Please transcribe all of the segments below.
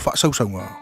Faasausauga.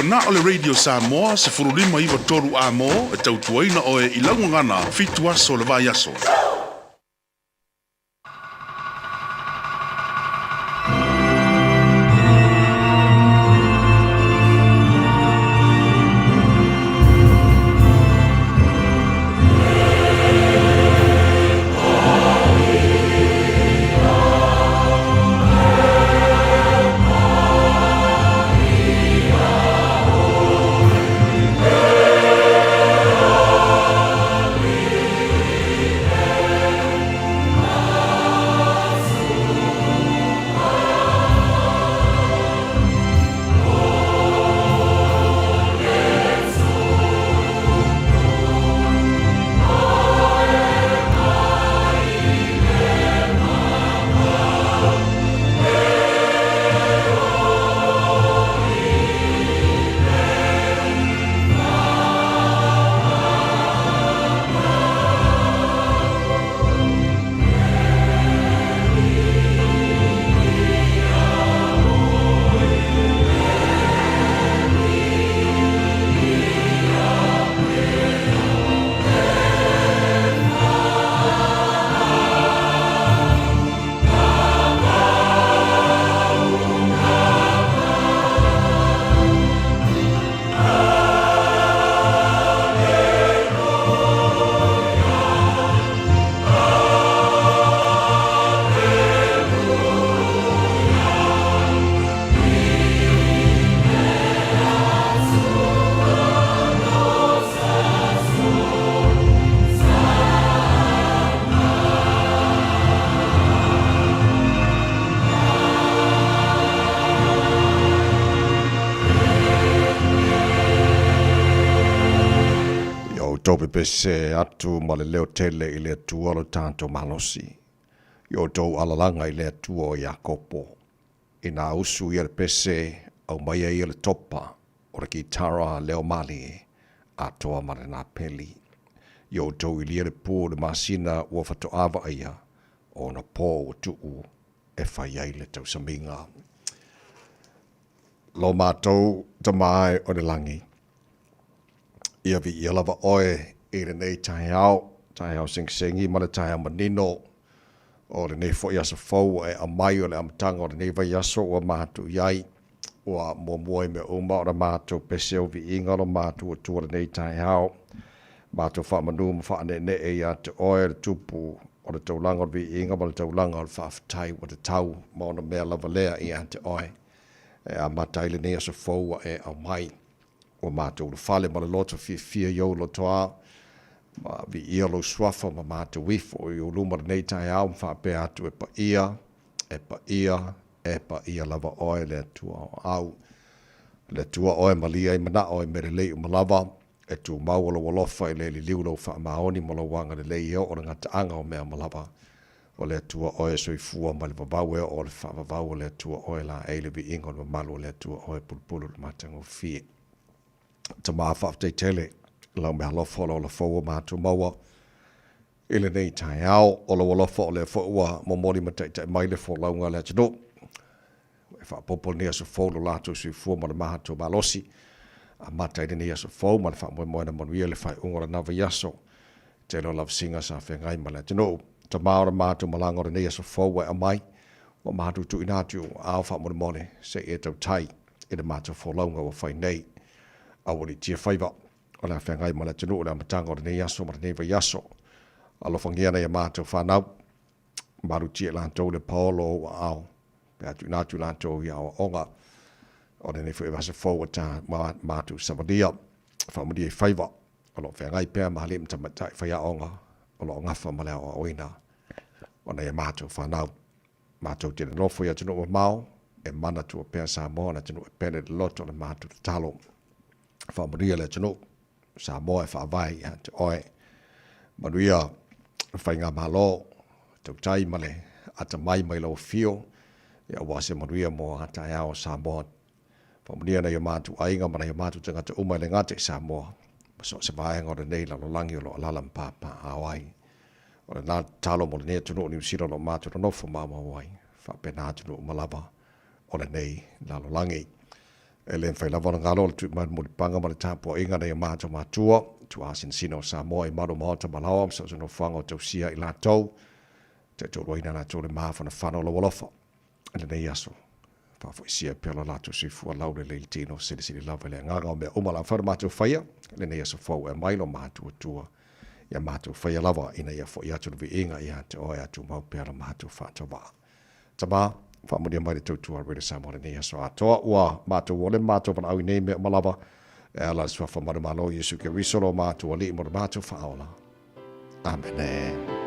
Ua na o le Radio Samoa 1593 A-mo e tautuaina oe i lau gagana 7 aso o le vaiaso. Ia outou pepese atu ma le leo tele i le Atua lo tatou malosi, i outou alalaga i le Atua o Iakopo. Inā usu ia le pese, aumaia ia le topa o le kitara leo malie, atoa ma lena peli. I outou ilia le pu o le masina ua faatoa vaaia, ona pō ua tuu e fai ai le tausamiga. Lo matou Tama e o le lagi, ia viia lava oe i lenei taeao, taeao segisegi ma le taeao manino o lenei foi aso fou ua e aumai o le amataga o lenei vaiaso ua matou i ai. Ua muamua i mea uma ona matou pese o viiga lo matou Atua lenei taeao. Matou faamanu ma faaneenee ia te oe le Tupu o le taulaga o le viiga ma le taulaga o le faafetai ua tatau ma ona mea lava lea ia te oe. E amata ai lenei aso fou ua e aumai. Ua matou ulufale ma le loto fiafia i ou lotoa, ma viia lou suafa ma matou ifo i ou luma lenei taeao ma faapea atu e paia, e paia, e paia lava oe le Atua o au. Le Atua oe malia i manao i mea lelei uma lava, e tumau o lou alofa i le liliu lou faamaoni ma lou agalelei e oo le gataaga o mea uma lava. O le Atua oe e soifua mai le vavau e oo o le faavavau o le Atua oe laei le viiga o le mamalu o le Atua oe pulupulu le matagofie. Tama faafetai tele lau meaalofa o le ola fou ua matou maua i lenei taeao. O lou alofa o lea foi ua momoli ma taitai mai le folauga a le atunuu. E faaopoopo lenei aso fou lo latou soifua ma le matou malosi. Amata ai lenei aso fou ma le faamoemoe na manuia le faaiuga o lena vaiaso. Tele o lavasiga sa feagai ma le atunuu. Tama o le matou malaga o lenei aso fou ua e aumai, ua matou tuuina atu i ou aao faamolemole se i e tautai i le matou folauga ua fai nei. Aualiitia faiva o le a feagai ma le atunuu i le amataga o lenei aso ma lenei vaiaso. Alofagia nai a matou fanau. Malutia i latou le paolo o ou aao, pe a tuuina atu i latou i aoaoga o lenei foi vaiaso fou ua ta matou savalia. Faamanuia i faiva o lo o feagai pea ma alii ma tamaitai faiaoga o lo o gafa ma le aoaoina o nai a matou fanau. Matou te nonofo i atunuu mamao, e manatua pea Samoa o le atunuu e pele le loto o le matou tatalo. Faamanuia le atunuu Samoa e faavae ia te oe. Manuia le faigamalo, tautai ma le atamai mai lau afio, aua se manuia mo a taeao o Samoa. Faamanuia nai o matou aiga ma nai o matou tagata uma e le gata i Samoa, ma so o se vaega o lenei lalolagi o lo o alaala ma papaaao ai. O lena tatalo mo lenei atunuu o Niu Sila o lo o matou nonofo maumau ai, faapena atunuu uma lava o lenei lalolagi. E le mafai lava ona galo le tui mai le mulipaga ma le tapuaiga a nai o matou matua, tuaasinasina o Samoa i malu maota ma laoa ma so o se nofoaga o tausia i latou, taitaualuaina latou le mafanafana o lou alofa. I lenei aso, faafoisia pea lo latou soifua laulelei i le tino, silisili lava i le agaga o mea uma la mafai ona matou faia, i lenei aso fou e aumai lo matuatua ia matou faia lava ina ia foi atu le viiga ia te oe a tumau pea lo matou faatauvaa. Tama, faamulia mai le tautua a Radio Samoa lenei aso atoa, ua matou ole ma matou valaau i nei mea uma lava, e ala i le Suafa Manumalo Iesu Keriso lo matou Alii mo le matou faaola. Amene.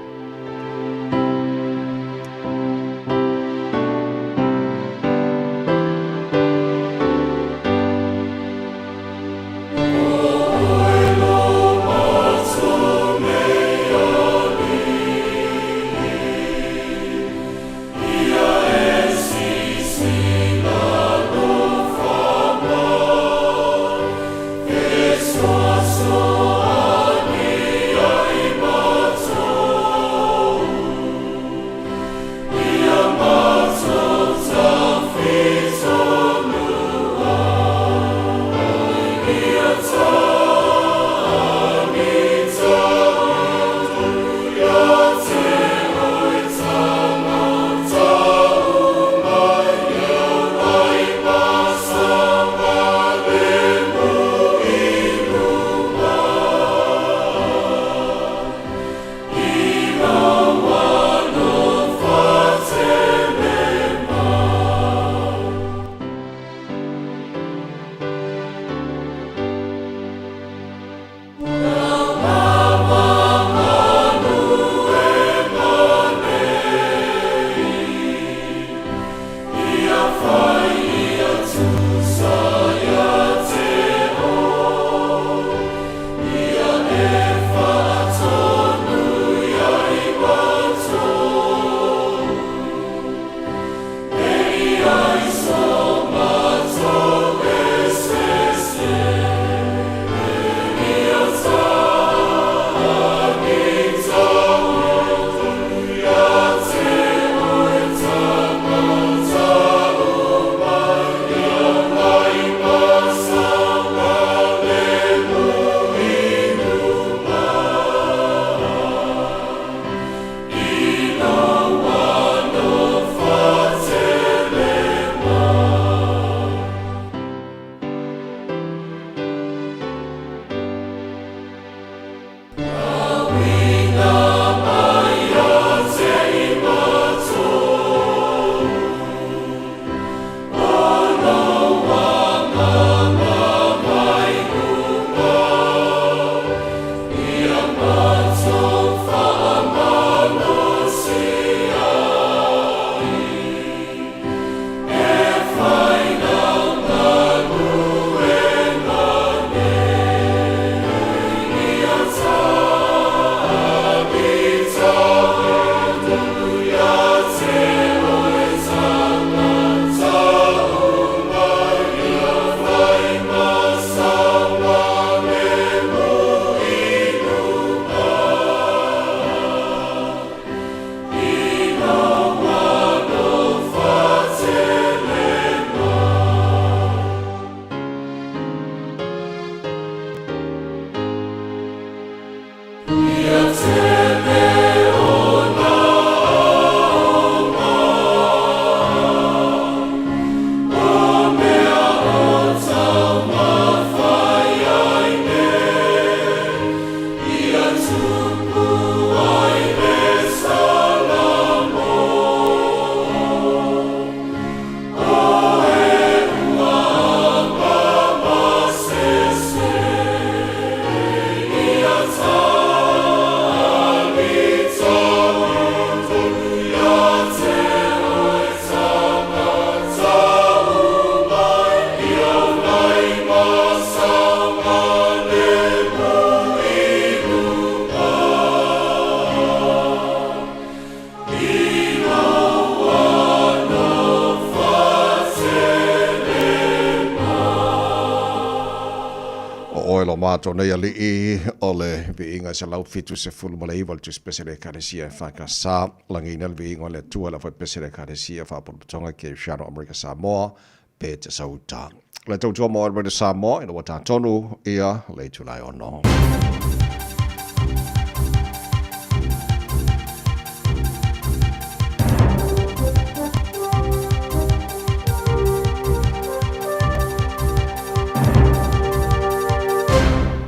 O oe lo matou nei alii o le viiga 179 o le Tusi Pese a le Ekalesia EFKS, lagiina le viiga o le Atua le Afai Pese a le Ekalesia Faapolopotoga Kerisiano Amerika Samoa, Petesauta. Le tautua mo Radio Samoa ina ua tatonu ia le itula e ono.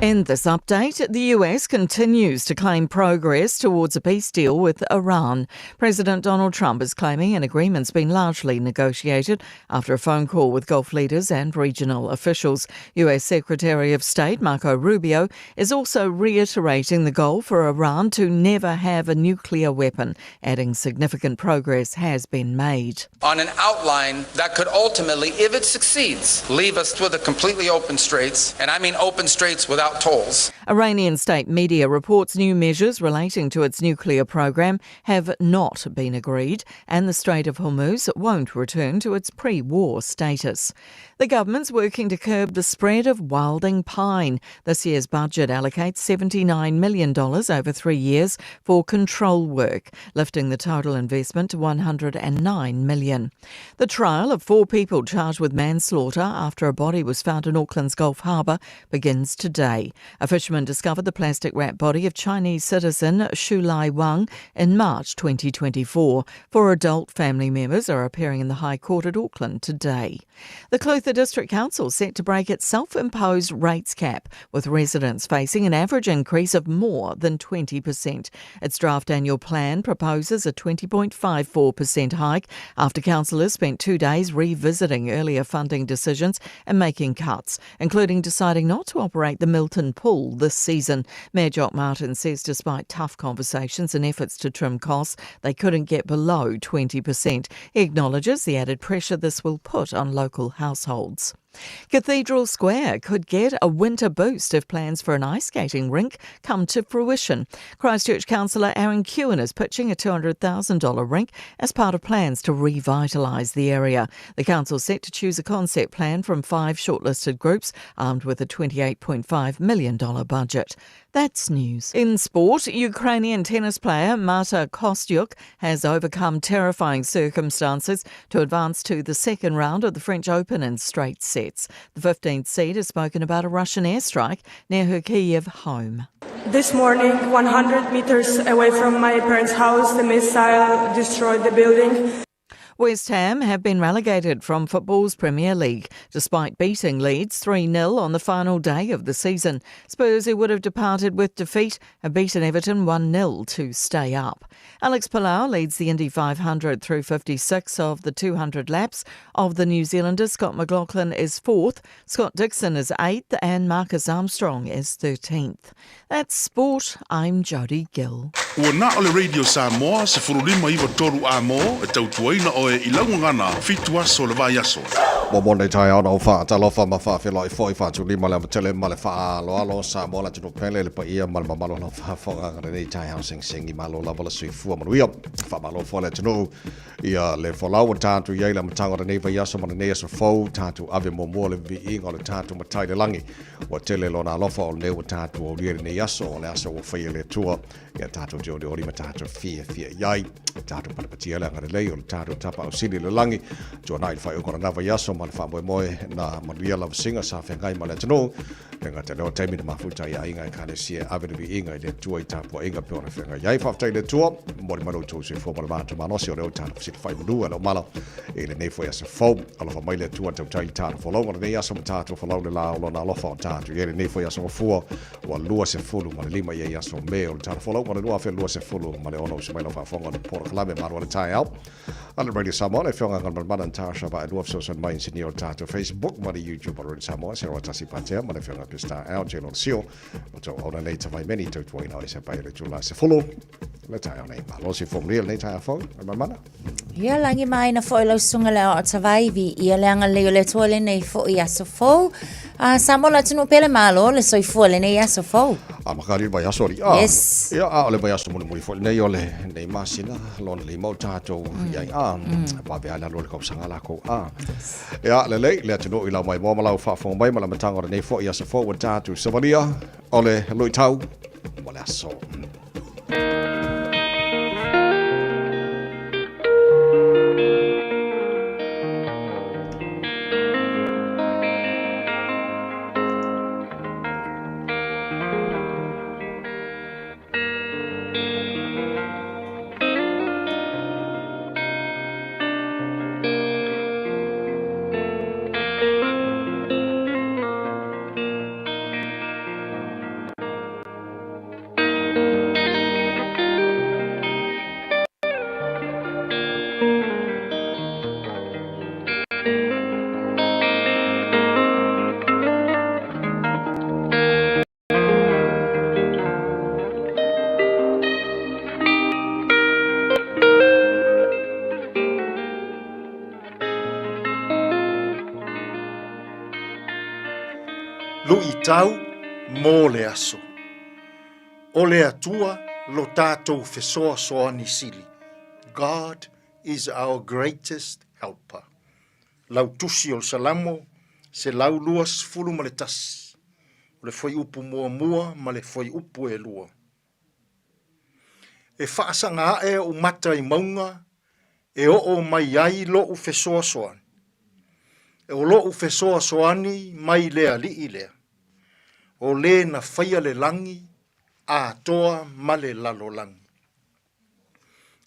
In this update, the US continues to claim progress towards a peace deal with Iran. President Donald Trump is claiming an agreement's been largely negotiated after a phone call with Gulf leaders and regional officials. US Secretary of State Marco Rubio is also reiterating the goal for Iran to never have a nuclear weapon, adding significant progress has been made. On an outline that could ultimately, if it succeeds, leave us with a completely open straits, and I mean open straits without tolls. Iranian state media reports new measures relating to its nuclear program have not been agreed, and the Strait of Hormuz won't return to its pre war status. The government's working to curb the spread of wilding pine. This year's budget allocates $79 million over three years for control work, lifting the total investment to $109 million. The trial of four people charged with manslaughter after a body was found in Auckland's Gulf Harbour begins today. A fisherman discovered the plastic wrapped body of Chinese citizen Shu Lai Wang in March 2024. Four adult family members are appearing in the High Court at Auckland today. The Clutha District Council set to break its self-imposed rates cap, with residents facing an average increase of more than 20%. Its draft annual plan proposes a 20.54% hike after councillors spent two days revisiting earlier funding decisions and making cuts, including deciding not to operate the Milton Pool this season. Mayor Jock Martin says despite tough conversations and efforts to trim costs, they couldn't get below 20%. He acknowledges the added pressure this will put on local households. Cathedral Square could get a winter boost if plans for an ice skating rink come to fruition. Christchurch Councillor Aaron Kewen is pitching a $200,000 rink as part of plans to revitalise the area. The council's set to choose a concept plan from five shortlisted groups armed with a $28.5 million budget. That's news. In sport, Ukrainian tennis player Marta Kostyuk has overcome terrifying circumstances to advance to the second round of the French Open in straight sets. The 15th seed has spoken about a Russian airstrike near her Kiev home. This morning, 100 meters away from my parents' house, the missile destroyed the building. West Ham have been relegated from football's Premier League despite beating Leeds 3 0 on the final day of the season. Spurs, who would have departed with defeat, have beaten Everton 1 0 to stay up. Alex Palou leads the Indy 500 through 56 of the 200 laps. Of the New Zealanders, Scott McLaughlin is fourth, Scott Dixon is eighth, and Marcus Armstrong is 13th. That's sport. I'm Jodie Gill. Ua na o le Radio Samoa, 15 93 Amo, e tautuaina oe i laugagana, fitu aso o le vaiaso. Mo mo nei taeao na o faatalofa ma faafeiloai foi faatulima le amatele ma le faaaloalo o Samoa le atunuu pele le paia ma le mamalu o lau faafofogaaga lenei taeao segisegi malo lava le soifua manuia. Faamalo foi le atunuu ia le folau ua tatou i ai le amataga o lenei vaiaso ma lenei aso fou tatou ave muamua le viiga o le tatou Matai i le lagi. Ua tele lona alofa o lenei ua tatou aulia i lenei aso o le aso ua faia e le Atua ia tatou te olioli ma tatou fiafia i ai. Tatou patapatia le agalelei o le tatou Tapaau Sili i le lagi, tuanai le faaiuga o lena vaiaso ma le faamoemoe na manuia lavasiga sa feagai ma le atunuu. Le gata lea o taimi na mafuta ai aiga Ekalesia e ave le viiga i le Atua i tapuaiga pei ona feagai ai. Faafetai i le Atua, momoli mai lo outou soifua ma le matou malosi o lea ua tatou fesilafai manu e lou mala i lenei foi aso fou. Alofa mai le Atua tautai i le tatou folauga o lenei aso ma tatou folau le la o lona alofa o tatou i ai lenei foi aso gafua ua 25 ia i aso Me o le tatou folauga o le 2026. Uso mai lau faafofoga o le polokalame Malu a le Taeao a le Radio Samoa, le Afioga Galumalemana Natasha Vaelua fesoasoani mai inisinia o le tatou Facebook ma le YouTube o le Radio Samoa, Seroa Tasi Patea ma le Afioga Krista Al Jaylon Sio o tau auna nei tavaimeni tautuaina o ese pai o le tula sefulu le taeao nei. Malo se fo manuia lenei taeao fou, Galumalemana. Ia lagi maina foi lau susuga le aoao tavaivi ia le agalelei o le Atua lenei foi aso fou. A Samoa le atunuu pele malo le soifua lenei aso fou. A makali le vaiaso alii. A, Yes. Ia, a o le vaiaso mulimuli foi lenei o lenei masina, lona lima o tatou i ai. A, vave lava le alu o le tausaga lakou. A, ia, lelei, le atunuu i lau maimoa ma lau faafofoga mai ma le amataga o lenei foi aso fou ua tatou savalia o le luitau mo le aso. Faitau mo le aso. O le Atua lo tatou fesoasoani sili. God is our greatest helper. Lau tusi o le Salamo 121, o le fuaiupu muamua ma le fuaiupu e lua. E faasaga ae ou mata i mauga e oo mai ai loʻu fesoasoani. O loʻu fesoasoani mai le Alii lea, o le na faia le lagi atoa ma le lalolagi.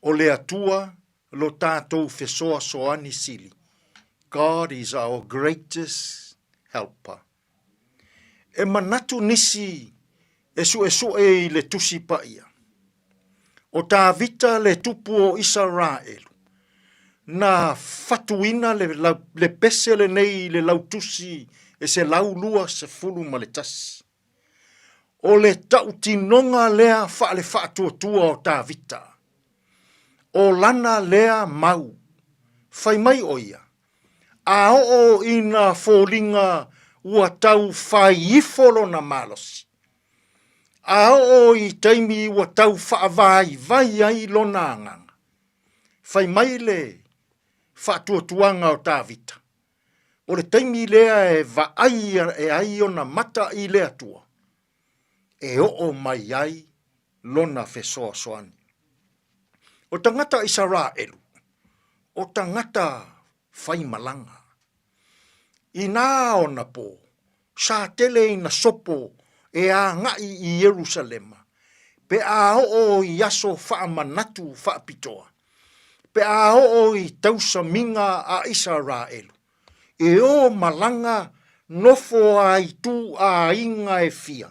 O le Atua lo tatou fesoasoani sili. God is our greatest helper. E manatu nisi e suʻesuʻe i le Tusi Paia. ʻO Tāvita le tupu o ʻIsaraʻelu, na fatuina le, le pese lenei i le lautusi e 121. O le tautinoga lea faale-faatuatua o Tāvita. ʻO lana lea mau. Fai mai ʻo ia, A oo i nā foliga ua tau fai ifo lona malosi. A oo i taimi ua tau faavaivai ai lona agaga. Fai mai le faatuatuaga o Tavita, o le taimi lea e vaai ae ai ona mata i le Atua, e oo mai ai lona fesoasoani. O tagata Isaraelu, o tagata faimalaga. Inā ona pō, sa tele ina sopo e agai i Ierusalema, pe a oo i aso faamanatu faapitoa, pe a oo i tausamiga a Isaraelu, e ō malaga nofo a ituaiga e fia,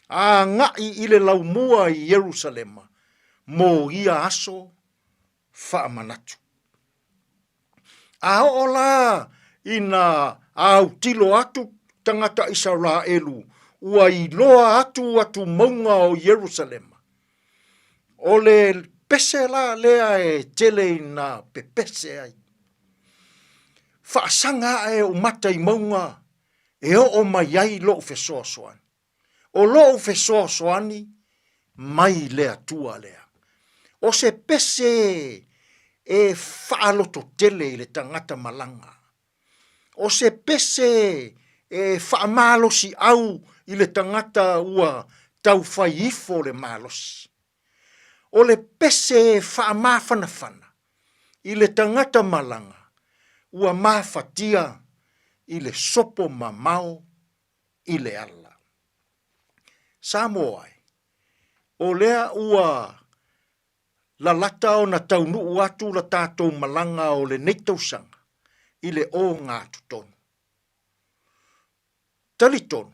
a agai i le laumua i Ierusalema mo ia aso faamanatu. A oo la ina autilo atu tagata Isaraelu ua iloa atu atu mauga o Ierusalema, o le pese la lea e tele ina pepese ai. Faasaga ae ou mata i mauga e oo mai ai lou fesoasoani. O lou fesoasoani mai le Atua lea. O se pese e faalototele i le tagata malaga. O se pese e faamalosiau i le tagata ua taufai ifo le malosi. O le pese e faamafanafana i le tagata malaga ua mafatia i le sopo mamao i le ala. Samoa e, o lea ua lalata ona taunuu atu la tatou malaga o lenei tausaga i le ogatotonu. Talitonu,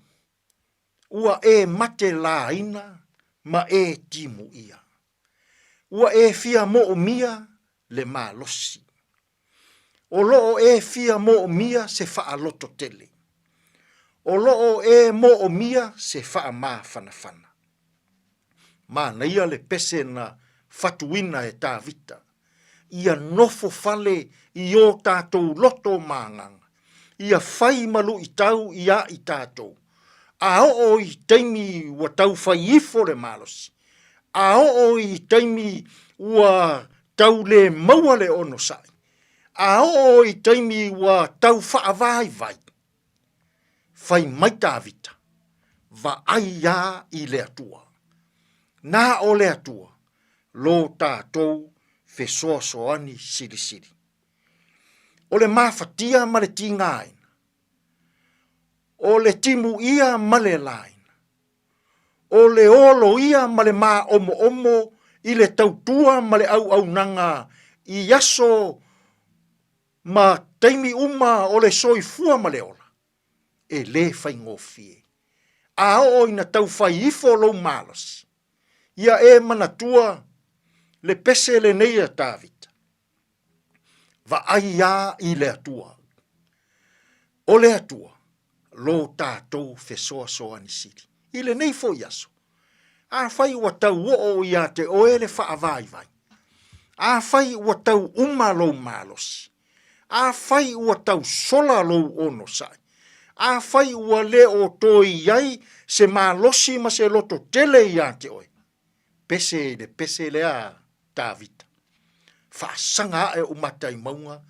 ua e mate laina ma e timuia. Ua e fia moomia le malosi. O loo e fia moomia se faalototele. O loo e moomia se faamafanafana. Manaia le pese na fatuina e Tavita. Ia nofo fale i o tatou loto ma agaga. Ia fai ma luitau ia i tatou. A oo i taimi ua tau fai ifo le malosi, a oo i taimi ua tau le maua le onosai, a oo i taimi ua tau faavaivai, fai mai Tavita, vaai a i le Atua. Na o le Atua lo tatou fesoasoani silisili. O le mafatia ma le tigaina, o le timuia ma le laina, o le oloia ma le māomoomo i le tautua ma le auaunaga i aso ma taimi uma o le soifua ma le ola, e lē faigofie. A oo ina tau fai ifo lou malosi, ia e manatua le pese lenei a Tavita, Vaai a i le Atua. O le Atua lo tatou fesoasoani sili. I lenei foi aso, afai ua tau oo ia te oe le faavaivai, afai ua tau uma lou malosi, afai ua tau sola lou onosai, Afai ua le o toe i ai se malosi ma se loto tele ia te oe, pese i le pese lea a Tavita, Faasaga ae ou mata i mauga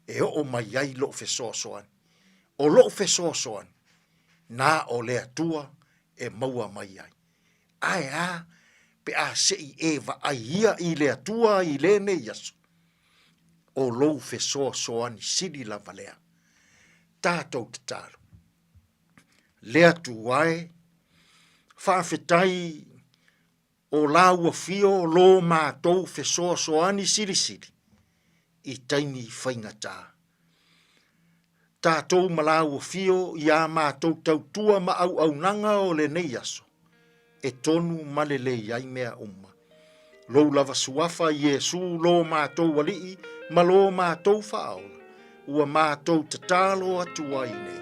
e oo mai ai lou fesoasoani. O lou fesoasoani, na o le Atua e maua mai ai. Ae a pe a se i e vaai ia i le Atua i lenei aso? O lou fesoasoani sili lava lea. Tatou tatalo. Le Atua e, faafetai o la ua fio lo matou fesoasoani silisili i taimi faigata. Tatou ma la ua fio i a matou tautua ma auaunaga o lenei aso, e tonu ma lelei ai mea uma. Lou lava suafa Iesu lo matou Alii ma lo matou Faaola, ua matou tatalo atu ai nei.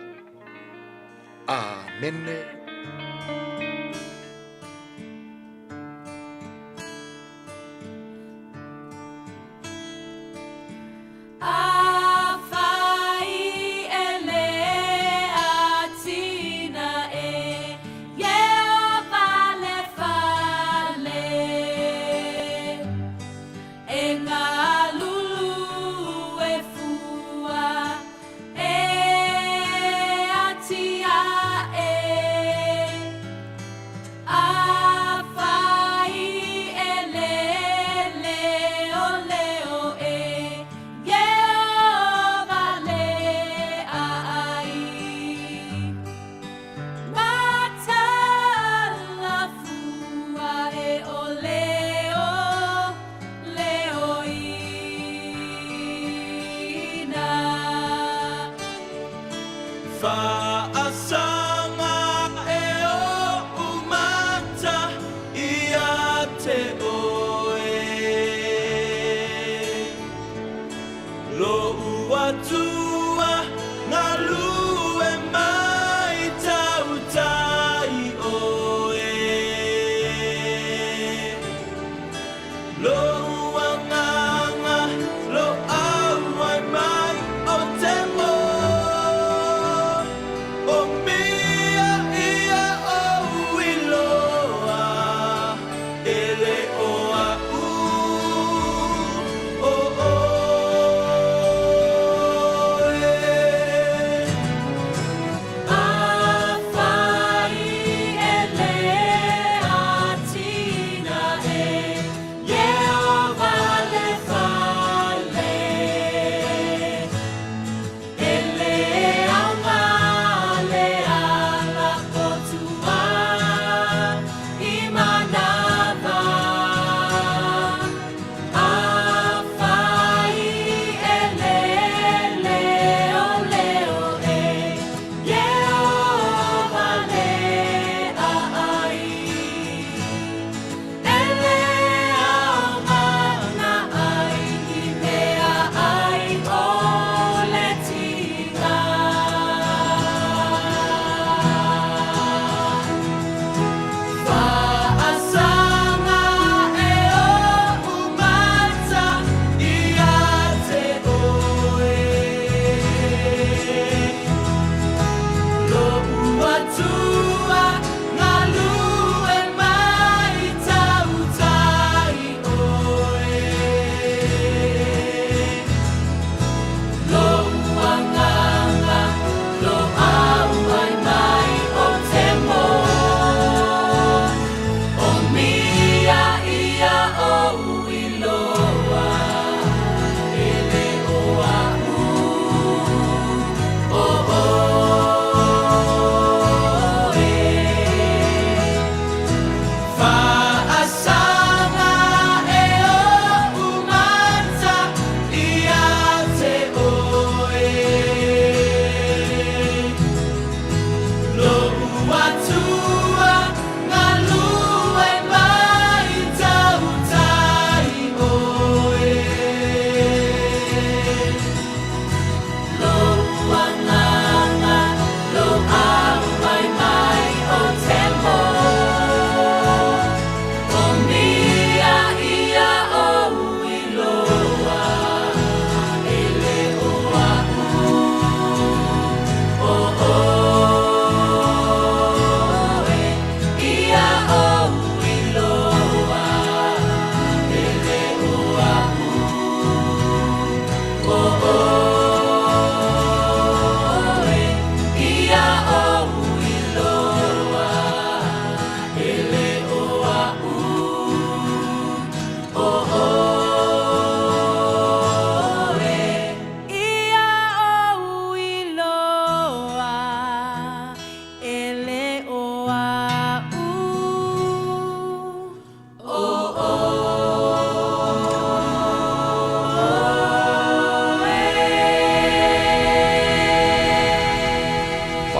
Amene.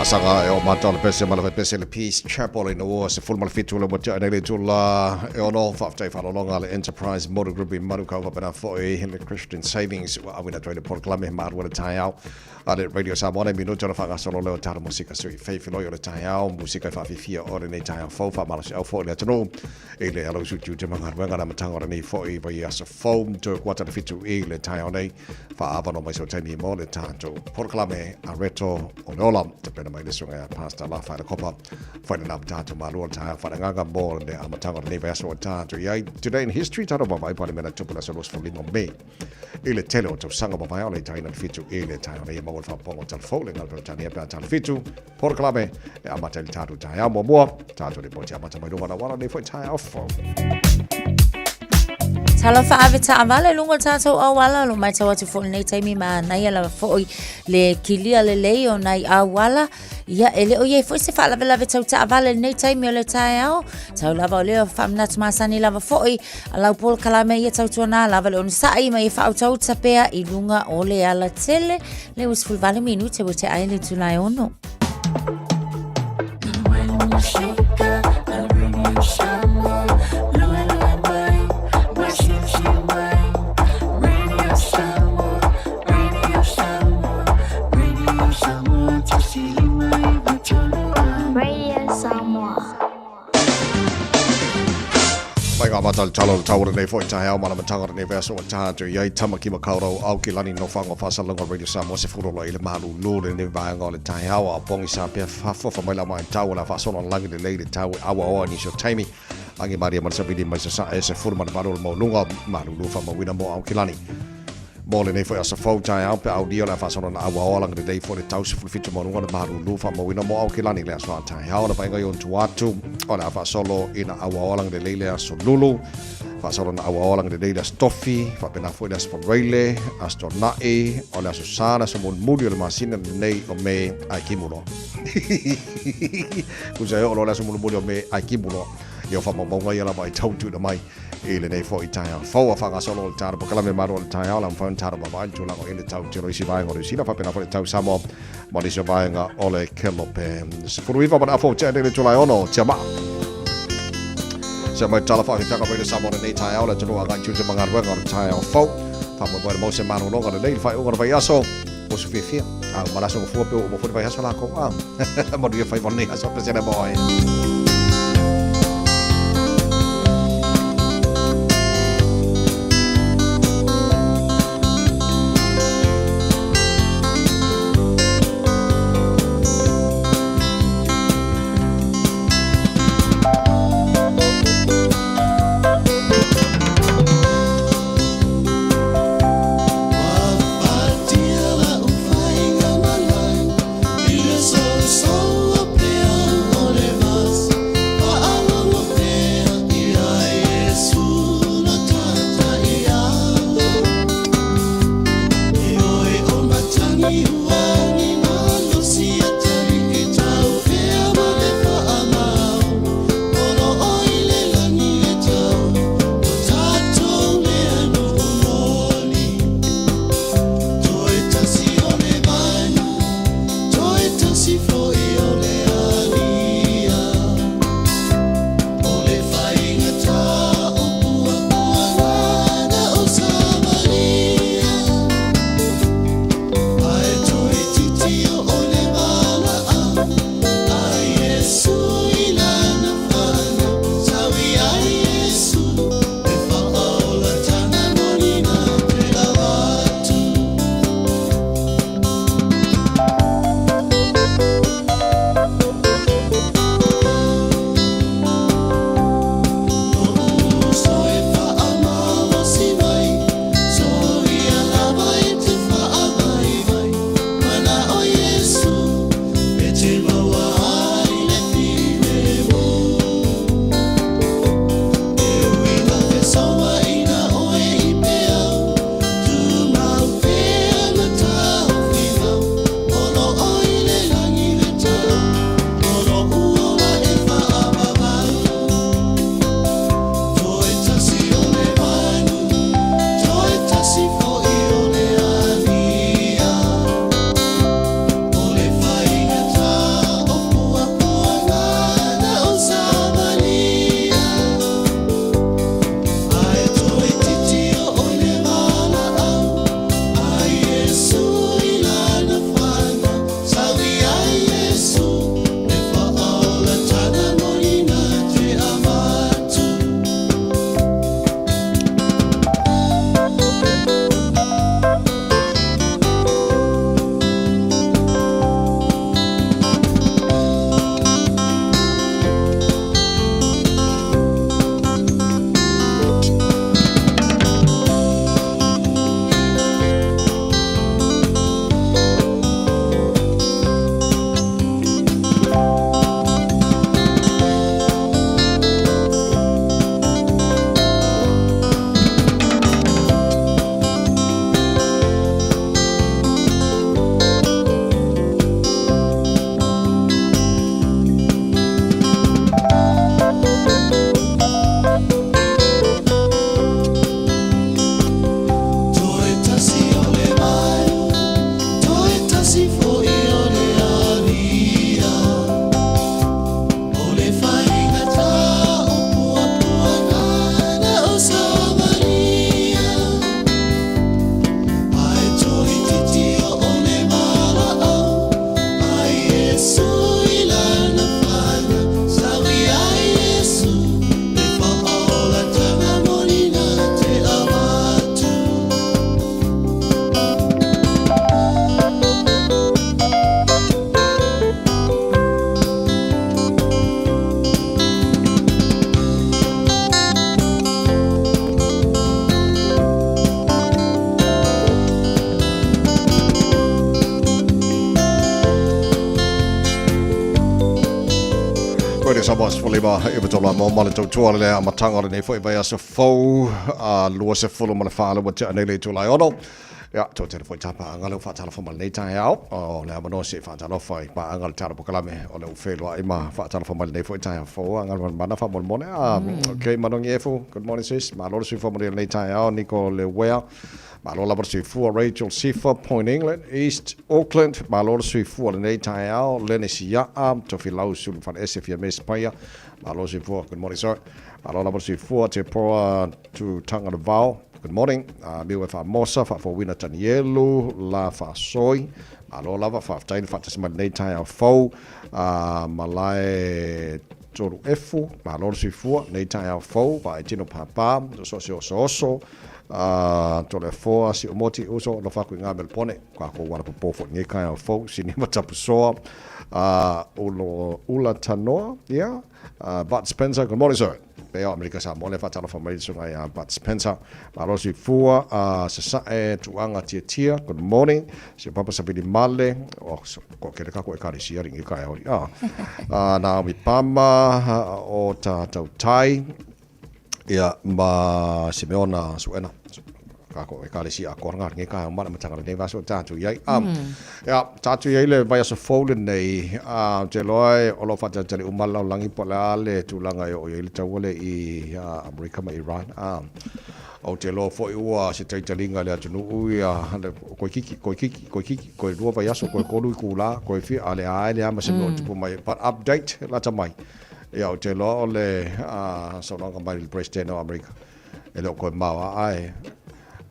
Talosaga e o matou le pese ma le pese le Peace Chapel ina ua 17 le ua tea nei le itula e ono. Faafetai faalologa le Enterprise Motor Group i Manukau faapena foi le Christian Savings ua auina atu ai le polokalame malu o le taeao a le Radio Samoa. Nei minute ona faagasolo lea o tatou musika sui feifiloi o le taeao, musika e faafifia o lenei taeao fou, faamalosiau foi le atunuu i le ala usu tiute ma galuega le amataga o lenei foi vaiaso fou. Toe kuata le 7 i le taeao nei, faaavanoa mai so taimi mo le tatou polokalame a Reto o le Ola, tapena mai le susuga ia Pastor Lafa le Kopa. Whai lena tatou malua le taeao faaleagaga mo le amataga o lenei vaiaso o tatou i ai. Today in History, tatou vaavaai po o le mea na tupu i le aso 25 o Me i le tele o tausaga mavae o le itaina le 7 i le taeao nei. E maua le faapopoga o Talafou le galo Peretania pe a tala 7 polokalame e amata i le tatou taeao muamua. Tatou lipoti amata mai luga o le auala nei foi taeao fou. Talofa ave taavale luga o le tatou auala, lo matau atu foi lenei taimi manaia lava foi le kilia lelei o nai auala. Ia, e le o i ai foi se faalavelave tau taavale lenei taimi o le taeao. Tau lava o lea faamanatu masani lava foi a lau polokalame ia tautuana lava le onosai ma ia faautauta pea i luga o le alatele. Le ua 18 minute ua tea ai le itula e ono. Radio Samoa. Mai ngā mātau talo le tau o lenei foi taeao ma le amataga o lenei vaiaso ua taha atu i ai Tamaki Makaurau Aokelani Nofoaga o Faasalauga Radio Samoa se fulu i le malulu lenei vaega o le taeao a o pogisa pea fofa mai la mai tau o le a faasolo lagi lelei le tau e auaoa i nisi o taimi Lagi malie ma le savili mai sasae 18 o le maualuga malulu faamauina mo Aokelani Mo lenei foi aso fou taeao pe aulia o le a faasolo na auaoa lagi lelei foi le tau 17 maualuga le malulu faamauina mo Aokelani le aso a taeao. Le vaaiga i ona tua atu o le a faasolo ina auaoa lagi lelei le aso Lulu, faasolo na auaoa lagi lelei le aso Tofi, faapena foi le aso Faraile, aso Toana'i, o le aso Sa, le aso mulimuli o le masina lenei o Me ae kimu loa. Tusa e oo loa le aso mulimuli o Me ae kimu loa. Ia o faamaumauga ia lava i tau tuuina mai i lenei foi taeao fou a faagasolo o le tatou polokalame malu o le taeao, la mafai ona tatou vaavaai le tulaga o i le tau tele o isi vaega o Niu Sila, faapena foi le tau Samoa ma nisi o vaega o le Kelope. 19 ma le afa ua tea nei le itula e ono tiamaa. Se mai tala faafefeaga mai le Samoa lenei taeao, le atunuu agai tiute ma galuega o le taeao fou. Faamoemoe le mau se malologa lelei le faaiuga o le vaiaso. Osu fiafia. A uma le aso gafua pe ua uma foi le vaiaso lakou. A manuia faiva o lenei aso pesele mo oe. Radio Samoa 15 i tolu a mo ma le tautua le amataga o lenei foi vaiaso fou a 24 le ua tea nei le itula e ono. Ia, toatele foi tāpaaga le ua faatalofa mai lenei taeao. O le avanoa se i faatalofa i paaga o le Tala Polokalame o le ua feiloai ma faatalofa mai lenei foi taeao fou. A Galumalemana faamolemole. Ah, okay, Manogi Efu, good morning sis. Malo le soifua manuia lenei taeao, Niko Lewea. Malo lava le soifua, Rachel Sifa, Point England, East Auckland. Malo le soifua lenei taeao, Lenny Siaa, Tofilau Sulufaleese, Fiame Spaia. Malo le soifua, good morning sir. Malo lava le soifua, Te Poa Tutangalevao. Good morning. Miu e Faamosa, Faafouina Tanielu, La Faasoi. Malo lava, faafetai le faatasi mai lenei taeao fou. Malae Toru Efu, malo le soifua, lenei taeao fou, Vaai Tino Pāpā, Soose Osooso, Toleafoa, Siumoti, Uso, Alofa atu i ngā Melepone, kākou ala popō foi lenei taeao fou, Sinima Tapusoa, Ulo, Ula Tanoa, yeah, Bud Spencer, good morning sir. Pea o Amerika Samoa le faatalofa mai le susuga ia Bud Spencer. Malo soifua, Sasae Tuaga Tiatia, good morning. Si o Papa Savili Male, oh, ko kele kako ekalesia ringi ka e hori. Ah. Naomi Pama, o tātou tai, ia, ma Simeona Suena. Kako ekalesia a koa ngā ka mana matanga nei vaso tātou iai. Ia, tātou iai le vaiaso fou lenei, te loa e o lo whātatari umala o langi po le a le tūlanga e o iai le taua le i Amerika ma Iran. O te loa foi ua se taitalinga le atunuu ia, le, koe kiki, koe kiki, koe kiki, koe lua vaiaso, koe kolu i kūlā, koe fia, a le ae le ama se mea o tupu mai. But update, lata mai. Ia, o te loa o le saunoaga mai le President o Amerika. E le o koe mao a ae,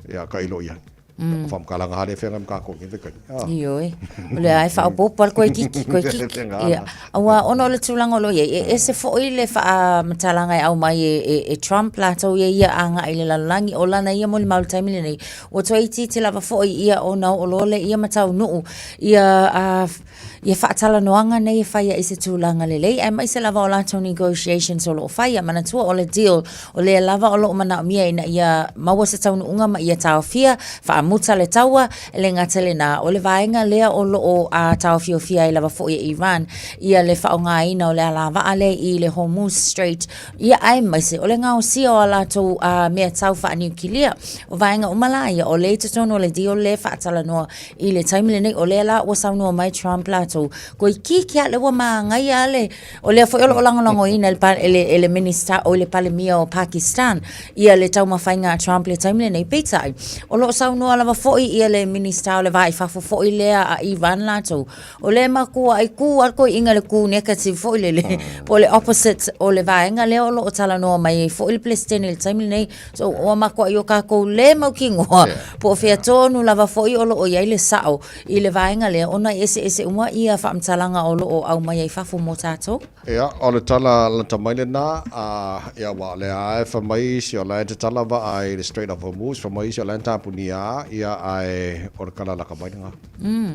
ia ka ilo ia. Mm. Whamkalanga hare whenga mga ko ki kai. Ah. Ioe. O le ai whaopopo al koe kiki, koe kiki. Ia. Aua ona o le tūlanga o lo ia, e ese foi le whaamatalaga e au mai e, e, e Trump lātou ia ia anga i le lalolagi o lana ia mo le mau le taimi lenei. Ua toe itiiti lava foi ia ona oo loa lea ia ma taunuu ia uh, Ia faatalanoaga nei e faia i se tulaga lelei aemaise lava o latou negotiations o lo o faia. Manatua o le deal o lea lava o lo o manaomia ina ia maua se taunuuga ma ia taofia, faamuta le taua, e le gata i lena, o le vaega lea o lo o taofiofia ai lava foi e Iran ia le faaaogaina o le alavaa lea i le Hormuz Strait, ia aemaise o le gaosia o a latou mea tau faaniukilia. O vaega uma la ia o lea i totonu o le deal lea e faatalanoa I le taimi lenei, o lea la ua saunoa mai Trump latou, toeitiiti lava lea ua magaia le, o lea foi o lo o lagolagoina e le, e le, e le Minista, oi le Palemia o Pakistan, ia le taumafaiga a Trump i le taimi lenei. Peitai, o lo o saunoa lava foi ia le Minista o le Va i Fafo foi lea a Iran latou, o lea e makua ai kū lava le toeaiina i le kū negative foi lele, po o le opposite o le vaega lea o lo o talanoa mai ai foi le Peresetene i le taimi lenei. So, ua makuai o kākou lē mautinoa, po o fea tonu lava foi o lo o i ai le sao i le vaega lea, ona e eseese uma ia faamatalaga o lo o aumai ai fafo mo tātou. Ia, o le tala lata mai lenā, a, ia, aua o lea lava e fai mai isi o la e tatala vaa i le Strait of Hormuz, fai mai isi o la e tapunia lava, ia, ae o le kala laka mai lenā,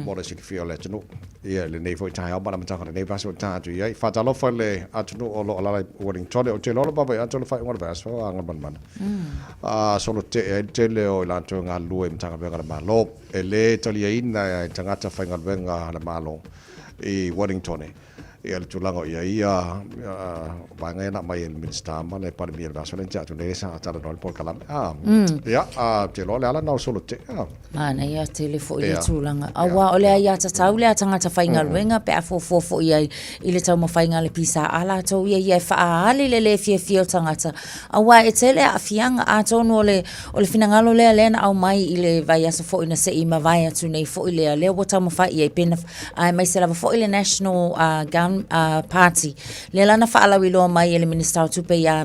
mo le silafia o le atunuu. Ia, i lenei foi taeao ma le amataga o lenei vaiaso ua ta atu i ai. Faatalofa i le atunuu o lo o alaala i Wellington. Ou te iloa lava vaai atu le faaiuga o le vaiaso a Galumalemana. A solo tee ai le tele o i latou e galulue i Matagaluega a le Malo. E le taliaina e tagata faigaluega a le Malo i Wellington ia le tulaga o i ai ia vaega ia na aumai e le Minisita ma le Palemia i le vaiaso lea na tea atu nei sa talanoa ai le polokalame. Ia, ou te iloa o le ala lena o le solo tee. Manaia tele foi le tulaga. Aua o le aiatatau lea a tagata faigaluega pe a fuafua foi i ai i le taumafaiga a le PSA latou ia ia e faaali le le fiafia o tagata. Aua e tele aafiaga atonu o le o le finagalo lea lea na aumai i le vaiaso foi na se i mavae atu nei foi lea lea ua taumafai i ai pe na aemaise lava foi le National Gun Party lea la na faalauiloa mai e le Minisita o Tupe ia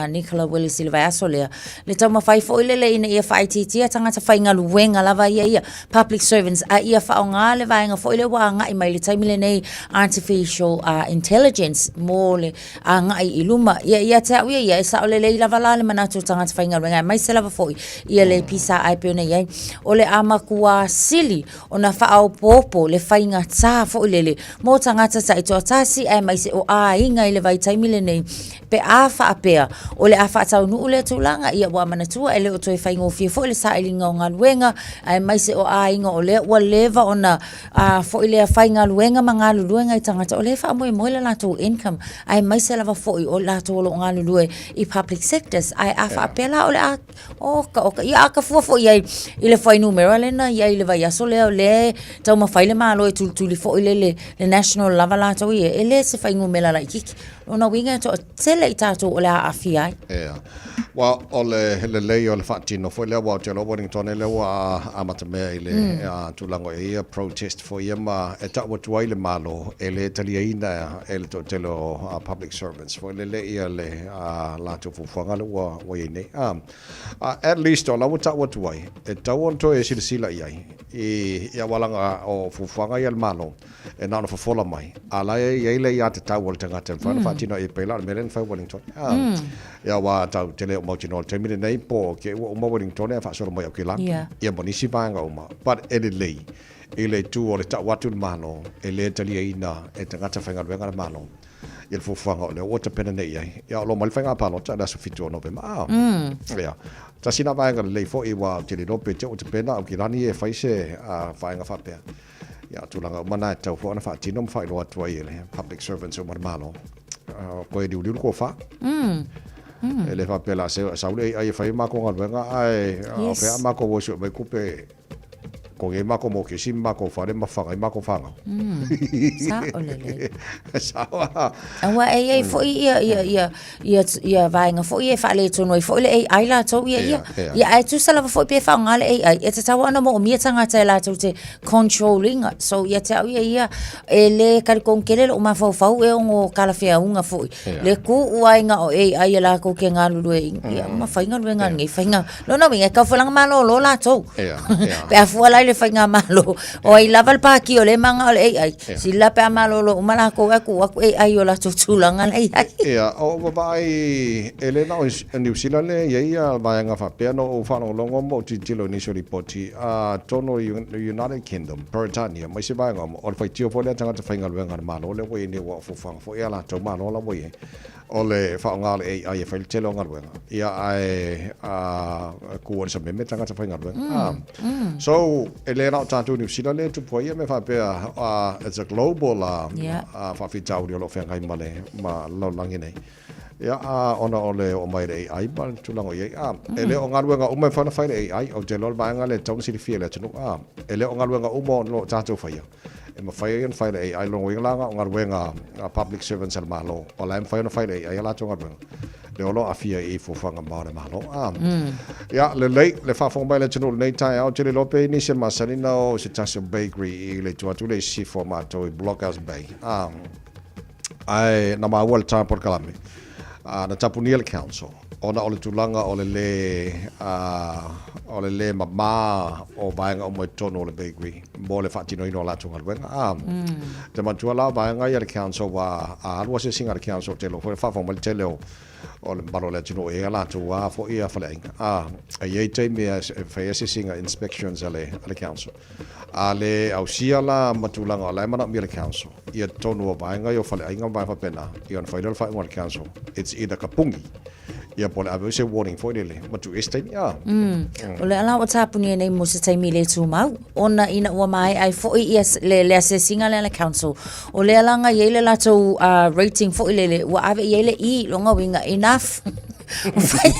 Nicola Willis i le vaiaso lea Le taumafai foi lele ina ia faaitiitia tagata faigaluega lava ia ia, public servants, a ia faaaoga le vaega foi lea ua agai mai i le taimi lenei, artificial intelligence, mo le agai i luma. Ia, ia te au ia ia, e sao lelei lava la le manatu o tagata faigaluega, aemaise lava foi ia le PSA e pei ona i ai. O le a matua sili ona faaopoopo le faigata foi lele mo tagata taitoatasi. tutoatasi aemaise o aiga i le vaitaimi lenei pe a faapea o le a faataunuu lea tulaga, ia ua manatua e le o toe faigofie foi le sailiga o galuega aemaise o aiga o lea ua leva ona a foi lea faigaluega ma galulue nai tagata o lea e faamoemoe le latou income aemaise lava foi o latou o lo o galulue i public sectors. Ae a faapea la o le a oka oka, ia a ta fua foi i ai i le fuainumera lea na i ai i le vaiaso lea, o lea e taumafai le Malo e tulituli foi lele le national lava latou ia, e le se fuainumera laitiiti. Lona uiga e toatele i tatou o le a aafia ai. Ea. Ua o le lelei o le faatino foi lea, aua ou te iloa Wellington lea ua amatamea i le tulaga o ia protest foi ia ma e tau atu ai le Malo e le taliaina e le toatele o public servants foi lele ia le latou fuafuaga lea ua i ai nei. At least o la ua tau atu ai, e tatau ona toe silasila i ai i aualaga o fuafuaga ia a le Malo. E na ona fofola mai, a la e i ai le aiatatau a le tagata e mafai ona faatino ai e pei la o le mea lea na fai Wellington. Ia aua tau te le o mautinoa i le taimi lenei po o ke ua uma Wellington ae faasolo mai Aukilani. Ia ma nisi vaega uma. But e lelei i le itu o le tau atu le Malo e le taliaina e tagata faigaluega le Malo i le fuafuaga o lea ua tapena nei i ai. Ia o lo o mai le faiga palota i le aso 7 o Novema. Ia, tasi lena vaega lelei foi aua ou te le iloa pe te i ua tapena Aukilani e fai se vaega faapea. Ia, o tulaga uma na e tatau foi ona faatino ma faailoa atu ai e le public servants uma le Malo. Uh, koe liuliu le kofa. Mm. E le faapea la se sau le ai e fai mākou galuega ae yes. o fea mākou o sue mai kupe ko nge mākou mokesi mākou fale ma whangai mākou whangau. Mm. Sa o lele. Sa o. Aua e iai foi ia ia ia ia ia vaega foi e faaletonu ai foi le AI latou ia ia. Ia ae tusa lava foi pe faaaoga le AI, e tatau ona moomia tagata e latou te control ina. So ia te au ia ia, e le kalikonu tele lou mafaufau e ono talafeauga foi le tuuaiga o AI e latou te galulue ia ma faigaluega nei faiga. Lona uiga e tau folaga malolo latou. Pe a fua la i le faigamalo, o ai lava le pāki o lea e manao le AI, sili la pe a malolo uma latou ae tuu atu AI i o latou tulaga la e i ai. Ia, o vaavaai, e le na o Niu Sila lea e i ai ia vaega faapea, na ou faalogologo ma ou tilotilo i nisi o lipoti, atonu i United Kingdom, Peretania, ma isi vaega uma, o le faitio foi lea a tagata faigaluega a le Malo lea ua i ai nei, ua fuafuaga foi a latou Malo la ua i ai. O le faaaoga o le AI e fai le tele o galuega, ia ae kū ai le sameme tagata faigaluega. Mm, mm. So, e le na o tātou Niu Sila lea e tupu ai ia mea faapea, it's a global yeah. faafitauli o lo o feagai ma le ma lalolagi nei. Ia, ona o le oo mai le AI ma le tulaga o i ai. E le o galuega uma e mafai ona fai le AI, ou te iloa le vaega lea e tatau ona silafia e le atunuu. E le o galuega uma o lo o tātou faia. E mafai ai ona fai e le AI, lona uiga la o galuega a public servants a le Malo, o la e mafai ona fai e le AI a latou galuega, lea o lo o aafia i fuafuaga mamao a le Malo. A, ia, lelei, le faafofoga mai a le atunuu i lenei taeao, ou te le iloa pe i ai nisi e masani ona o i se tasi o bakery i le itu atu lea i sisifo a matou i Blockhouse Bay. A, ae na maua le tā polokalame, a, na tapunia le council. Ona o le tulaga o le lē o le lē mamā o vaega uma i totonu o le bakery mo le faatinoina o latou galuega. A, te manatua la o vaega ia a le council ua a alu asiasiga a le council te iloa foi faafofoga mai le tele o o le mamalu o le atunuu e i ai a latou a foi a faleaiga. A, e i ai taimi e fai asiasiga inspections a le a le council. A le ausia la ma tulaga o la e manaomia le council ia totonu o vaega ia o faleaiga ma vaega faapena, ia ona fai lea o le faaiuga a le council, it's either ka pungi, ia po o le ave ai se warning foi lele ma tuu i se taimi, a. O le ala ua tapunia nei mo se taimi le tumau, ona ina ua maea ai foi ia le, le asiasiga lea a le council, o lea la na i ai le latou rating foi lele, ua ave i ai le E, lona uiga, enough. Fai,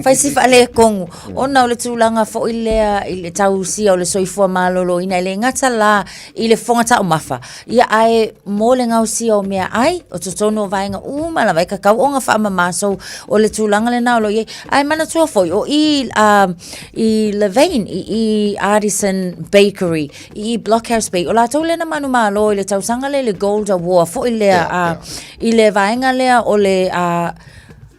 fai si faaletonu, ona o le tulaga foi lea i le tausia o le soifua maloloina, e le gata la i le fofoga taumafa, ia ae mo le gaosia o meaai, o totonu o vaega uma lava e tatau ona faamama. So, o le tulaga lena o lo o i ai. Ae manatua foi, o i, uh, i Levain, i, i Artisan Bakery, i i Blockhouse Bay, o latou lea na manumalo i le tausaga lea i le Gold Award foi lea, yeah, uh, yeah. i le vaega lea o le uh,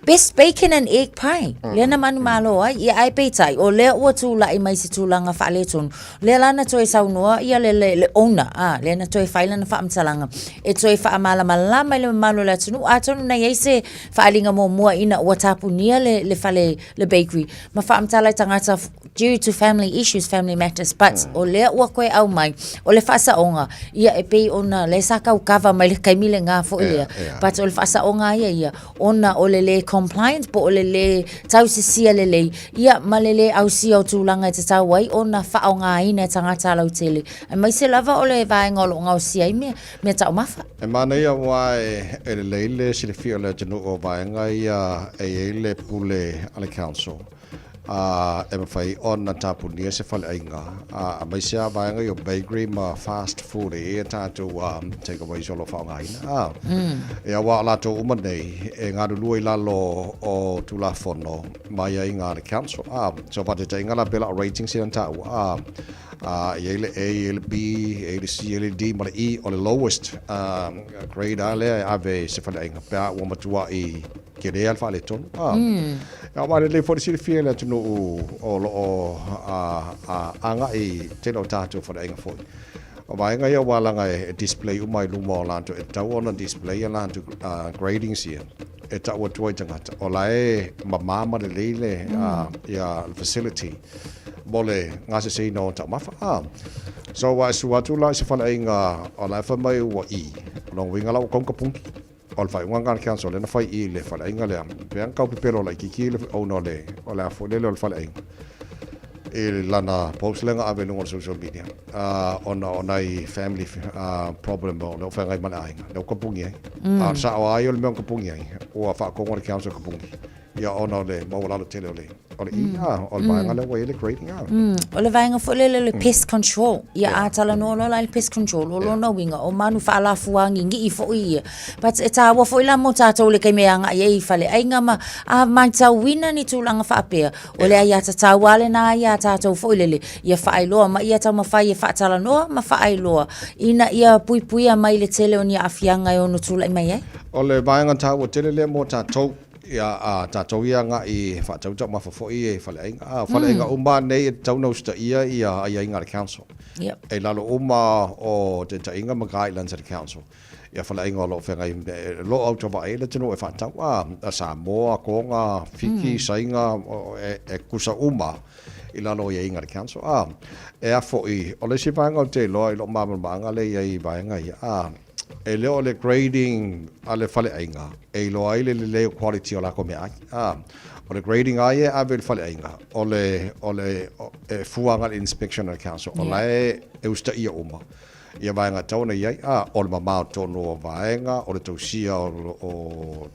Best bacon and egg pie. Lea na manumalo ai. Ia ae peitai, o lea ua tulai mai se tulaga faaletonu. Lea la na toe saunoa ia le, le, le owner, a, lea na toe fai lana faamatalaga e toe faamalamalama i le mamalu o le atunuu. Atonu na i ai se faaaliga muamua ina ua tapunia le, le fale, le bakery, ma faamatala i tagata due to family issues, family matters, but o lea ua toe aumai, o le faasaoga, ia e pei ona lea sa tau kava mai le taimi lena foi lea, but o le faasaoga lava ia ia, ona o le lē compliant po o le lē tausisia lelei, ia ma le lē ausia o tulaga e tatau ai ona faaaogaina e tagata lautele, aemaise lava o le vaega o lo o gaosia ai mea, mea taumafa. E manaia aua e lelei le silafia o le atunuu o vaega ia e i ai le pule a le council. ā, e mawhai ona tapunia se faleaiga, ā, aemaise lava vaega ia o bakery ma fast food e i ai a tātou take aways o lo o faaaogaina, ā. Ia aua o latou uma nei e galulue i lalo o Tulafono ma aiaiga a le council, ā. So faataitaiga la pei la o ratings ia na taua, ā, ā, e i ai le A, e i ai le B, e i ai le C, e i ai le D ma le E, o le lowest grade lava lea e ave i se faleaiga pe a ua matuai Tele lava le faaletonu. Ah. Mm. Aua lelei foi le silafia i le atunuu o lo o agai i tele o tātou faleaiga foi. O vaega ia ua laga e display uma i luma o latou, e tatau ona display a latou gradings ia e tau atu ai tagata. O la e mamā ma lelei le ia facility mo le gaseseina o taumafa. Ah. So ua e sua atu la i se faleaiga o la e fai mai ua E. O lona uiga la ua kaunga pungi. O le faaiuga lena a le council lea na fai i le faleaiga lea, pei lava ona tau pepelo laitiiti le owner o le, o le a foi lele o le faleaiga i lana post lea na ave i luga o le social media ona o nai family problem o lea ua feagai ma le aiga, lea ua tapuni ai. A o le sao lava ia o le mea ua tapuni ai, ua faatonu e le council e tapuni. Ia ona o le maualalo tele o le o le E, a, o le vaega lea ua i ai le grading, a. O le vaega foi lele o le pest control. Ia a talanoa loa la i le pest control, o lona uiga, o manu faalafuagigii foi ia. But e tāua foi la mo tātou le taimi e agai ai i faleaiga ma a matauina ni tulaga faapea, o le aiatatau lava lena ia a tātou foi lele, ia faailoa ma ia taumafai e faatalanoa ma faailoa ina ia puipuia mai le tele o ni aafiaga e ono tulai mai ai. O le vaega tāua tele lea mo tātou. Ia, a tātou ia agai e whaatau taumafa foi e faleaiga. A, faleaiga uma nei e tatau ona usitaia ia aiaiga a le council. Yep. E lalo uma o taitaiga ma guidelines a le council. Ia faleaiga o lo o feagai, e lo o autavaai ai le atunuu e whaatau, a, a Samoa, Tonga, Fiti, Saina, e kusa uma i lalo o aiaiga a le council. A, e a foi, o le isi vaega ou te iloa i lou malamalamaaga lea i ai i vaega ia, a, E le o le grading a le faleaiga e iloa ai le lelei o quality o lākou meaai. A, o le grading lava ia e ave i le faleaiga, o le, o le, e fua agai i le inspection a le council, o la e, e usitaia uma ia vaega e tatau ona i ai. A, o le mamao tonu o vaega, o le tausia o, o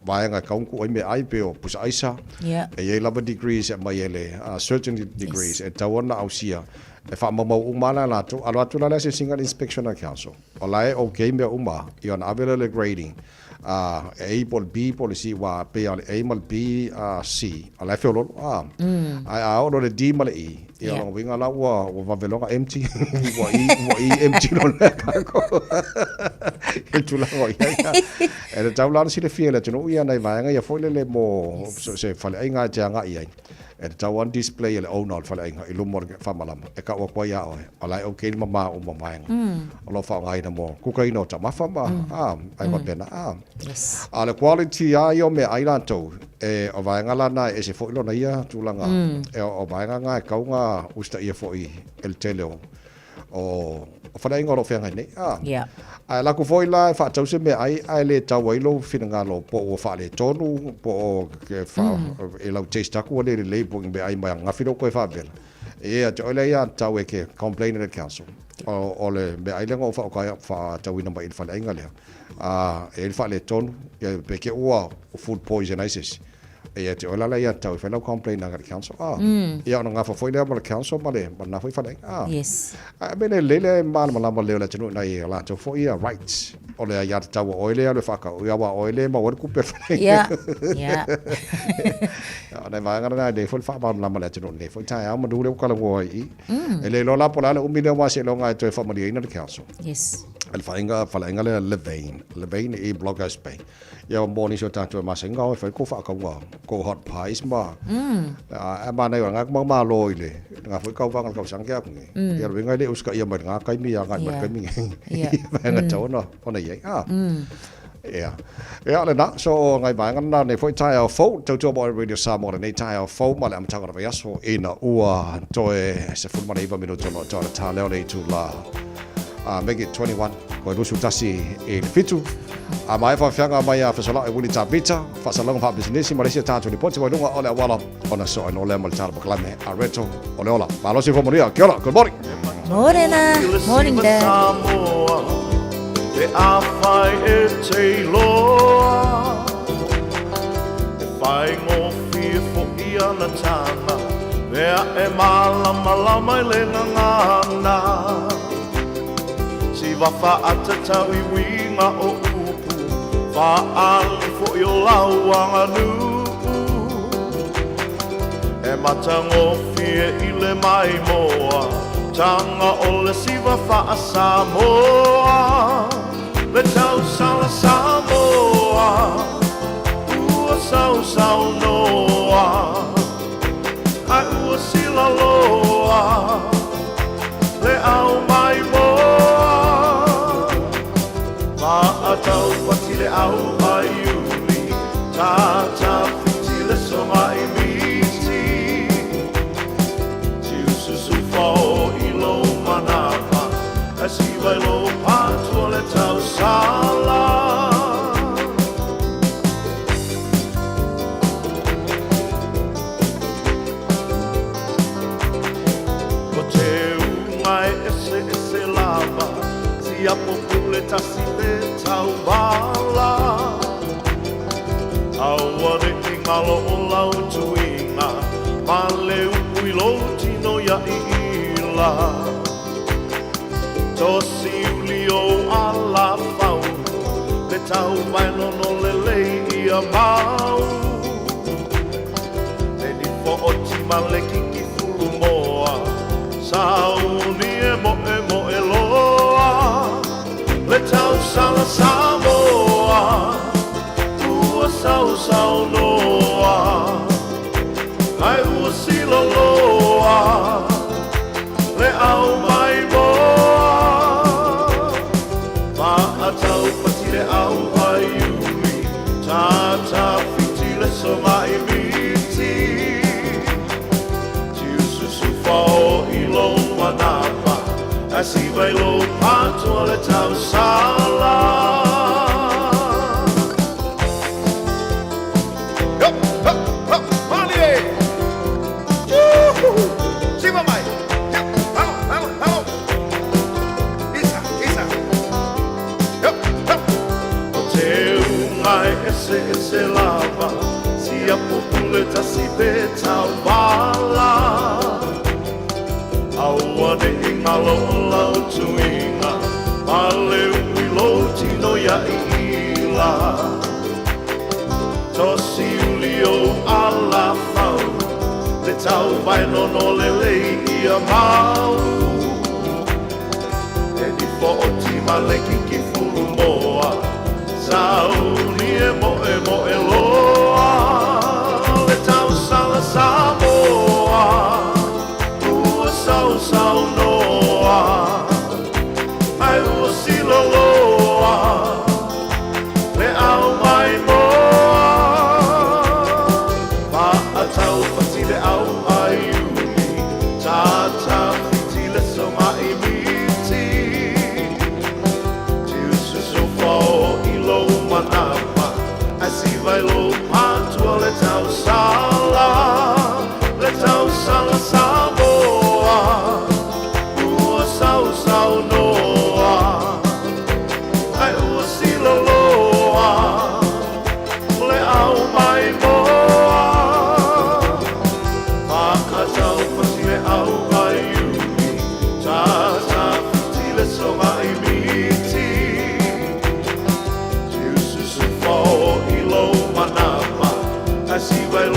vaega e tatau ona tuu ai meaai pei o pusa aisa, e i ai lava degrees e aumai e le certain degrees e tatau ona ausia e faamaumau uma lava la e latou. Alo atu la le asiasiga a le inspection a le council, o la e okay mea uma, ia ona ave lea o le grading, e A po o le B po o le C, aua pei lava o le A ma le B, C, o la e feoloolo, ae a oo loa i le D ma le E, Ia, lona uiga la ua, ua vave loa ona empty, ua E, ua E empty loa le cargo. I le tulaga o i ai. E tatau la ona silafia e le atunuu ia nai vaega ia foi lele mo so o se faleaiga e te agai i ai. E tatau lava ona display e le owner o le faleaiga i luma o le faamalama e tau atu ai ia oe, o la e okay le mama uma o vaega o lo o faaaogaina mo kukaina o taumafa ma, a, ae faapena, a. A o le quality lava ia o meaai latou, E, o vaega la na e ese foi lona ia tulaga, e, o vaega na e tatau ona usitaia foi e le tele o, o, o faleaiga o lo o feagai nei. A, Ae alu atu foi la e faatau se meaai ae le tau ai lou finagalo po ua faaletonu, po o ke fa, e lau taste atu ua le lelei po o ni meaai mai ananafi lea ua toe faavela. E ia te oe lea ia tau e ke complain i le council. O, o le meaai lea na ou faatauina mai i le faleaiga lea. A, e i ai le faaletonu, ia pe te ua food poison ai se isi. E ia te oe la lea ia tau e fai lau complain agai i le council. A, ia ona gafa foi lea ma le council ma le ma lena foi faleaiga. A, a mea lelei le malamalama lelei o le atunuu i nai a latou foi ia rights. O le aiatatau a oe lea e alu e faatau, ia aua o oe lea e maua ai le tupe a le faleaiga. Ia, ia. O nai vaega na e lelei foi le faamalamalama i le atunuu i lenei foi taeao manu lea ua talanoa ai i i. E le iloa la po o le a le umi lea aua seiloga e toe faamalieina le council. Yes. Le faiga faleaiga lea Levain, Levain i Blockhouse Bay. Ia mo nisi o tatou e masani ona o e fai kou faakauga, kou hot pies ma a manaia o lena ma malo i le lena foi tauvaga o le tausaga tea atu nei. Ia o le uiga e le usitaia mai lena taimi agai mai le taimi nei. Vaega tatau ona i ai. Ia. Ia o lena, so o nai vaega na nei foi taeao fou, tautua mo Radio Samoa lenei taeao fou ma le amataga o le vaiaso ina ua toe 19 minute o lo o toa le ta lea o le itula make it 21 koe 21 i le fitu. A maea faafiaga mai a fesolai Willie Tavita, faasalalauga faapisinisi ma le isi a tatou lipoti mai luga o le auala ona soo ai loa lea ma le tala pakalame a Reto o le ola. Malo soifua manuia. Kia ora. Good morning. Morena. Morning, Dad. Te awhai e te iloa E whaingofie fo'i ana tāna Mea e mālamalama i le gagana Siva faatatau i uiga o upu Faaali fo'i o lau aganuu E matagofie i le maimoa Taga o le siva faa-Samoa Le tausala Samoa Ua sausaunoa Ae ua silaloa Le au maimoa Maataupati le au a Iuli Tatawhiti le soga i miti Tiususu fao i lou manava Ae siva i lou patua le tausala. Ko te ūnga e eseese lava, Siapo pule tasi pe tauvala. Aua ne i ngalo o lau tuiga, Ma le upu i lou tino ia iila. Tosi uli ou ala faulu, Le tau mai nono lelei ia mau. Le nifo o tima le kiki fulu moa, Sauni e moemoe loa, Le tausala Samoa, Ua sausaunoa, Ae ua siloloa, Le au maimoa. Maataupati le au a Iuli, Tatawhiti le soga i miti. Tiususu fao i lou manava, Ae siva i lou patua le tausala. Yo, ho, ho, malie! Juhu! Siva mai! Yo, alo, alo, alo! Isa, isa! Yo, ho! O te unga e eseese lava, Siapo pule tasi pe tauvala. Aua ne i ngalo o lau tuiga, Ma le ui lou tino ia iila. Tosi uli ou ala fau, Le tau vai nono lelei ia mau. E nifo o tima le kiki fulu moa, Sauni e moemoe loa, Le tausala Samoa, Ua sausaunoa, Ae ua siloloa, Le au maimoa. Maataupati le au a Iuli, Tatawhiti le soga i miti. Tiususu fao i lou manava, Ae siva i lou patua le tausala, Le tausala Samoa, Ua sausaunoa, Ae ua siloloa, Le au maimoa. Maataupati le au a Iuli, Tatawhiti le soga i miti. Tiususu fao i lou manava, Ae siva i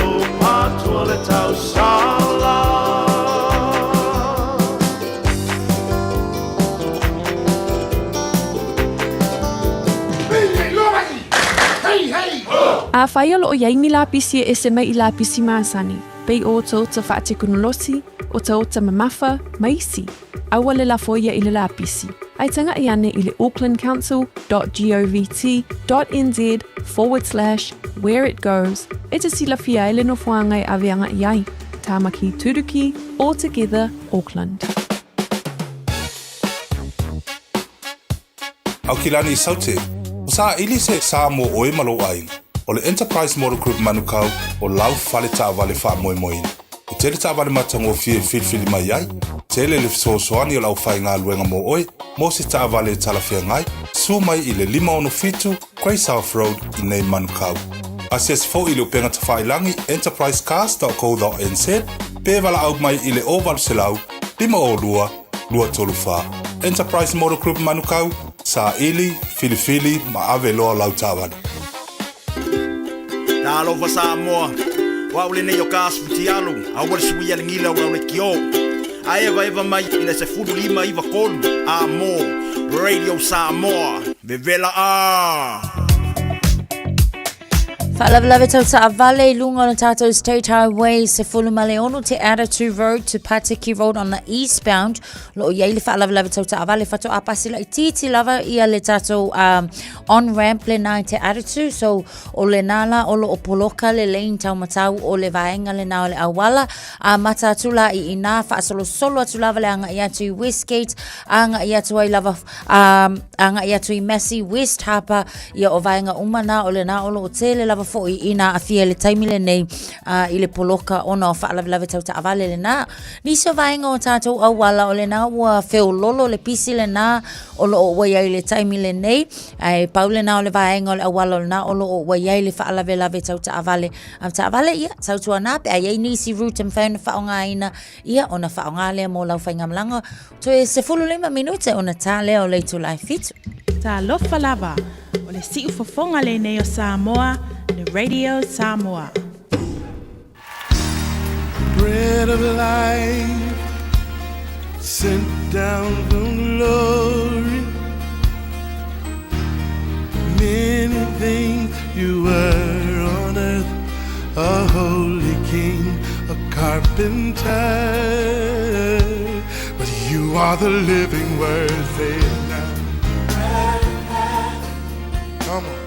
Afai o lo o i ai ni lapisi e ese mai i lapisi masani, pei o otaota faatekonolosi, otaota mamafa, ma isi, aua le lafo ia i le lapisi, ae tagaʻi ane i le aucklandcouncil dot govt dot nz forward slash where it goes e te silafia ai le nofoaga e ave agaʻi ai. Tāmaki Turuki, All Together, Auckland. Aukilani Saute, ua saʻili se sā mo ʻoe ma lou ʻāina. ʻO le Enterprise Motor Group Manukau o lau fale taʻawale faamoemoeina. E tele taʻawale matagofie e filifili mai ai, tele le fesoasoani o le aufaigaluega mo ʻoe mo se taʻawale e talafeagai, suo mai i le 567 Grey South Road i nei Manukau. Asiasi foi i le upega tafailagi enterprisecars.co.nz pe valaau mai i le 0800 502 234. Enterprise Motor Group Manukau, saili, filifili ma ave loa lau taavale. Talofa Samoa, o au lenei o ka asu fitialu, aua le suia le gila o lau lekiō. A evaeva mai i le 15 93 a mō Radio Samoa, vevela ā! Faalavelave tau taavale i luga o le tatou State Highway 16 Te Atatu Road to Patiki Road on the eastbound. Lo o i ai le faalavelave tau taavale faatoa pasi laitiiti lava ia le tatou um, on ramp lena i Te Atatu. So o lena la o lo o poloka le lane taumatau o le vaega lena o le auala. A mata atu la i ina faasolosolo atu lava le agai atu i Westgate, agai atu ai lava A agai atu i Massey West Harbour, ia o vaega uma na o lena o lo o tele lava foi ina aafia i le taimi lenei a, i le poloka ona o faalavelave tau taavale lena. Nisi o vaega o tatou auala o lena ua feololo le pisi lena o lo o ua i ai i le taimi lenei, ae pau lena o le vaega o le auala o lena o lo o ua i ai le faalavelave tau taavale. A taavale, ia, tautuana pe a i ai nisi route e mafai ona faaaogaina, ia, ona faaaoga lea mo lau faigamalaga. Toe 15 minute ona tā lea o le itula e fitu. Talofa lava, o le siufofoga lenei o Samoa, le Radio Samoa. Bread of life sent down from glory. Many things you were on earth, a holy king, a carpenter. But you are the living word, say it now. Come on.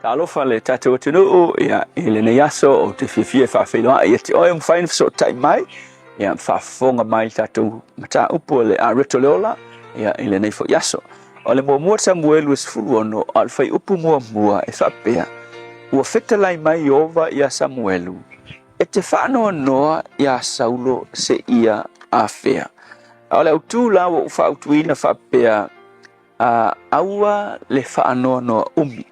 Talofa le tatou atunuu, ia, i lenei aso ou te fiafia e faafeiloai ia te oe ua mafai ona fesootai mai, ia, faafofoga mai i le tatou mataupu o le Areto le Ola, ia, i lenei foi aso. O le muamua Samuelu e 16, a o le fuaiupu muamua e faapea, Ua fetalai mai Ieova iā Samuelu, e te faanoanoa iā Saulo seia afea. A o le autū la ua ou faautuina faapea, A aua le faanoanoa umi.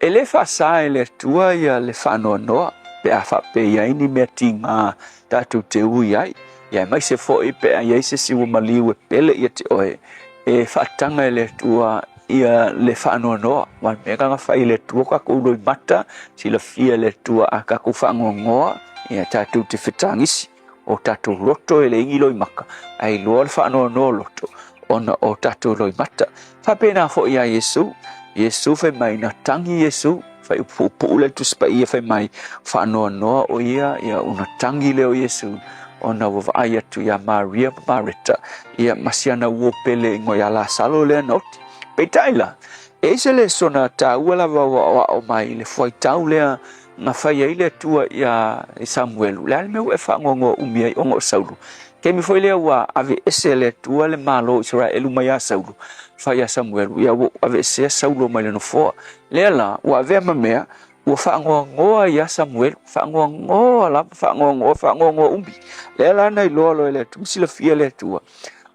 E le faasa e le Atua ia le faanoanoa pe a faapea i ai ni mea tigā tatou te ui ai, ia aemaise foi pe a i ai se isi ua maliu e pele ia te oe, e faataga e le Atua ia le faanoanoa. Aua o le mea lena na fai e le Atua tatou loimata, silafia e le Atua a tatou faanoanoa, ia tatou te fetagisi. O tatou loto e leai ni loimata, ae iloa le faanoanoa loto ona o tatou loimata. Faapena foi ia Iesu. Iesu fai mai, na tagi Iesu, fai upuupuu le Tusi Paia fai mai, faanoanoa o ia, ia una tagi lea o Iesu, ona ua vaai atu ia Maria ma Mareta, ia ma si ana uo pele ingoa ia Lasalo lea na oti. Peitai la, e ese le sona taua lava ua aoao mai le fuaitau lea Na fai ai le Atua iā Samuelu, le a le mea ua e faanoanoa umi ai ona o Saulo? Taimi foi lea ua aveese e le Atua le malo o Isaraelu mai iā Saulo, fai iā Samuelu, ia ua ou aveesea Saulo mai le nofoa. Lea la, ua avea ma mea ua faanoanoa ai iā Samuelu, faanoanoa lava, faanoanoa, faanoanoa umi. Lea la na iloa loa e le Atua, silafia e le Atua,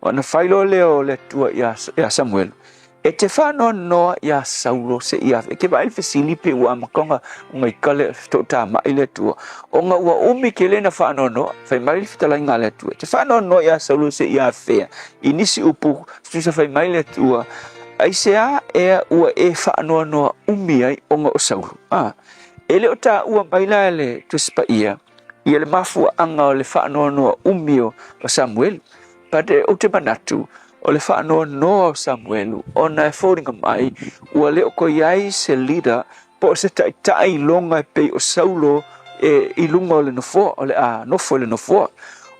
ona fai loa lea o le Atua iā Samuelu, E te faanoanoa iā Saulo seia e te vaai le fesili pe ua amata ona ona ika le toʻatamai le Atua, ona ua umi tele na faanoanoa. Fai mai le fetalaiga a le Atua, e te faanoanoa iā Saulo seia afea? I nisi upu, tusa fai mai le Atua, Aisea ea ua e faanoanoa umi ai ona o Saulo? A, e le o taua mai la e le Tusi Paia ia le mafuaaga o le faanoanoa umi o Samuelu. But ou te manatu, o le faanoanoa o Samuelu, ona e foliga mai ua le o toe i ai se leader po o se taitai iloga e pei o Saulo e i luga o le nofoa, o le a nofo i le nofoa.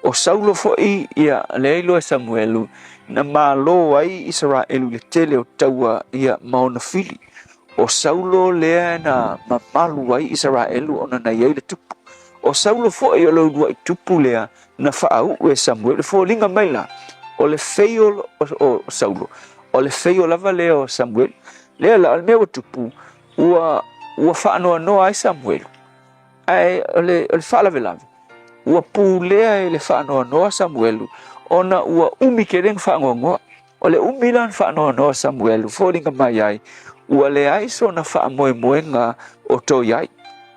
O Saulo foi, ia, lea e iloa e Samuelu, na malo ai Isaraelu i le tele o taua, ia, ma ona fili. O Saulo lea na mamalu ai Isaraelu ona na i ai le tupu. O Saulo foi o le uluai tupu lea na faauu e Samuelu. E foliga mai la, o le feio o Saulo, o le feio lava lea o Samuelu. Lea la, o le mea ua tupu, ua, ua faanoanoa ai Samuelu. Ae o le, o le faalavelave, ua pulea e le faanoanoa Samuelu, ona ua umi tele na faanoanoa. O le umi la na faanoanoa Samuelu, foliga mai ai, ua leai sona faamoemoega o toe i ai.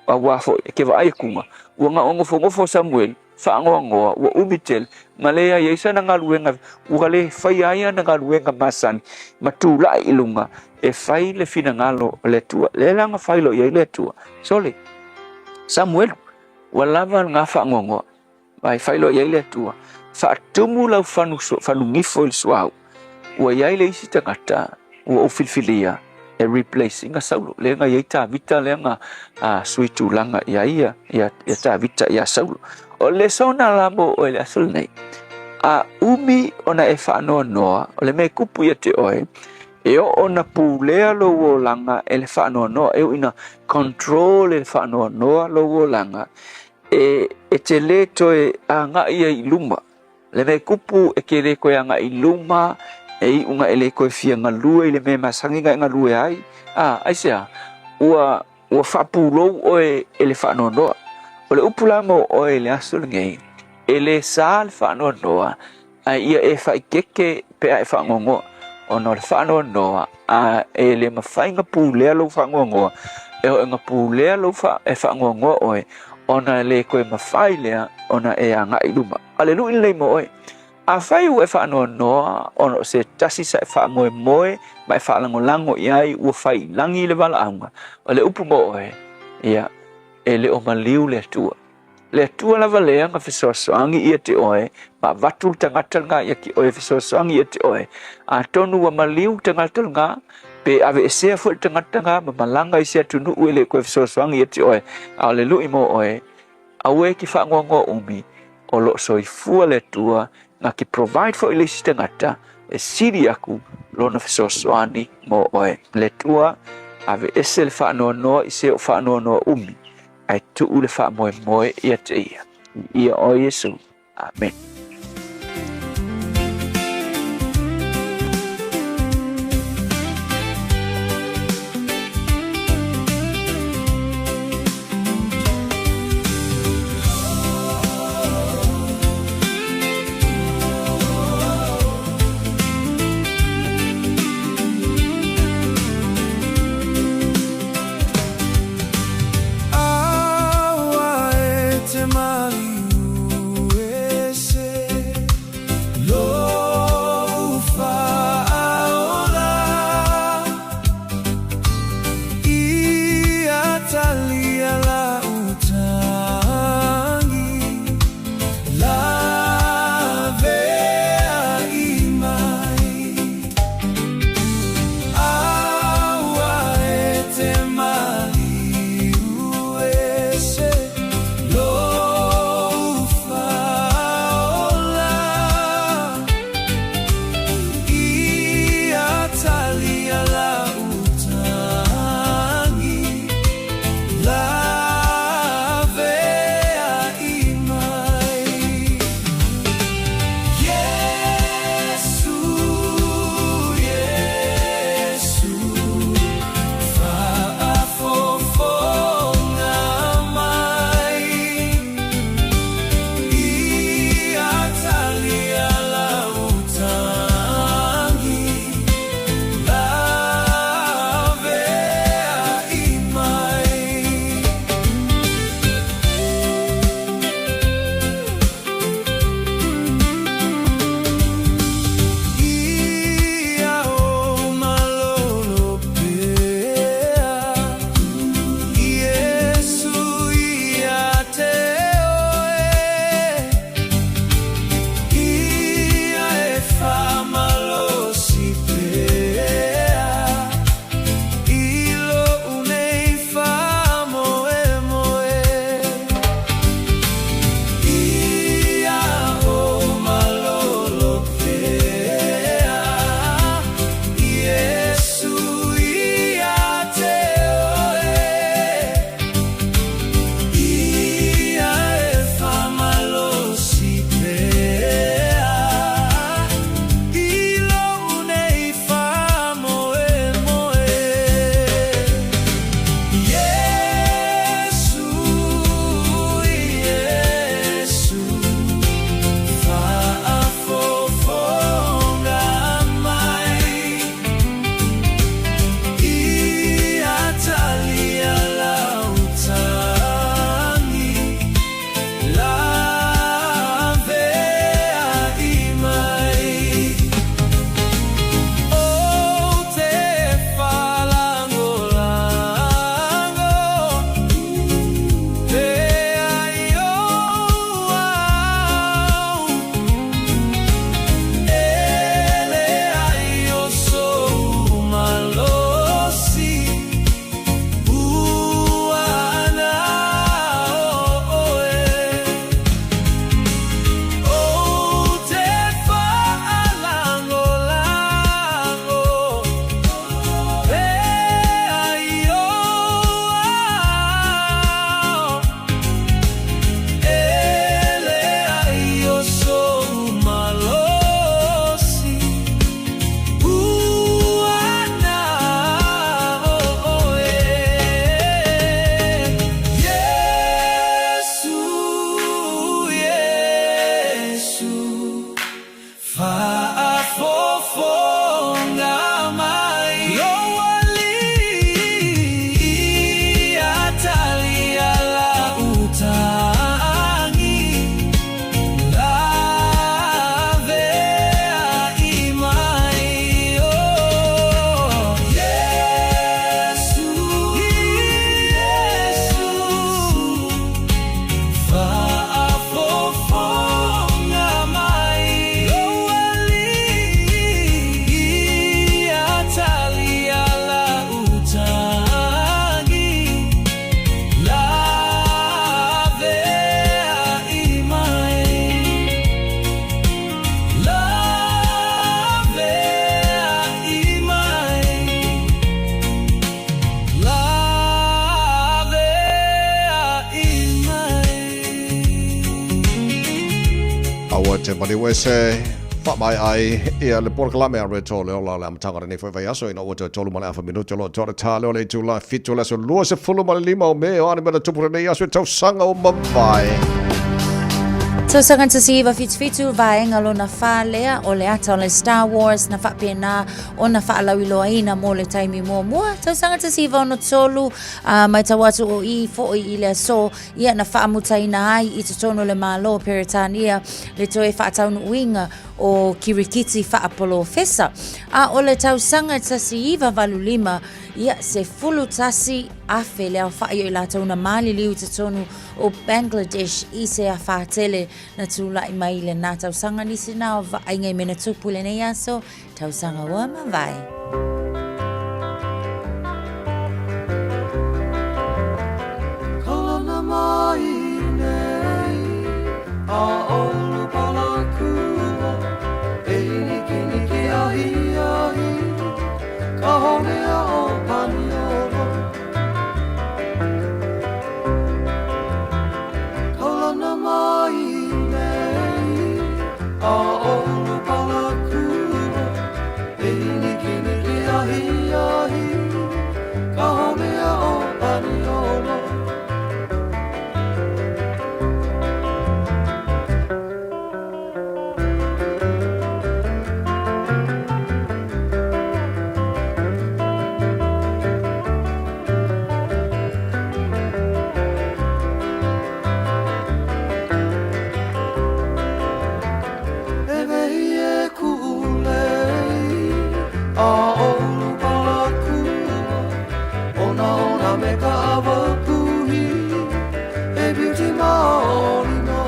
Auā foi, e te vaai atuga, ua na o nofonofo Samuelu, faanoanoa, ua umi tele, ma leai ai sana galuega, ua le faia ai ana galuega masani, ma tulai i luga e fai le finagalo o le Atua. Lea la na fai loa i ai le Atua, Sole, Samuelu, ua lava lena faanoanoa. Ma e fai loa i ai le Atua, Faatumu lau fanu, fanugifo i le suauu, ua i ai le isi tagata ua ou filifilia e replace ina Saulo. Lea na i ai Tavita lea na sui tulaga i ai ia, ia, ia Tavita ia Saulo. O le lesona la mo oe le aso lenei, a umi ona e faanoanoa, o le mea e kupu ia te oe, e oo ona pulea lou olaga e le faanoanoa, e ui ina control e le faanoanoa lou olaga, E, e te lē toe agai ai i luma. Le mea e kupu e te lē toe agai i luma, e iu na e lē toe fia galue i le mea e masani na e galue ai. A, aisea? Ua, ua faapulou oe e le faanoanoa. O le upu la mo oe i le aso lenei, e lē sa le faanoanoa, Ae ia e faaeteete pe a e faanoanoa, ona o le faanoanoa, a e le mafai na pulea lou faanoanoa, e oo ina pulea lou fa, e faanoanoa oe, ona e le toe mafai lea ona e agai i luma. A o le luʻi lenei mo oe. Afai ua e faanoanoa ona o se tasi sa e faamoemoe ma e faalagolago i ai ua fai i lagi le valaauga, o le upu mo oe, ia, e le o maliu le Atua. Le Atua lava lea na fesoasoani ia te oe, ma avatu le tagata lena ia te oe e fesoasoani ia te oe. Atonu ua maliu le tagata lena, pe aveesea foi le tagata lena ma malaga i se atunuu e le toe fesoasoani ia te oe. A o le lui mo oe, aua e te faanoanoa umi, o lo o soifua le Atua na te provide foi le isi tagata e sili aku lona fesoasoani mo oe. Le Atua, aveese le faanoanoa i se o faanoanoa umi, Ae tuu le faamoemoe ia te ia. Ia oe Iesu. Amen. maliu ese faamaea ai ia le polokalame a Red le Ola o le amataga o lenei foi vaiaso ina ua toe 3 ma le afa minute o lo o toa le tā lea o le itula e 7 o le aso 25 o Me. O a ni mea na tupu lenei aso i tausaga ua mavae? Tausaga 1977, vaega lona whā lea o le ata o le Star Wars na faapena ona faalauiloaina mo le taimi muamua. Tausaga 1963, a matau atu o i foi i le aso, ia na faamutaina ai i totonu o le Malo o Peretania le toe faataunuuina o kirikiti faapolofesa. A o le tausaga 1985, ia 11,000 le aofai o i latou na maliliu i totonu o Bangladesh i se afa tele na tulai mai i lena tausaga. Nisi na o vaaiga i mea na tupu i lenei aso, tausaga ua mavae. Kaulana mai nei a olu palakua e nikiniki ahi ahi ka honea o Paniolo. Kaulana mai nei a olu palakua e nikiniki ahi ahi ka honea o Paniolo. E wehi e kuʻulei a olu palakua ona ona me ka awa puhi e beauty maoli no.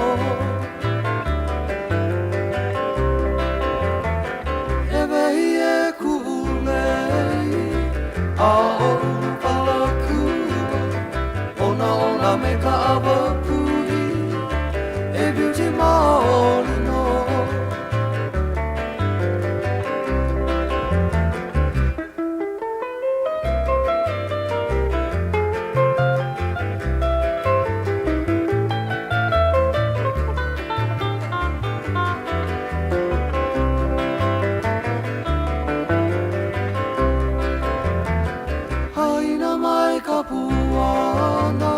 E wehi e kuʻulei a olu palakua ona ona me ka awa puhi e beauty maoli no. Haina mai ka puana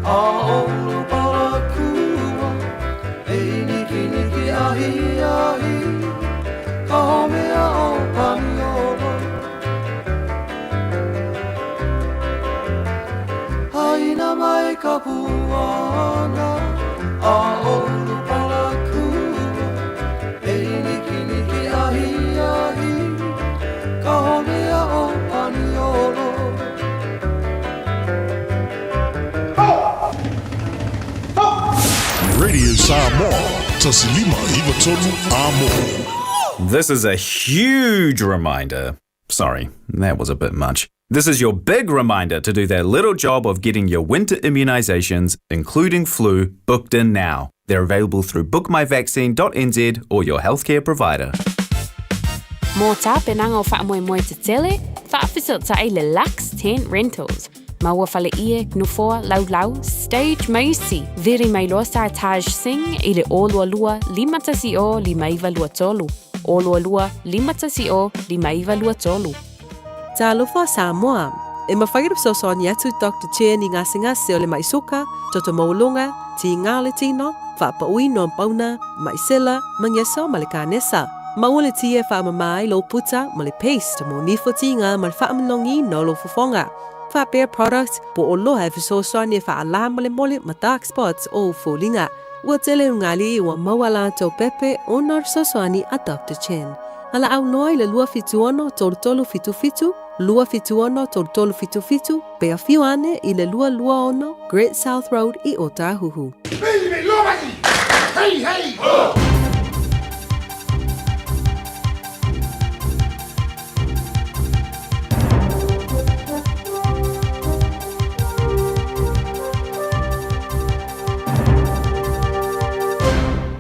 a olu palakua e nikiniki ahi ahi ka homea o Paniolo. Haina mai ka puana a olu palakua e nikiniki ahi ahi ka homea o Paniolo. Radio Samoa, 1593 Amo. This is a huge reminder. Sorry, that was a bit much. This is your big reminder to do that little job of getting your winter immunisations, including flu, booked in now. They're available through bookmyvaccine.nz or your healthcare provider. Mō tapenaga o faamoemoe tetele, faafesootai le Lux Tent Rentals. Maua faleie, nofoa, laulau, stage ma isi. Vili mai loa Sartaj Singh i le 022 510 5923. 022 510 5923. Talofa Samoa. E mafai ona fesoasoani atu Doctor Chen i gasegase o le ma'i suka, toto maualuga, tigā o le tino, faapauina o pauna, ma'i sela, magiso ma le kanesa. Maua le ti e faamama ai lou puta ma le paste mo nifo tigā ma le faamalogiina o lou fofoga. Faapea product po o oloa e fesoasoani e faalā molemole ma dark spots o ou foliga. Ua tele ugalii ua maua latou pepe ona o le fesoasoani a Doctor Chen. Valaau loa i le 276 3377, 276 3377, pe afio ane i le 226 Great South Road i Ōtāhuhu. Hey, hey, ho!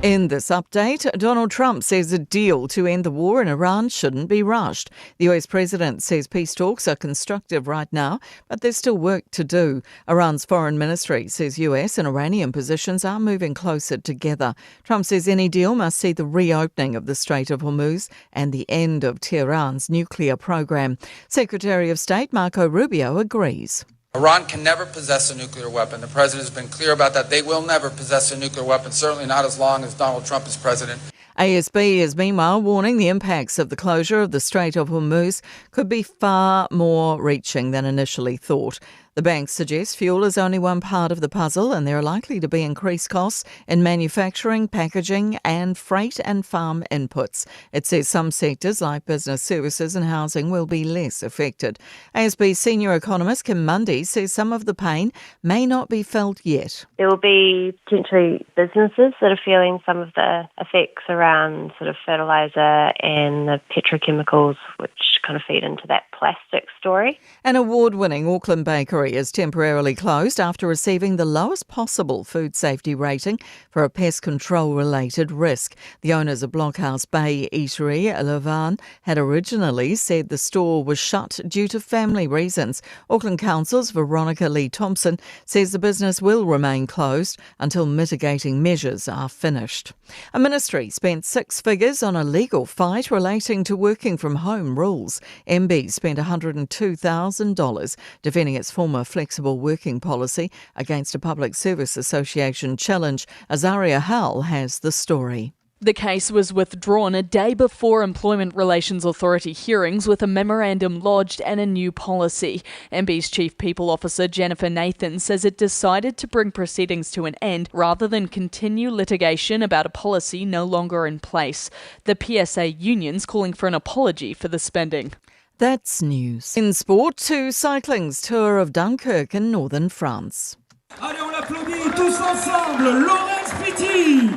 In In this update, Donald Trump says a deal to end the war in Iran shouldn't be rushed. The US president says peace talks are constructive right now, but there's still work to do. Iran's foreign ministry says US and Iranian positions are moving closer together. Trump says any deal must see the reopening of the Strait of Hormuz and the end of Tehran's nuclear program. Secretary of State Marco Rubio agrees. Iran can never possess a nuclear weapon. The president has been clear about that. They will never possess a nuclear weapon, certainly not as long as Donald Trump is president. ASB is meanwhile warning the impacts of the closure of the Strait of Hormuz could be far more reaching than initially thought. The bank suggests fuel is only one part of the puzzle and there are likely to be increased costs in manufacturing, packaging and freight and farm inputs. It says some sectors like business services and housing will be less affected. ASB senior economist Kim Mundy says some of the pain may not be felt yet. There will be potentially businesses that are feeling some of the effects around sort of fertiliser and the petrochemicals, which kind of feed into that plastic story. An award winning Auckland bakery is temporarily closed after receiving the lowest possible food safety rating for a pest control related risk. The owners of Blockhouse Bay Eatery, Levain, had originally said the store was shut due to family reasons. Auckland Council's Veronica Lee Thompson says the business will remain closed until mitigating measures are finished. A ministry spent six figures on a legal fight relating to working from home rules. MB spent $102,000 defending its former flexible working policy against a Public Service Association challenge. Azaria Howell has the story. The case was withdrawn a day before Employment Relations Authority hearings with a memorandum lodged and a new policy. MB's Chief People Officer Jennifer Nathan says it decided to bring proceedings to an end rather than continue litigation about a policy no longer in place. The PSA union's calling for an apology for the spending. That's news. In sport, to cycling's tour of Dunkirk in northern France. Allez, on l'applaudit tous ensemble, Laurence Petit!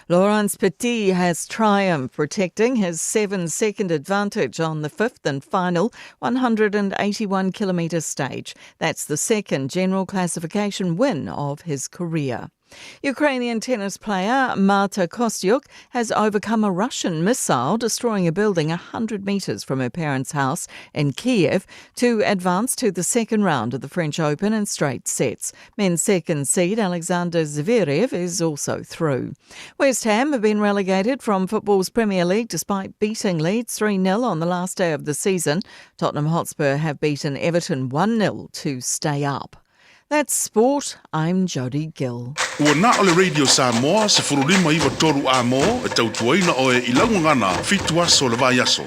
Laurence Petit has triumphed, protecting his seven second advantage on the fifth and final 181 kilometre stage. That's the second general classification win of his career. Ukrainian tennis player Marta Kostyuk has overcome a Russian missile destroying a building 100 metres from her parents' house in Kiev to advance to the second round of the French Open in straight sets. Men's second seed Alexander Zverev is also through. West Ham have been relegated from football's Premier League despite beating Leeds 3 0 on the last day of the season. Tottenham Hotspur have beaten Everton 1 0 to stay up. That's sport. I'm Jody Gill. Ua na o le Radio Samoa, 1593 A mo, e tautuaina oe i lau gagana, fitu aso o le vaiaso.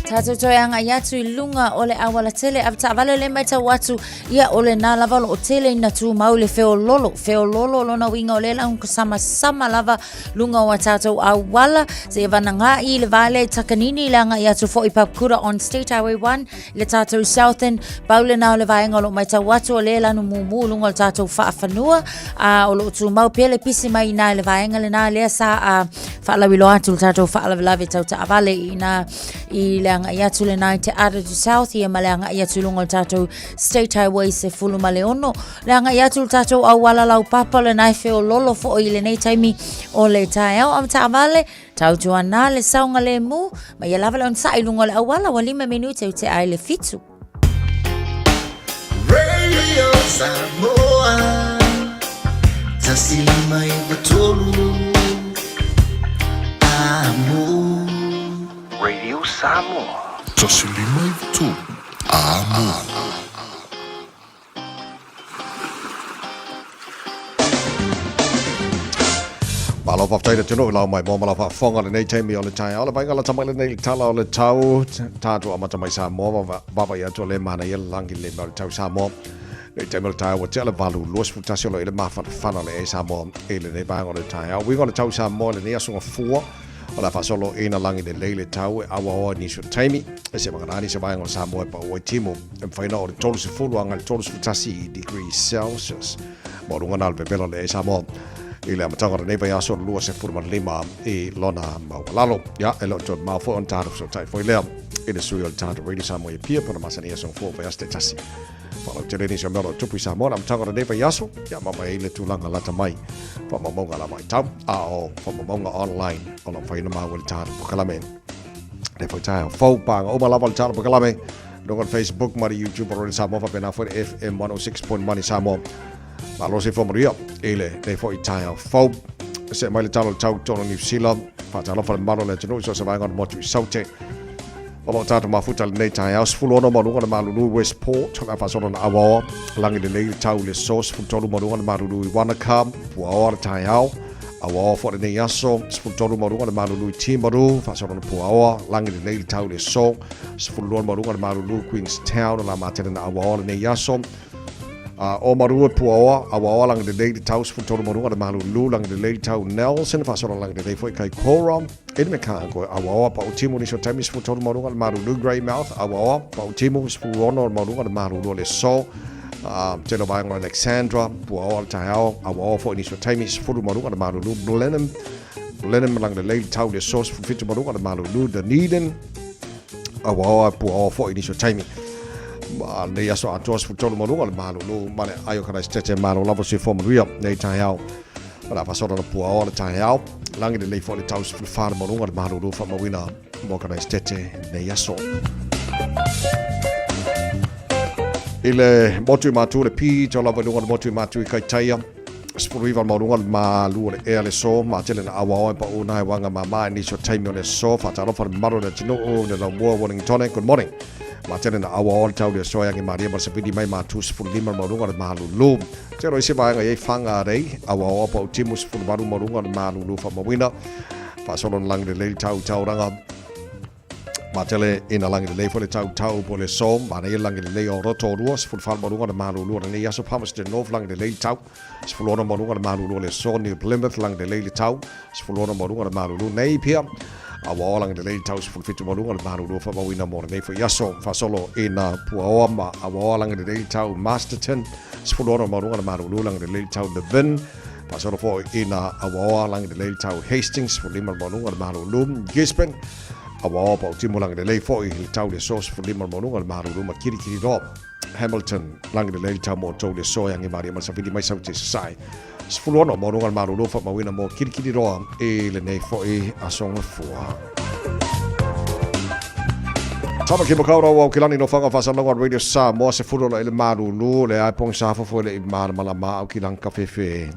Tātou toe agai atu i lunga o le auala tele, a taavale le matau atu, ia o lenā lava o loo tele ina tumau le feololo, feololo lona uiga o lea lau samasama lava luga o a tātou auala, seia vanagā i le va lea i Takanini i le agai atu foi i Papakura on State Highway 1, le tātou Southern, pau lenā o le vaega o loo matau atu o lea lanu mumu i luga o le tātou faafanua, a o loo tumau pea le pisi mai inā i le vaega lenā lea sa a faalauiloa atu le tātou faalavelave tau taavale inā i le agai atu lenā i te Ara to South ia ma le agai atu i luga o le tātou State Highway 16, le agai atu le tātou auala laupapa lenā e feololo foi i lenei taimi o le taeao a taavale Tautuana le saogalemu, ma ia lava le onosai i luga o le auala ua lima minute u tea ai le fitu. Radio Samoa 1 5 9 3 Amo. Radio Samoa. 1 5 9 3 Amo. Malo faafetai le atunuu i lao mai mo ma lau faafofoga i lenei taimi o le taeao. Le vaaiga lata mai lenei i le tala o le tau, tatou amata mai Samoa, vaavaai atu o lea e manaia le lagi le mea o le tau Samoa. Nei taimi o le taeao ua tea le valu 21 o lo o i le mafanafana le e Samoa i lenei vaega o le taeao. Uiga o le tau Samoa i lenei aso Gafua, O le a faasolo ina lagi lelei le tau e auaoa i nisi o taimi, e se vagana nisi o vaega o Samoa e pau ai timu. E mafai ona o le 30 agai le 31 degree Celsius. Maualuga na o le vevela o le ea Samoa i le amataga o lenei vaiaso o le 25 i lona maualalo. Ia, e le o toe mamao foi ona tatou fesootai foi lea. i le sui o le tatou Radio Samoa i Apia, pona masani aso fua vaiaso taitasi. Faalautele nisi o mea o lo o tupu i Samoa, le amataga o lenei vaiaso, ia ma mai ai le tulaga lata mai faamaumauga la vaitau, a o faamaumauga online o lo o mafai ona maua i le tatou polokalame. Le foi taeao fou, paga uma lava o le tatou polokalame, luga o le Facebook ma le YouTube o Radio Samoa, faapena foi le FM 106.1 i Samoa. Malo se manuia i lenei foi taeao fou. See mai le tala o le tau i totonu o Niu Sila, faatalofa le mamalu o le atunuu i so o se vaega o le motu i Saute. O lo o tatou mafuta i lenei taeao, 16 maualuga le malulu i Westport, o le a faasolo na auaoa, lagi lelei le tau i le aso, 13 maualuga le malulu i Wanaka, puaoa le taeao, auaoa foi lenei aso, 13 maualuga le malulu i Timaru, faasolo na puaoa, lagi lelei le tau i le aso, 12 maualuga le malulu i Queenstown, o le a matele na auaoa lenei aso, A o Marua Puaoa, Awaoa lagi lelei le tau, 13 maualuga le malulu, lagi lelei le tau Nelson, faasolo lagi lelei foi Kaikoura, i le Mekako, Awaoa Pautimu nisi o taimi, 13 maualuga le malulu Greymouth, Awaoa Pautimu, 16 maualuga le malulu o le aso, tele o vaega o Alexandra, Puaoa le taeao, Awaoa foi nisi o taimi, 10 maualuga le malulu Blenheim, Blenheim lagi lelei le tau i le aso, 17 maualuga le malulu Dunedin, Awaoa puaoa foi nisi o taimi. Ma nei aso atoa 13 ma luga le malulu ma le ai o Karaisitete malo lava se fua manuia nei taeao. Ma la faasolo na puaoa le taeao. Lagi lelei foi le tau 14 ma luga le malulu faamauina mo Karaisitete nei aso. I le motu i Matu le pito lava i luga o le motu i Matu i Kaitaia. 19 le maualuga le malu o le ea le aso, ma tele na auaoa e paʻu nā he wanga māmā i nisi o taimi o le aso, faatalofa le mamalu o le atunuu le laumua Wellingtone, good morning. Ma tele na auaoa le tau le aso e agi malie ma le savili mai Matu 15 le maualuga le malulu. Tele o isi vaega i ai Whangarei, auaoa paʻu timu 18 maualuga le malulu faamauina. Faasolo na lagi lelei le tau i Tauranga. Matele ina lagi lelei foi le tau tau po le so, manaia lagi lelei o Rotorua, 14 maualuga le malulu o lenei aso, Palmerston North lagi lelei le tau, 16 maualuga le malulu o le aso, New Plymouth lagi lelei le tau, 16 maualuga le malulu Napier, Awaoa lagi lelei le tau, 17 maualuga le malulu faamauina mo lenei foi aso, faasolo ina Puaoa ma Awaoa lagi lelei le tau, Masterton, 16 maualuga le malulu lagi lelei le tau, Levin, Faasolo foi ina Awaoa lagi lelei le tau, Hastings, 15 maualuga le malulu, Gisborne, Awaoa pautimu lagi lelei foi le tau le aso 15 le maualuga le malulu ma Kirikiriroa Hamilton lagi lelei le tau mo tou le aso e agi malie ma le savili mai Saute Sasae 16 maualuga le malulu faamauina mo Kirikiriroa i lenei foi aso gafua. Tamaki Makaurau au kilani no whanga whasalonga Radio Samoa se furo la i le malulu le ai pongi sahafo foi le i malamalama au ki langi kawhewhe.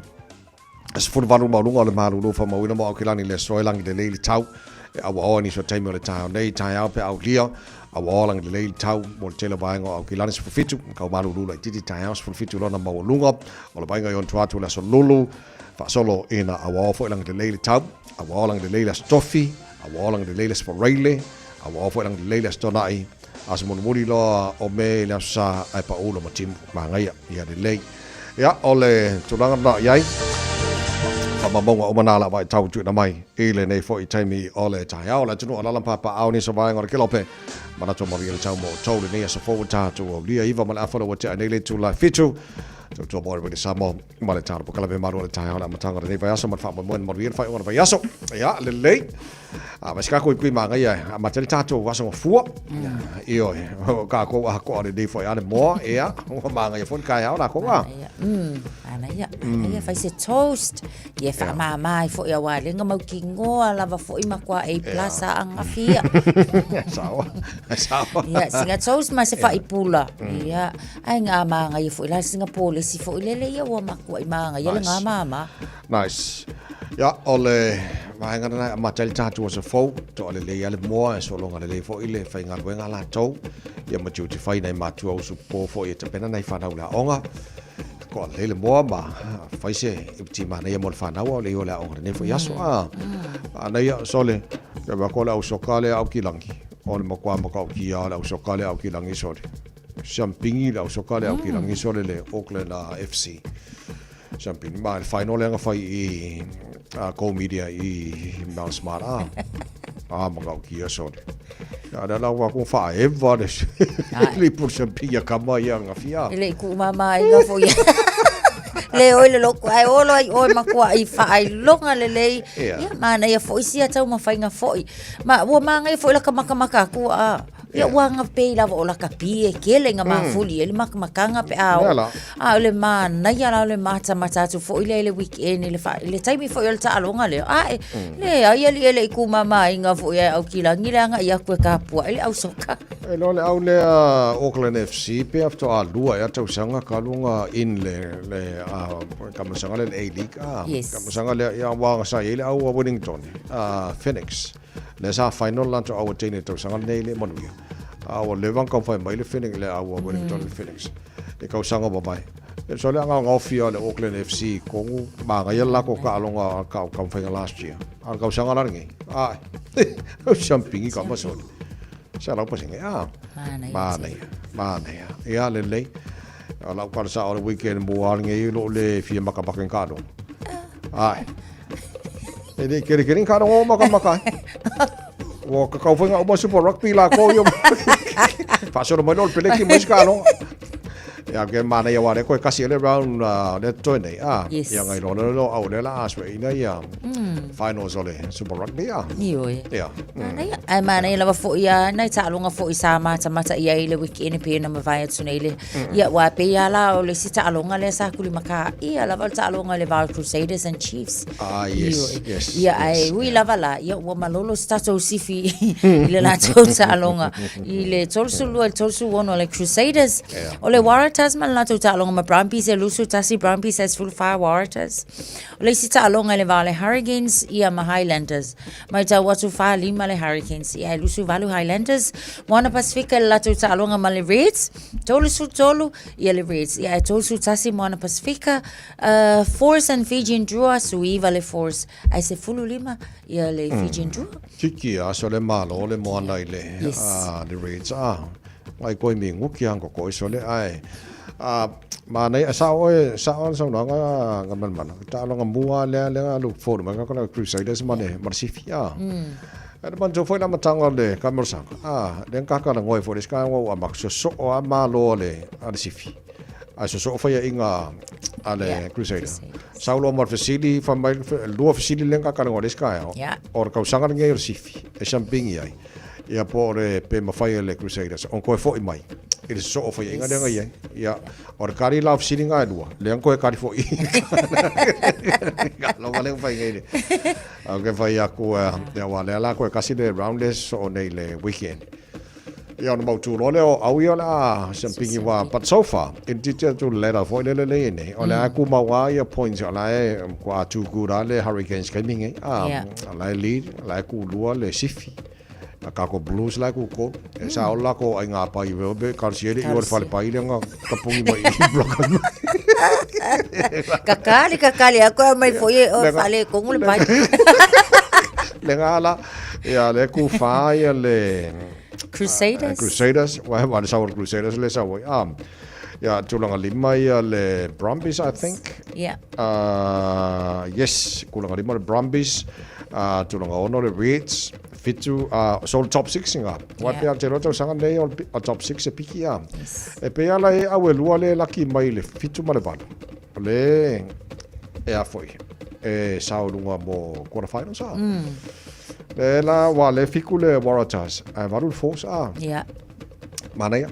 18 maualuga o le malulu faamauina mo Aukilani le aso e lagi lelei le tau e auaoa nisi o taimi o le taeao nei taeao pe aulia auaoa lagi lelei le tau mo le tele o vaega o Aukilani 17 kau malulu laitiiti taeao 17 lona maualuga o le vaega i ona tua atu o le aso Lulu faasolo ina auaoa foi lagi lelei le tau auaoa lagi lelei le aso Tofi auaoa lagi lelei le aso Faraile auaoa foi lagi lelei le aso Tona'i aso mulimuli loa o Me le aso Sa ae paʻu lo matimu magaia ia lelei. Ia, o le tulaga lena i ai, faamaumauga uma nā la vaitau tuuina mai i lenei foi taimi o le taeao. Le atunuu o lala papaao nisi o vaega o le kelope, manatu o manuia le tau mo outou lenei aso fou ua tatou aulia iva ma le afa ua tea nei le itula e fitu. Tautua mo le Samoa ma le talo pokala me malu o le taeao le amataga o lenei vaiaso ma le faamoemoe na manuia le faaiuga o le vaiaso. Ia, lelei. A ma se kākou i kui māngaia e amata le tātou aso gafua. Ioe, o kākou ahakoa lenei foi a le moa, ea, ua māngaia foi le taeao lākou a. Manaia, manaia, fai se toast. Ia whaamāmā ai foi auā lenga mau ki ngoa lava foi ma kua A plus a angafi ia. Sawa, sawa. Ia, singa toast ma se whaipula. Ia, ai ngā māngaia foi la singa pōlesi foi lele ia ua makua i māngaia le ngā māmā. Nice. Ia, o le vaega lena e amata ai le tatou aso fou, toa lelei lava le moa, e sologa lelei foi le faigaluega a latou, ia ma tiute fai nai matua usu popo foi e tapena nai fanau i le aoga. Toa lelei le moa ma fai se ti manaia mo le fanau a o le iho le aoga lenei foi aso. A, manaia, sole, kia mea koa le au soka lea au kilangi, o le matua matautia o le au soka lea au kilangi sole. Siampingi le au soka lea au kilangi sole le Auckland FC. Champion. Ma le final lea na fai i a Go Media i Mount Smart. Ah, ah matautia sole. Ia le la ua ko whaeva le le pur champion kama ia ngawhia. E le i ku mama ai nga foi. Le oi le loku ai olo ai oi makua i faailoga lelei. Ia manaia foi sia taumafaiga foi. Ma ua magaia foi laka makamaka aku a. Ia ua agapei lava o lakapi e kele nga mafuli e le makamakaga pe a o. A o le manaia la o le matamata atu foi lea i le weekend i le fa, i le taimi foi o le taaloga lea. A e leai alii e le i kumamāiga foi ae Aukilagi le agai atu e kapua'i le au soka. E iloa le au lea Auckland FC pe faatoa lua ea tausaga talu ona in le le taamilosaga lea le A-League a. Yes. Taamilosaga lea ia aua sa i ai le au a Wellington a Phoenix. Lea sa final latou au a teine i le tausaga lenei le manuia. A ua leva ona taumafai mai le Phoenix le au a Wellington le Phoenix i tausaga ua mavae. So le agaogaofi o le Auckland FC i Kongu, manaia le latou taaloga taumafaiga last year. A o le tausaga la lenei, ae, siampigi ka masoli. 100%, a. Manaia. Manaia, manaia. Ia lelei. O lau tala sao o le weekend mua lenei lou le fia makamaka i taaloga. Ae. E le kerekere ni taaloga o makamaka ai. Ua kakau foi ngā uma Super Rugby lākou ia. Faasolo mai lea o le peleki ma isi taaloga. Ia ke manaia aua lea koe kasi ai le round lea totoe nei. Ah, Yes. Ia ngai loa lea lo au lea la a sueina ia finals o le Super Rugby ah. Ioe. Ia. Manaia. Ae manaia lava foi a nai taaloga foi sa matamata i ai i le weekend pei ona mavae atu nei le. Ia aua e pei lava la o le isi taaloga lea sa kulimakaia lava o le taaloga i le va o Crusaders and Chiefs. Ah, yes, Ioe. yes, Ia ae yes, ui lava la, ia ua malolo se tatou sifi i le latou taaloga i le 32 i le 36 le Crusaders. Yeah. O le Waratahs ma le latou taaloga ma Brumbies e 21 Brumbies e 14 Waratahs. O le isi taaloga i le va o le Hurricanes ia ma Highlanders. Matau atu 4-5 le Hurricanes ia e 28 Highlanders. Moana Pasifika i le latou taaloga ma le Reds, 33 ia le Reds ia e 31 Moana Pasifika. Force and Fijian Drua, 19 le Force ae 15 ia le Fijian Drua. Tiki aso le malo le moana i le Yes. le Reds a ngai koe mi nguki ang ko koe sole ae a manaia sa oe sa oe saunoaga nga manamana taaloga mua lea lea look forward mai ka Crusaders ma le ma le sifi a E le manatua foi le amataga o le Kamelosaga a lea kaka la ngoe foi le sky ua mak so so a malo le a le sifi ae sosoo faiaʻiga a le Yeah, Crusader. Sau loa ma le fesili, fai mai, lua fesili lea na kakalaga o le isi taeao, Yeah. o le tausaga lenei o le sifi e siampigi ai, ia po o le pe mafai e le Crusaders ona toe foi mai i le sosoo faiaʻiga lea na i ai. Ia, o le kali la o fesili na e lua, lea na toe kali foi. Alofa lea ua fai nei le. Au ke fai aku, ia aua lea la toe kasi le round lea e sosoo nei i le weekend. Ia ona mautu loa lea o au ia o le a siampigi wa but so far i le tilotilo atu i le ladder foi lele lea e i ai nei o lea e tumau lava ia points o la e matua too good lava le Hurricanes taimi lenei a o la e lead o la e tulua le sifi a tatou Blues la e tutolu e sao le latou aiga pai pe talosia le i o le falepai lea na tapuni mai i block Kakali, kakali aku e mai foi e o fale kongu le pai. Le ngā la, ia le ku whā ia le Crusaders. Crusaders, wa wa le sau Crusaders le sau ai. Ah, ia tulaga lima ia le Brumbies I think. Yeah. Yes, tulaga lima le Brumbies, tulaga ono le Reds, fitu so le top 6 nga. Wa Yeah. pea te roa tausaga nei o le top 6 e piki a. Yes. E pei ala e au e lua le laki mai le fitu ma le valu. O le e a foi e sao lunga mo quarter finals a. Le la wa le fiku le Waratahs ae valu le Force a. Yeah. Manaia.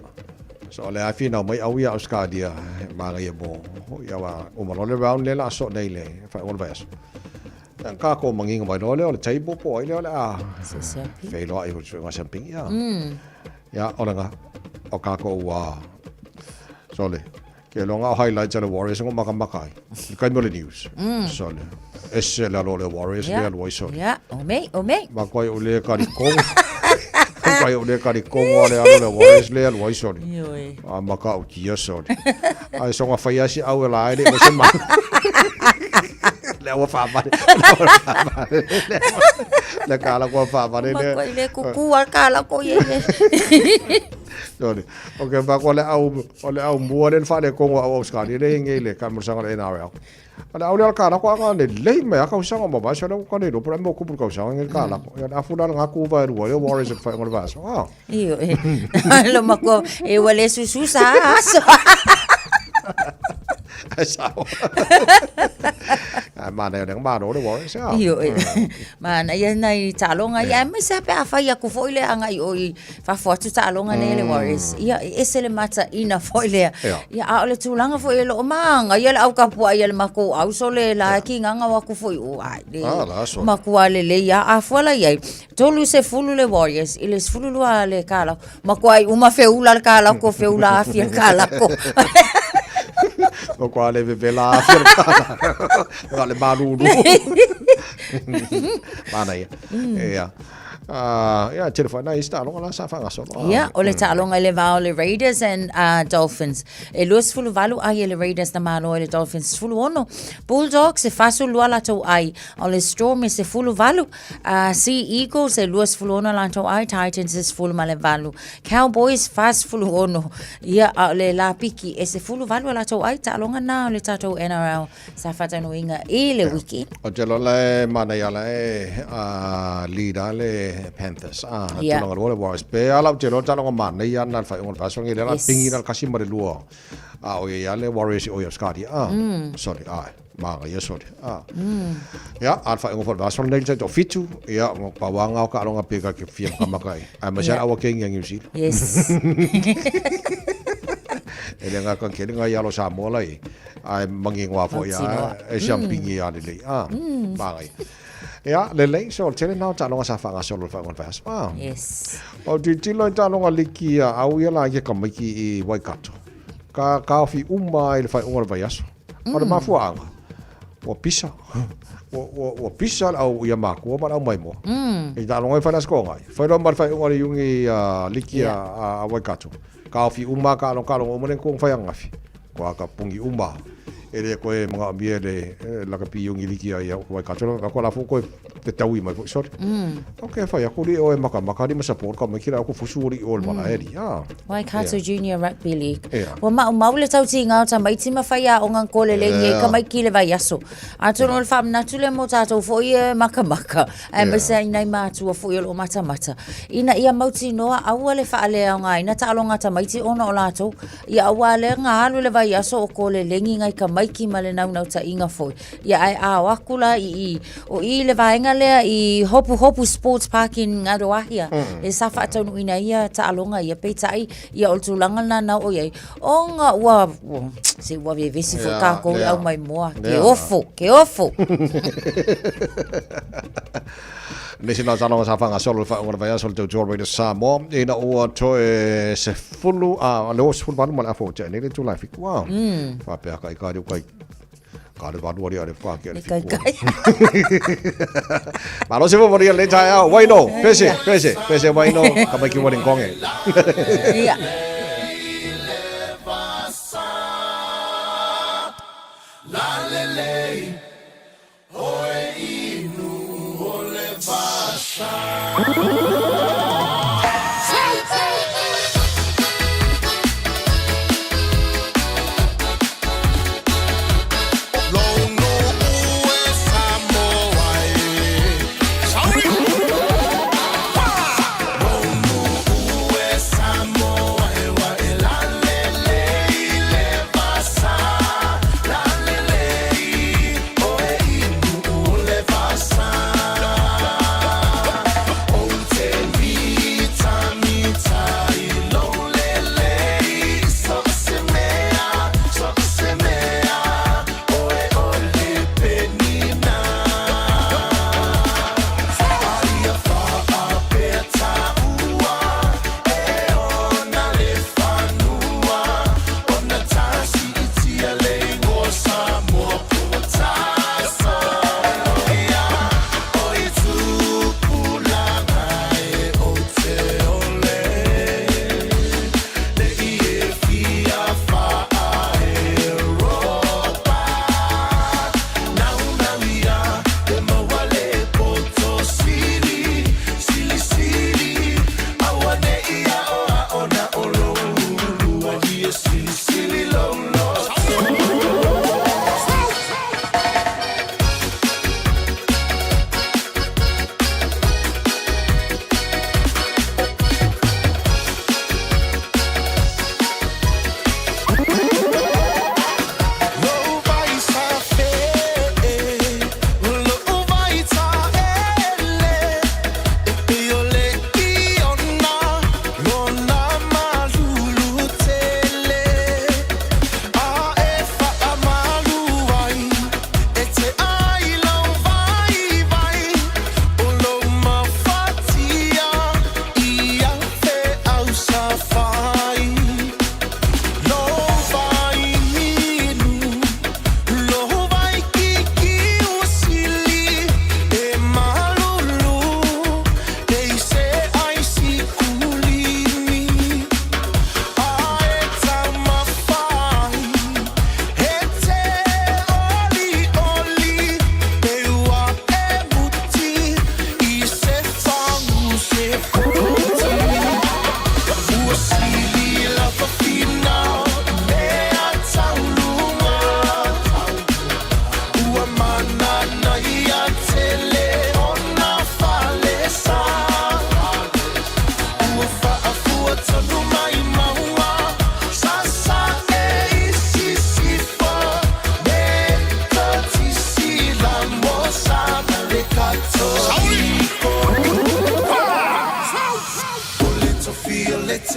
So le a whina mai au ia Australia manaia mo ia wa uma loa le round le la so nei le whai o le vaiaso. Ka ko manginga mai loa lea o le table po ai lea o le a wheiloa i ho ngā siamping ia. Ia o le ngā o kākou ua so le ke loa ngā highlights a le Warriors ngo makamaka ai. Le kaimi o le news. So le ese le alo o le Warriors le alo ai so le. Yeah, o mei, o mei. Ma koe o le kari kongo. Koe o le kari kongo a le alo le Warriors le alo ai so le. Ioe. A maka o kia so le. Ai songa whai asi au e la ai le mo se mana. Le ua whaamare. Le ua whaamare. Le kala kua whaamare. Ma koe le kuku a kala ko ye. Sorry. Okay, ba ko le au o le au mua le whale kongo au Australia le hinge le ka mo le NRL. O le au le kala ko anga le lei me aka usanga mo ba so le ko le pro mo kupu ka usanga ngi kala ko. Ya afu la nga ku va ru le Warriors fa ngol va so. Ah. Io e. Lo mako e wale susu sa aso. Ai sao. Ai manaia o le malo le Warriors. Ah. Ioe. Manaia nai taaloga ia, aemaise lava pe a fai atu foi le agai o i fafo atu taaloga nei a le Warriors. Ia, e ese le mataina foi lea. Ia, a o le tulaga foi e loo magaia le au tapuai a le matou auso le la e kigaga o atu foi o ai le Ah, la sole. matua lelei a a fua la iai 30 le Warriors i le 12 le kalako matuai uma feula le kalako feula afi le kalako. O kua le vevela afi le kalako. Ka le malulu. Manaia. Ia. Ah, ia, tele whai, nai isi taaloga la sa faagasolo. Ia, o le taaloga i le va o le Raiders and Dolphins. E 28 ai e le Raiders na malo ai le Dolphins 16. Bulldogs e 42 latou ai, a o le Storm e 18. Sea Eagles e 26 latou ai, Titans e 18. Cowboys 46. Ia, a o le Lapiki e 18 latou ai, taaloga na o le tatou NRL sa faataunuuina i le wiki. O te loa la e manaia la e a lead a le Panthers. A yeah. tulaga lua le Warriors. Pe ala o te loa taloga manaia na le whaiunga le vaiaso ngi le la pingi na le kasi ma le lua. A o ia le Warriors i o ia Scotty. A sorry, a magaia sorry. A. Ia, a le whaiunga fo le vaiaso nei le tai fitu. Ia, mo pawanga o ka alonga pe ka ke fia makamaka i. Ai ma yeah. awa kengi a New Zealand. Yes. E le ngā ka kele ngā i alo Samoa lai. Ae mangingoa foi a e siampingi a lelei. A, māngai. Ia, lelei, so o le tele na o taaloga sa faagasolo i le faaiuga o le vaiaso. A. Yes. O tilotilo i taaloga liki a au ia la i ke tamaiti i Waikato. Ka kaofi uma ai i le faaiuga o le vaiaso. O le mafuaaga, ua pisa. Ua, ua, ua pisa le au ia makua ma le au maimoa. I taaloga e fai le aso toagai. Fai loa ma le faaiuga o le iugi a liki a, a Waikato. Kaofi uma ka alo uma le kong fai angafi. Kua ka pungi uma. E le koe manaomia e le lakapi iugi liki a ia Waikato ka koa la fo koe te taui mai foi sorry. Ok fai aku li oe makamaka li ma support ka mai kila aku fusu oli o le mala e li. Ah. Waikato Yeah. Junior Rugby League. Yeah. Ua maumau le tautiga o tamaiti ma faiaoga na kolelegi ai Yeah. tamaiti i le vaiaso. Atonu o le faamanatu lea mo tatou foi e makamaka, aemaise ai nai matua foi o lo o matamata, ina ia mautinoa aua le faaleaogaina taaloga a tamaiti ona o latou Ia aua lea na alu le vaiaso o kolelegi nai tamaiti ma le naunautaiga foi. Ia ae a o atu la i i, o i le vaega lea i Hopuhopu Sports Park in Ngaruawahia, e sa faataunuuina ai ia taaloga ia, peitai, ia o le tulaga lena na oo i ai, ona ua, ua, se ua vevesi foi tatou i le aumaimoa, ke ofo, ke ofo. Nisi na taloga sa faagasolo le faaiuga o le vaiaso o le tautua Radio Samoa ina ua toe sefulu a le 68 ma le afa ua tea nei le itula e fitu a. Faapea ka i ka reo kai ka le valu ali ale wha ki ale fitu. Malo se fo le taeao Waino pese pese pese Waino ka mai ki wani konge. Ia.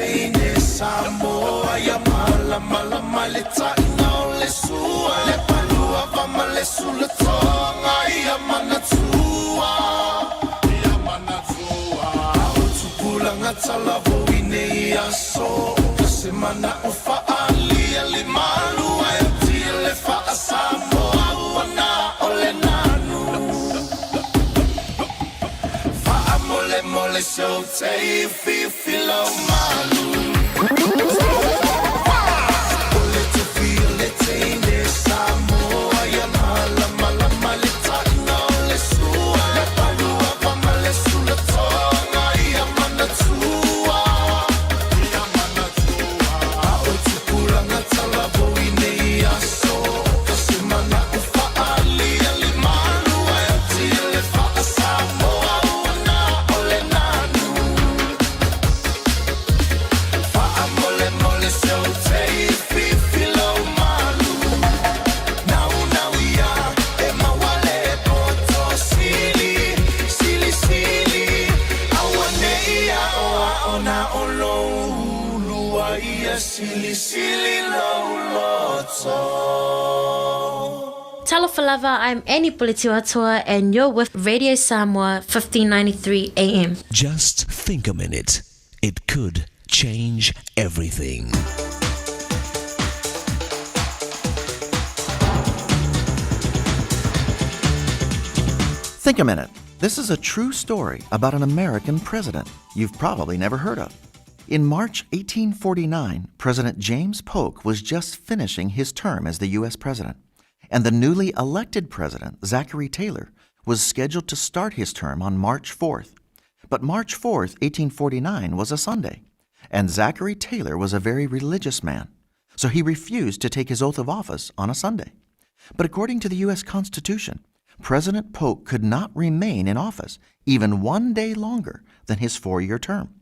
teine Samoa ia malamalama le taʻina o le sua le palua va ma le sulatoga ia manatua ia manatua o tupulaga talavou i nei aso ka se manaʻo faaalia le malua e tia le faasamoa ua na o le nanu faamolemole seutei fifilau malu O le tufi o le teine Samoa ia malamalama le taʻina o le sua le palua va ma le sulatoga ia manatua ia manatua a o tupulaga talavou i nei aso ka se manaʻo faaalia le malua e tia le faasamoa ua na o le nanu faamolemole seutei fifilau malu naunau ia e mauale poto sili silisili auanei aʻoaʻo na o lou ulua ia silisili lou loto. Talofa lava, I'm Annie Puletiwatoa and you're with Radio Samoa 1593 AM. Just think a minute. It could change everything. Think a minute. This is a true story about an American president you've probably never heard of. In March 1849, President James Polk was just finishing his term as the U.S. president, and the newly elected president, Zachary Taylor, was scheduled to start his term on March 4th. But March 4th, 1849, was a Sunday, and Zachary Taylor was a very religious man, so he refused to take his oath of office on a Sunday. But according to the U.S. Constitution, President Polk could not remain in office even one day longer than his 4-year term.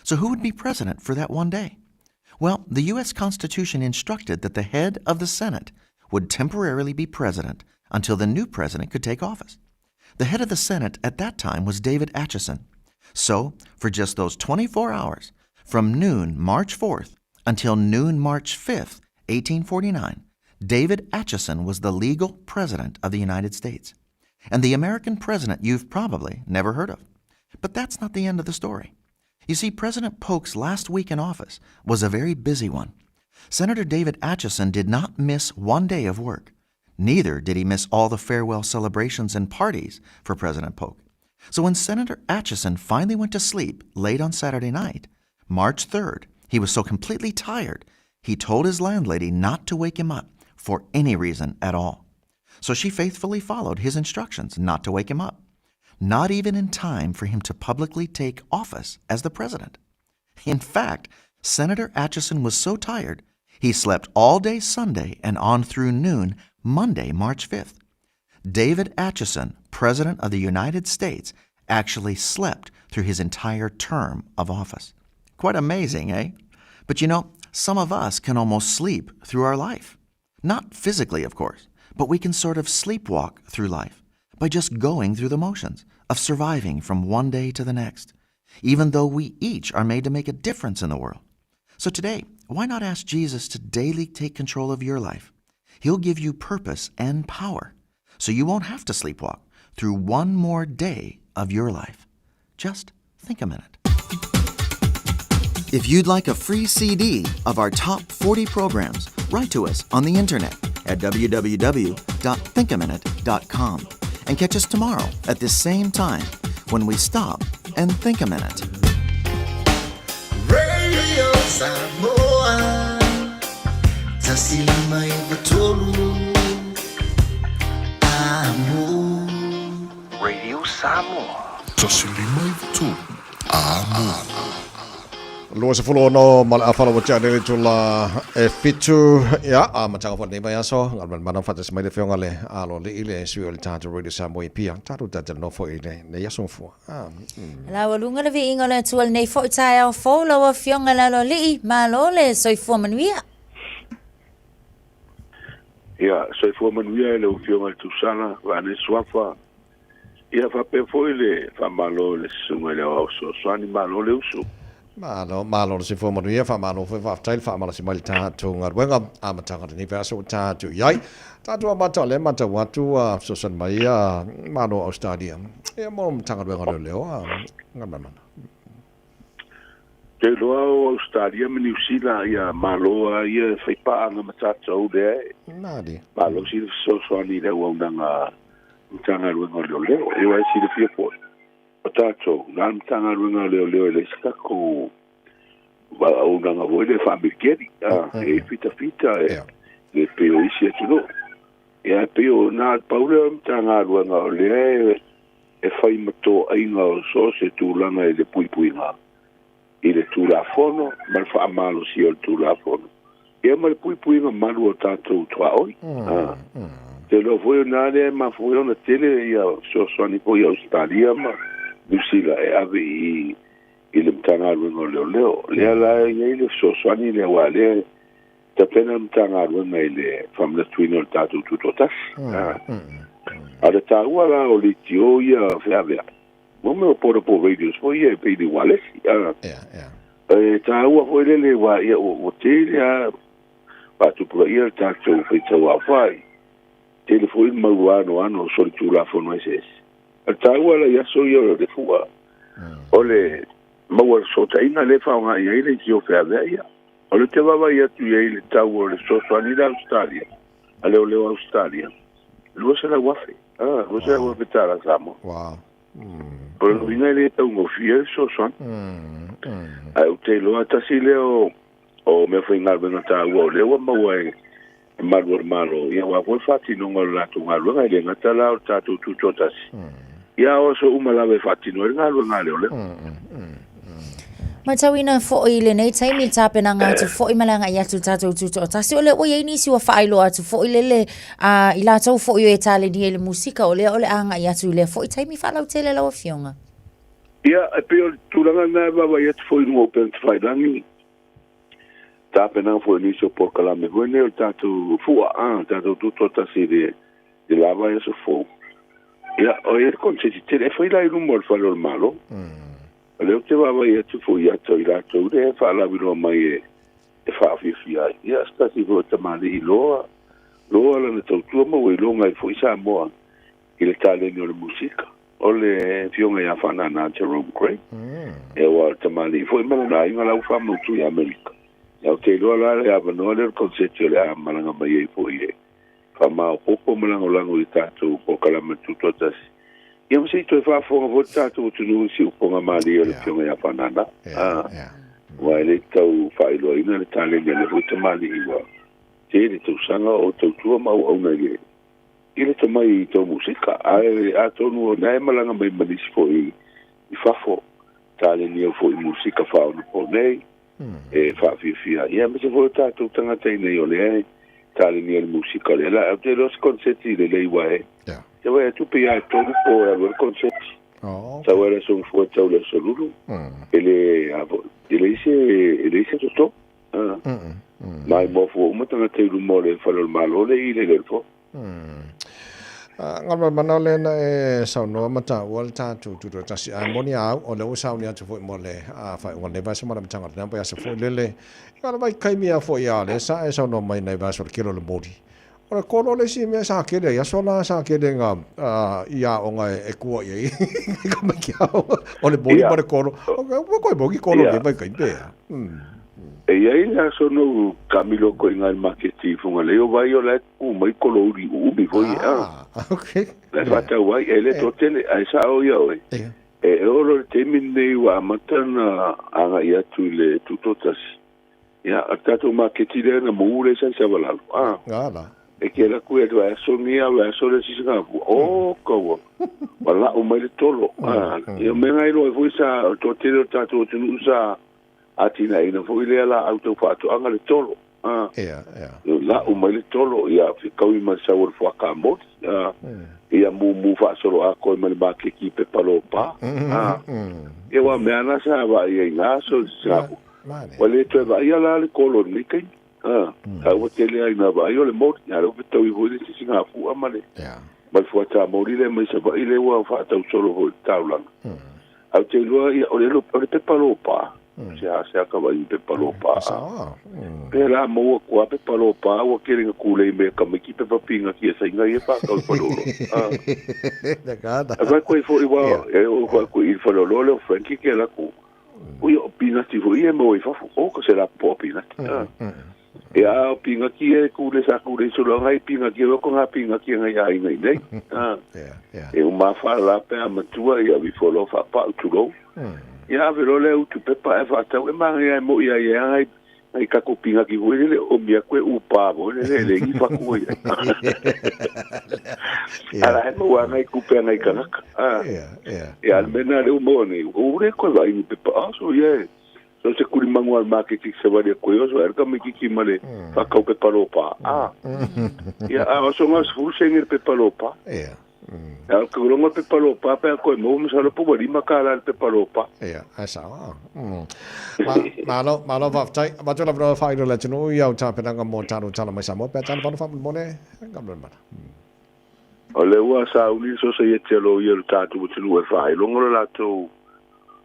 So who would be president for that one day? Well, the U.S. Constitution instructed that the head of the Senate would temporarily be president until the new president could take office. The head of the Senate at that time was David Atchison. So, for just those 24 hours, from noon March 4th until noon March 5th, 1849, David Atchison was the legal president of the United States, and the American president you've probably never heard of. But that's not the end of the story. You see, President Polk's last week in office was a very busy one. Senator David Atchison did not miss one day of work. Neither did he miss all the farewell celebrations and parties for President Polk. So when Senator Atchison finally went to sleep late on Saturday night, March 3rd, he was so completely tired, he told his landlady not to wake him up for any reason at all. So she faithfully followed his instructions not to wake him up, not even in time for him to publicly take office as the president. In fact, Senator Atchison was so tired, he slept all day Sunday and on through noon Monday, March 5th. David Atchison, President of the United States, actually slept through his entire term of office. Quite amazing, eh? But some of us can almost sleep through our life. Not physically, of course, but we can sort of sleepwalk through life by just going through the motions of surviving from one day to the next, even though we each are made to make a difference in the world. So today, why not ask Jesus to daily take control of your life? He'll give you purpose and power, so you won't have to sleepwalk through one more day of your life. Just think a minute. If you'd like a free CD of our top 40 programs, write to us on the internet at www.thinkaminute.com. And catch us tomorrow at this same time when we stop and think a minute. Radio Samoa 1593 Amo. Radio Samoa. 1593 Amo. 26 ma le afala ua tea nei le itula e fitu ia a mataga foi lenei vaiaso galumalemana faatasi mai le afioga le aloalii le sui o le tatou Radio Samoa i Apia tatou talatalanoa foi i lenei aso gafua. Laualuga le viiga o le Atua i lenei foi taeao fou lau Afioga i le Aloalii, malo le soifua manuia. Ia, soifua manuia i lau Afioga i le Tusala, vaanei Suafa. Ia, faapea foi le faamalo i le Susuga i le Aoao Fesoasoani, malo le usu. Malo, malo le soifua manuia, faamalo foi faafetai le faamalasi mai le tatou galuega amataga lenei vaiaso ua tatou i ai. Tatou amata o lea matau atu ua fesoasoani mai ia Malo o Ausetalia ia mo Matagaluega o Leoleo a Galumalemana. Te iloa o Ausetalia ma Niu Sila ia Malo a ia e fai paaga ma tatou lea e Nani. malosi le fesoasoani i le auaunaga Matagaluega o Leoleo. E aua e silafia foi o tatou, na o le Matagaluega o Leoleo e leai se tatou auaunaga foi lea faamiliteli, e fitafita e le pei o isi atunuu. Ia, e pei o na o le pau lea o le Matagaluega o lea e fai ma toaiga o so o se tulaga i le puipuiga i le Tulafono ma le faamalosia o le Tulafono, ia ma le puipuiga malu o tatou tuaoi. Te iloa foi o na lea e mafua ai ona tele ia fesoasoani foi a Ausetalia ma Niu Sila e ave i i le Matagaluega o Leoleo. Lea la e i ai le fesoasoani lea aua lea e tapena le Matagaluega i le faamanatuina o le tatou Tutoatasi. A o le taua la o leitio ia feaveai, mo mea o portable radios foi ia e pei ni ualesi. E taua foi lele aua ia ua tele lava faatupulaia le tatou faitauaofai, tele foi le mau anoano o solitulafono eseese. A o le taua la i aso ia o le fua, o le maua fesootaiga lea e faaaoga i ai leitio feaveai ia. O lea ou te vaavaai atu i ai i le tau o le fesoasoani le Ausetalia, a leoleo Ausetalia, $200,000, $200,000 tala Samoa. Wow. O le uiga e le taugofie le fesoasoani. Ae ou te iloa tasi lea o mea faigaluega taua o lea ua maua e malu o le Malo, ia aua foi le faatinoga o le latou galuega, e le gata la o le tatou Tutoatasi, ia o aso uma lava e faatino ai le galuega a leoleo. Matauina foi i lenei taimi le tapenaga atu foi ma le agai atu i le tatou Tutoatasi, o lea ua i ai nisi ua faailoa atu foi lele a i latou foi o e talenia i le musika, o lea o le a agai atu i lea foi taimi faalautele lau Afioga. Ia, e pei o le tulaga lena e vaavaai atu foi i luga o upega tafailagi, tapenaga foi o nisi o polokalame foi nei o le tatou fua, a, tatou tutoatasi i le le la vaiaso fou. Ia, o ia le konseti tele e fai la i luma o le fale o le Malo. O lea ou te vaavaai atu foi ia te i latou lea e faalauiloa mai e faafiafia ai. Ia, se tasi foi o tamalii loa, loa lana tautua ma ua iloga ai foi Samoa i le taleni o le musika. O le Afioga ia Faanana Jerome Gray. Ia, aua o le tamalii foi ma lona aiga la ua faamautu i Amerika. Ia, ou te iloa la le avanoa lea o le konseti o le a malaga mai ai foi e faamaopoopo ma lagolago i tatou polokalame tutoatasi. Ia ma se i toe faafofoga foi le tatou atunuu i siupoga malie o le Afioga ia Faanana. Aua e le tau faailoaina le taleni a lea foi tamalii ua tele tausaga o tautua ma auauna i le i le tomai tau musika. Ae atonu o lena e malaga mai ma nisi foi i fafo taleni au foi musika faaonaponei e faafiafia ai. Ia aemaise foi o tatou tagata i inei o lea e talenia le musika lea. La, ou te iloa se konseti lelei ua e te vaai atu pei lava e tolu po e alu ai le konseti. Sau ai le aso Gafua tau le aso Lulu. E le, a foi, e leai se, e leai se toto. Maimoa fua uma tagata i luma o le fale o le Malo le i lele le fono. Galumalemana o lea na e saunoa ma taua le tatou Tutoatasi ae moni a au o lea ua sauni atu foi mo le faaiuga o lenei vaiaso ma le amataga o lena vaiaso foi lele i le vaitaimi a foi a lea sa e saunoa mai nai vaiaso o le kelo o le moli o le kolo le isi mea sa kele ai aso la sa kele nga i aoga e kua i ai ka mai ki aoga o le moli ma le kolo o koe moki kolo le vaitaimi pe a. E i ai le aso na ou taamilo atu ai i ina i le maketi i Fugalei, o vai o la e tu mai kolo uli uumi foi e a. La e faatau ai, e le toatele, ae sao ia oe. E oo loa i le taimi lenei ua amata ona agai atu i le tutoatasi. Ia, o le tatou maketi lea na mou lea sa i Savalalo, a. E te alu atu i le vaiaso lenei a o le vaiaso le isi Singapua. O kaua, ua lau mai le tolo. A, ia o mea na iloa ai foi sa, o le toatele o le tatou atunuu sa atinaeina foi lea laau tau faatoaga le tolo. A, lau mai le tolo, ia fekaui ma le sau o le fuakamoli. A, ia mumu faasoloatoa ma le maketi i pepa lopa. A, ia aua o mea lava na sa vaai ai i na aso i Singapua. Ua le toe vaaia la le tolo i lenei taimi. A, a ua tele lava ina vaai o le moli, a o lea ua fetaui foi le isi Singapua ma le ma le fuatamoli lea mai Savaii lea ua faatau solo foi i le taulaga. Ae ou te iloa, ia, o le, o le pepa lopa, se seasea ka vaai i pepa lōpā. Pea la maua atu lava pepa lōpā ua tele ina tulei mai e tamaiti pepa pinati e saina ai e faatau i faleoloa. Ae vaai atu ai foi aua e oo atu i le faleoloa lea o Frankie ke alu atu, ui o pinati foi ia e maua i fafo, oka se lapopoa pinati. Ia a o pinati ia e tulei sa tulei solo ai nai pinati e loko ngā pinati a nai aiga i nei. E uma faalala pe a matua ia ave ifo loa faapau tulou. Ia ave loa lea utu pepa ae faatau e manaia e moi ai e a nai nai tatou pinati foi lele omi atu e upa foi lele e le ni fatu ai. Ala e maua nai tupe a nai tagata. Ia a le mea lena lea ua maua nei, ua le toe vaai i ni pepa a so ia e So se kuli mangu al maketi se wali ko yo so erka me kiki male fa kau pe palopa. Ah. Ia a o so ngas fu se ngir pe palopa. Ia. Ya ko longo pe palopa pe ko mo mo salo po wali makala pe palopa. Ia, ai sa. Ma malo malo fa tai ma tu la bro fa ilo la tunu ia o tapenanga mo talo talo mai Samoa pe talo fa mo ne ngamlo mana. O lea ua sauni le Sosaiete a Loia o le tatou atunuu e faailoga lo latou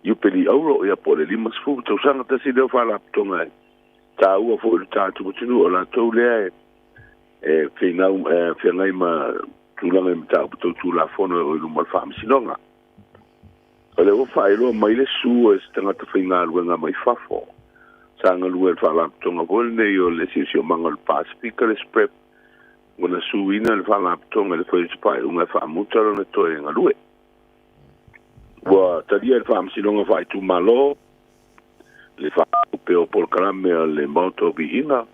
Iupeli Auro, ia po o le 50 tausaga tasi lea o Faalapotopotoga e taua foi i le tatou atunuu, o latou lea e finau e feagai ma tulaga i mataupu tau Tulafono e oo i luma o le Faamasinoga. O lea ua faailoa mai le su e se tagata faigaluega mai fafo sa galue i le Faalapotopotoga foi lenei o le Siosiomaga o le Pasefika, le SPREP, Ua na suina le Faalapotopotoga i le fai o se faaiuga e faamuta lona toe galue. Ua talia e le Faamasinoga Faaitumalo le faaupe o polokalame a le Maota o Viiga,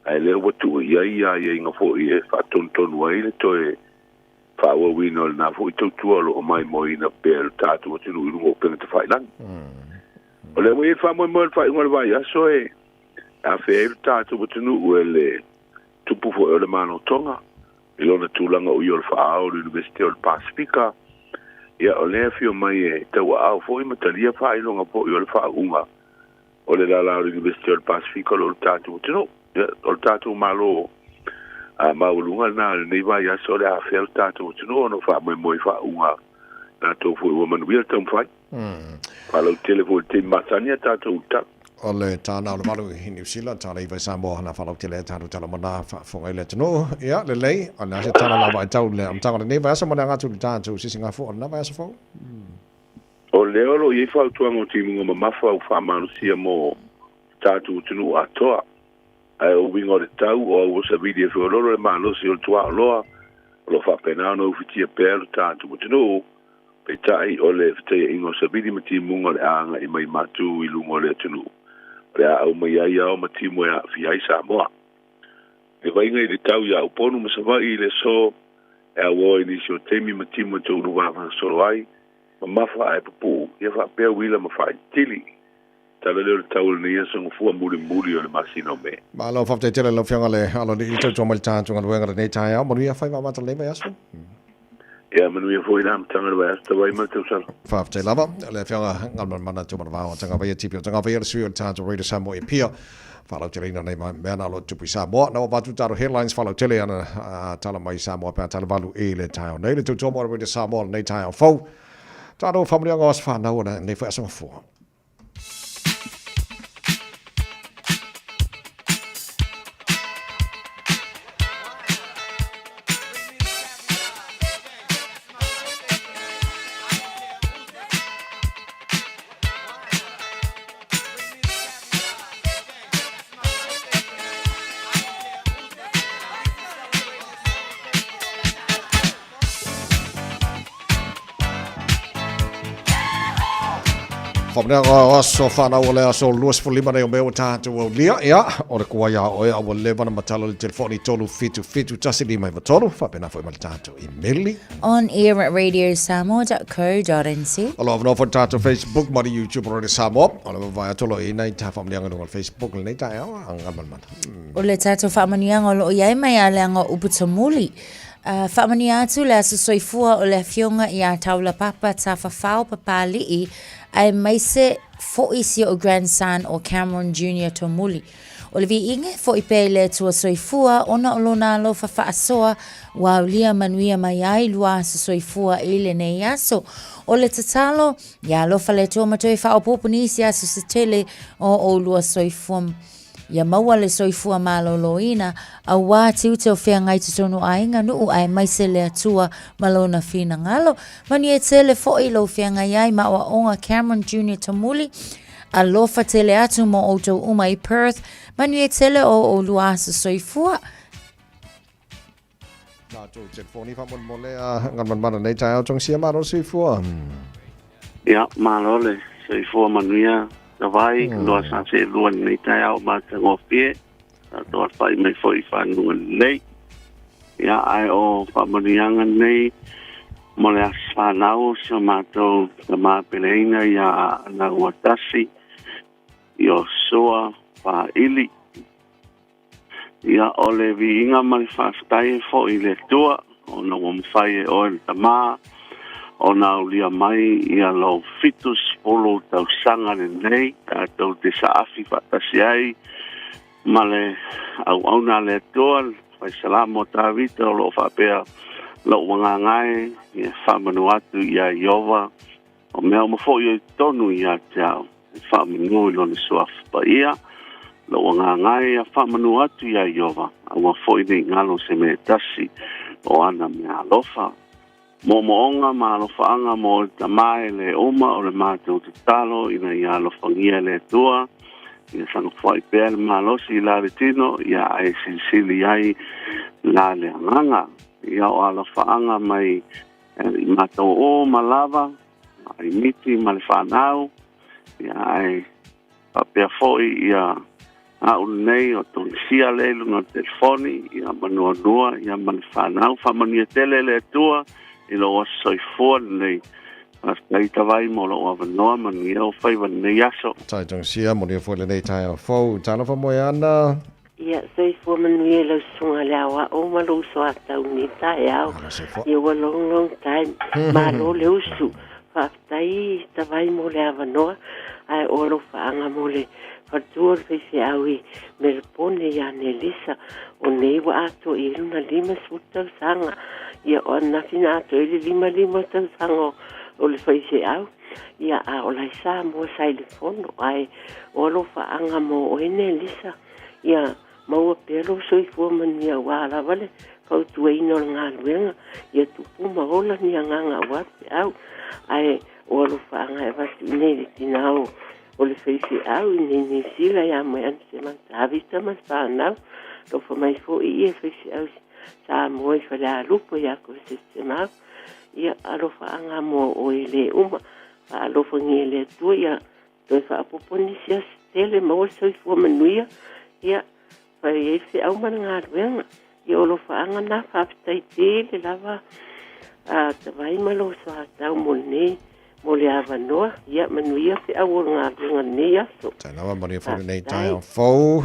ae lea ua tuu i ai aiaiga foi e faatonutonu ai le toe faaauauina o lena foi tautua o lo o maimoaina pea e lo tatou atunuu i luga o upega tafailagi. O lea ua i ai le faamoemoe o le faaiuga o le vaiaso e afea ai lo tatou atunuu e le Tupu foi o le Malo Tonga, i lona tulaga o ia o le faa-ao o le Iunivesite o le Pasefika, ia o lea e afio mai e tauaao foi ma talia faailoga foi o le faauuga o le lala o le Iunivesite o le Pasefika o lo tatou atunuu. Ia, o le tatou Malo a maualuga lena i lenei vaiaso o le afea lo tatou atunuu ona o faamoemoe i faauuga latou foi ua manuia le taumafai. Faalautele foi i le taimi masani a tatou i tala. O le tāna o le valu i Niu Sila, tala iva i Samoa, nā faalautele ai tātou tala mana faafofoga i le atunuu. Ia, lelei, o le a se tala lava e tau le amataga o lenei vaiaso ma le aga atu i le tatou sisigafua o lena vaiaso fou? O lea o lo o i ai fautuaga o timuga mamafa ua faamalosia mo tatou atunuu atoa. Ae o uiga o le tau, o aua savili e feoloolo le malosi o le tuaoloa, o lo o faapena ona ufitia pea lo tatou atunuu. Peitai, o le fetaiaiga o savili ma timuga o le a agai mai matu i luga o le atunuu, o le a aumai ai ao ma timu e aafia ai Samoa. I le vaaiga i le tau iā Upolu ma Savaii i le aso, e auoa i nisi o taimi ma timu e toulu vavagasolo ai, mamafa ae pupuu, ia faapea uila ma faaitili. Tala lea o le tau o lenei aso gafua mulimuli o le masina o Me. Malo faafetai tele lau Afioga le Aloalii le tautua mai le tatou galuega lenei taeao. Manuia faiva amata lenei vaiaso. Ia manuia foi le amataga o le vaiaso tawai ma le tausaga. Faafetai lava le Afioga Galumalemana Tumanavao o Tagavaia Tipi o Tagavaia le sui o le tatou Radio Samoa i Apia. Faalauteleina nei mea na o lo o tupu i Samoa. Na ua avatu tatou headlines faalautele ana tala mai Samoa pe a tala valu i le taeao nei. Le tautua mo le Radio Samoa lenei taeao fou. Tatou faamanuiaga o aso fanau o lenei foi aso gafua. Whakamutunga o aso whanau o le aso 25 nei o Me ua tātou aulia, ia, o le kua ia oe a ua leva na matala le telefoni 3 7 7 1 5 9 3, whapena foi ma le tātou imeli. On air at radiosamoa.co.nz. O lo avanoa foi le tātou Facebook ma le YouTube o Radio Samoa. O le vavae atu o lo i nei tā whakamanianga i lunga o le Facebook lenei taeao, a ngā manamana. O le tātou whakamanianga o lo o iai mai a leanga o upu tamuli. Faamanuia atu le aso soifua o le Afioga ia Taulapapa Tafafao Papali'i aemaise fo'i si o'u grandson o Cameron Junior Tomuli. O le viiga e fo'i pea i le Atua Soifua ona o Lona alofa faasoa ua aulia manuia mai ai lua aso soifua i lenei aso. O le tatalo, ia alofa le Atua ma toe faaopoopo nisi aso se tele o ʻolua soifua. Ia maua le soifua maloloina, auā tiute o feagai totonu o aiga, nuu aemaise le Atua ma Lona finagalo. Manuia tele foi lou feagai ai ma aoaoga Cameron Junior Tomuli. Alofa tele atu mo outou uma i Perth. Manuia tele o oulua aso soifua. Tatou telefoni faamolemole a Galumalemana nei taeao togisia malo le soifua. Ia, malo le soifua manuia Tavai, loa sa seelua i lenei taeao matagofie, tatou alafai mai foi i faguga lelei. Ia, ae o faamanuiaga nei mo le aso fanau o si o matou tama peleina ia Aana Uatasi, Iosua Faili. Ia, o le viiga ma le faafetai e fo'i i le Atua, ona ua mafai e oe le Tama ona aulia mai ia lou 70 tausaga lenei, tatou te saafi faatasi ai ma le auauna a le Atua, le Faisalamo a Tavita o lo o faapea, Lou agaga e, ia faamanu atu iā Ieova, o mea uma foi o i totonu ia te au, e faamanu i lona suafa paia. Lou agaga e, ia faamanu atu iā Ieova, aua foi ne i galo se mea e tasi o ana meaalofa. Moomooga ma alofaaga mo le Tama e le uma o le matou tatalo ina ia alofagia e le Atua, ia sagofoai pea le malosi i la le tino, ia ae silisili ai la le agaga. Ia o alofaaga mai i matou uma lava, ai miti ma le fanau, ia ae faapea foi ia a'u lenei o Togisia lea i luga o le telefoni, ia ma Nuanua, ia ma le fanau. Faamanuia tele le Atua i lou aso soifua lenei. Faafetai Tavai mo lou avanoa, manuia ou faiva lenei aso. Tai Togisia, manuia foi lenei taeao fou. Talofa Moeana. Ia, soifua manuia i lau susuga le aoao ma lou uso a tau i lenei taeao. Ia ua long long time. Malo le usu. Faafetai Tavai mo le avanoa, ae o alofaaga mo le faletua o le faifeau i Melapone ia Nelisa. O nei ua atoa i ai lona 50 tausaga. Ia o ananafi na atoa ai le 55 tausaga o le faifeau. Ia a o la e Samoa sa i le fono, ae o alofaaga mo oe Nelisa. Ia maua pea lou soifua manuia aua lava le fautuaina o le galuega, ia tupu ma ola ni agaga aua le feau. Ae o alofaaga e avatu i nei le tina o o le faifeau i nei Niu Sila ia Moeana Tavita ma le fanau. Alofa mai foi ia faifeau Samoa i Falealupo ia Kosese Semau. Ia alofaaga mo oe le uma. Faalofagia e le Atua ia Toe faaopoopo nisi aso tele, maua le soifua manuia, ia, fai ai le feau ma le galuega. Ia o alofaaga na, faafetai tele lava a Tavai ma lou soatau mo lenei, mo le avanoa. Ia manuia feau o le galuega i lenei aso. Faafetai lava, manuia foi lenei taeao fou.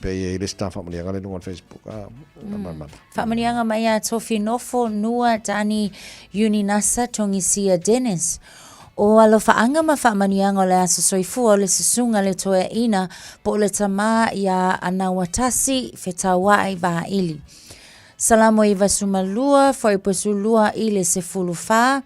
Pe i ai le isi faamanuiaga lea i luga o le Facebook. Faamanuiaga mai ia Tofi Nofo, Nua, Dani, Uninasa, Togisia, Dennis. O alofaaga ma faamanuiaga o le aso soifua o le susuga le toeaina po o le tama iā Anauatasi Fetauai Vaili. Salamo 92, fuaiupu 12 i le 14,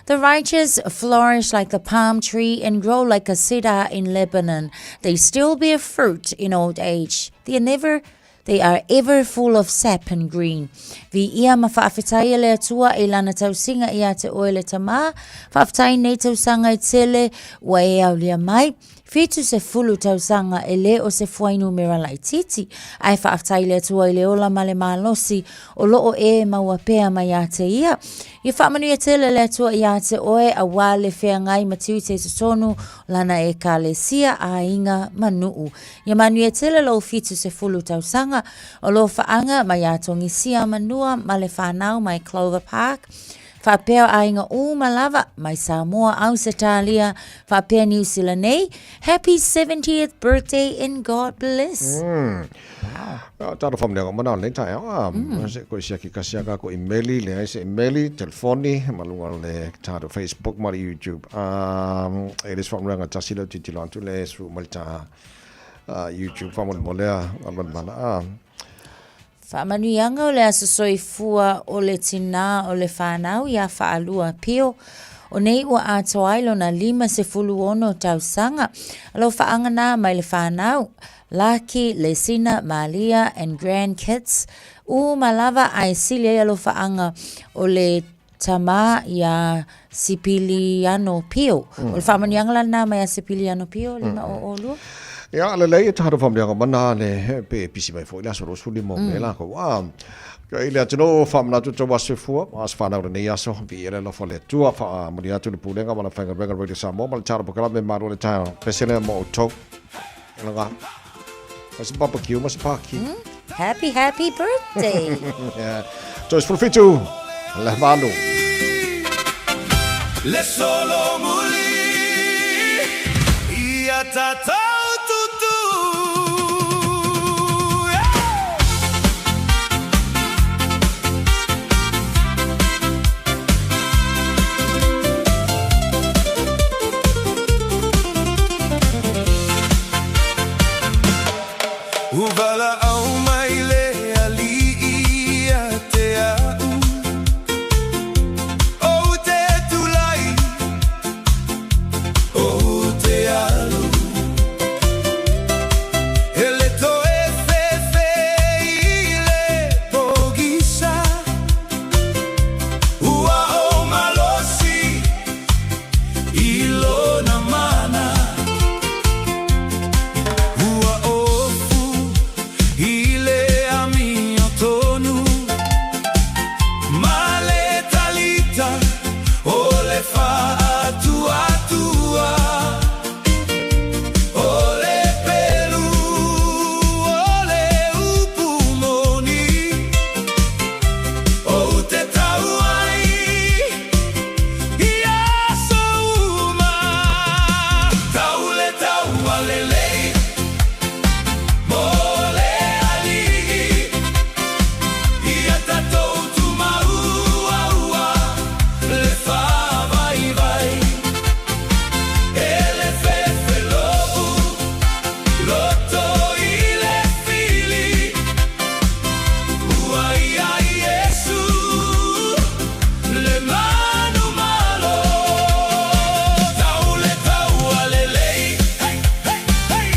The righteous flourish like the palm tree and grow like a cedar in Lebanon. They still bear fruit in old age. They are never They are ever full of sap and green. Viia ma faafetaia le Atua i lana tausiga ia te oe le Tama, faafetai nei tausaga e tele ua e aulia mai, 70 tausaga e le o se fuainumera laitiiti, ae faafetai le Atua i le ola ma le malosi o lo o e maua pea mai ia te ia. Ia faamanuia tele le Atua ia te oe auā le feagai ma tiute i totonu lana Ekalesia, aiga ma nuu. Ia manuia tele lou 70 tausaga o lo faaga mai ia Togisia Manua ma le whanau mai Clover Park. Faapea aiga uma lava mai Samoa, Ausetalia, faapea Niu Sila nei. Happy 70th birthday and God bless. Wow. Talo whamneanga mana o lenei taeao. A, se koe siaki kasi a kako imeli, leai se imeli, telefoni, ma lunga o le tatou Facebook ma le YouTube. E le se whamneanga tasi leo titilo atu le su ma le tā YouTube whamolemole a almalimana. A, Faamanuiaga o le aso soifua o le tinā o le whanau iā Faalua Pio. O nei ua atoa ai lona 56 tausaga. Alofaaga nā mai le whanau, Laki, Lesina, Malia and grandkids. Uma lava ae sili ai alofaaga o le tamā iā Sipiliano Pio. O le faamanuiaga la lenā mai ia Sipiliano Pio, 502. Ia, lelei e tatou faamanuiaga mana le pe pisi mai foi le aso 25 o Me lākou. A, i le atunuu faamanatu tou aso soifua, aso fanau lenei aso, viia le alofa o le Atua, faamanuia atu le Pulega ma le Faigaluega Radio Samoa ma le Tala Polokalame Malo le taeao. Pese lea mo outou. Elaga. Ma se barbecue, ma se pāki. Happy, happy birthday. Yeah. 37, le valu. Le solomuli ia tatau tutu. Ua walaʻau mai le aliʻi ia te aʻu Ou te tulai, ou te alu E le toe fefe i le pogisa Ua ou malosi i lona mana Ua ofu i le amiotonu Ma le talita o le faatuatua O le pelu o le upu moni Ou te tau ai i aso uma Tau le taua lelei mo le aliʻi Ia tatou tumauaua le faavaivai E le fefe loʻu loto i le fili Ua ia Iesu le manumalo Tau le taua lelei, hey, hey, hey.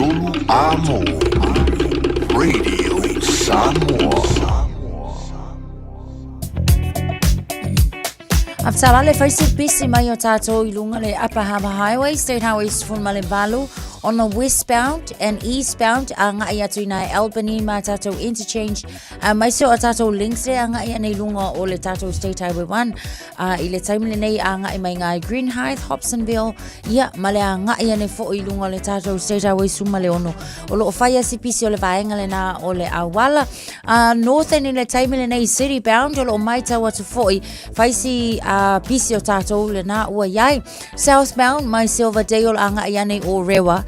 Sulu Amo Radio Samoa. Aftaavale fai se pisi mai o tātou i lunga le Upper Harbour Highway, State Highway 18 on the westbound and eastbound a ngai atu i nā Albany ma tātou interchange a mai se o tātou links le a ngai ane i lunga o le tātou State Highway 1 a i le taimi lenei a ngai mai ngai Greenhithe, Hobsonville, ia ma le a ngai ane fo i lunga o le tātou State Highway suma le ono. O loo whai a sipisi o le vaenga le nā o le awala. A Northern i le taimi lenei City Bound o loo mai tau atu foi whai si a pisi o tātou le nā ua iai. Southbound mai Silverdale a ngai ane o Rewa,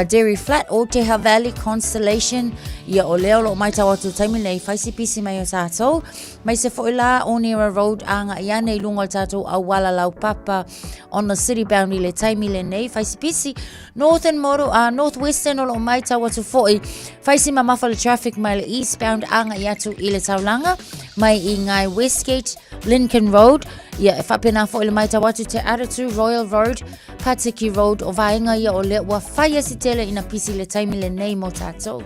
Dairy Flat o Teha Valley Constellation ia o lea o loo mai tau atu taimi lenei whai si pisi mai o tātou. Mai se foi la Onera Road a nga i ane i lunga o le tātou auala laupapa on the city bound i le taimi lenei. Whaisipisi, Northern Motor, Northwestern o loo mai tau atu foi. Whaisi mamafa le traffic mai le eastbound a nga i atu i le taulanga mai i ngai Westgate, Lincoln Road. Ia, e whapena foi le mai tau atu te Aratu, Royal Road, Patiki Road o vaenga ia o lea ua whai asi tele ina pisi le taimi lenei mo tātou.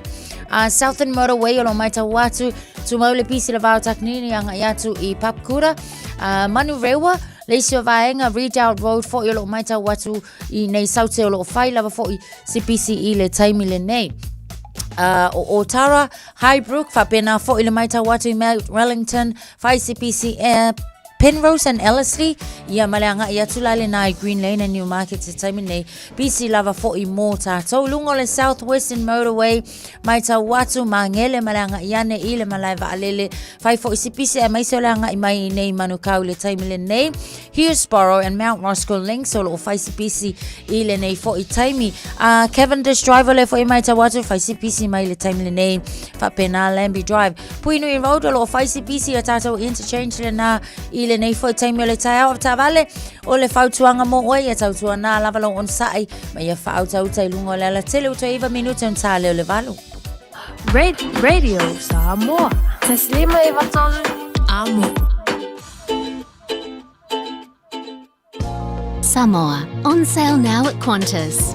Southern Motorway o lo mai tau atu, tumau le pisi le vao takinini anga i atu i Papakura. Manurewa, le isi o vaenga, Redoubt Road foi o lo mai tau atu i nei saute o lo whai lava foi si pisi i le taimi lenei. O Otara, Highbrook, whapena foi le mai tau atu i Mount Wellington, whai si pisi Penrose and Ellerslie, ia ma le agai atu la le nā i Green Lane and Newmarket te taimi nei. Bisi lava fo'i mō tātou. Lunga o le South Western Motorway, mai tau atu, Māngele ma le agai ane i le malae vaalele. Whai fo'i si pisi e maise o le agai mai i nei Manukau i le taimi lenei. Hillsborough and Mount Roskill Links o loo whai si pisi i lenei fo'i taimi. Cavendish Drive o le fo'i mai tau atu, whai si pisi mai le taimi lenei. Whapena Lambie Drive. Puinui Road o loo whai si pisi a tātou interchange le nā i lenei fo'i taimi o le taeao o tāvale o le fautuanga mō oe ia tautua nā lava lau on sa'i ma ia whaautauta i lunga o le ala tele uto iwa minute on tā leo le valu. Radio Samoa. Taslima e vatolu. Amo. Samoa, on sale now at Qantas.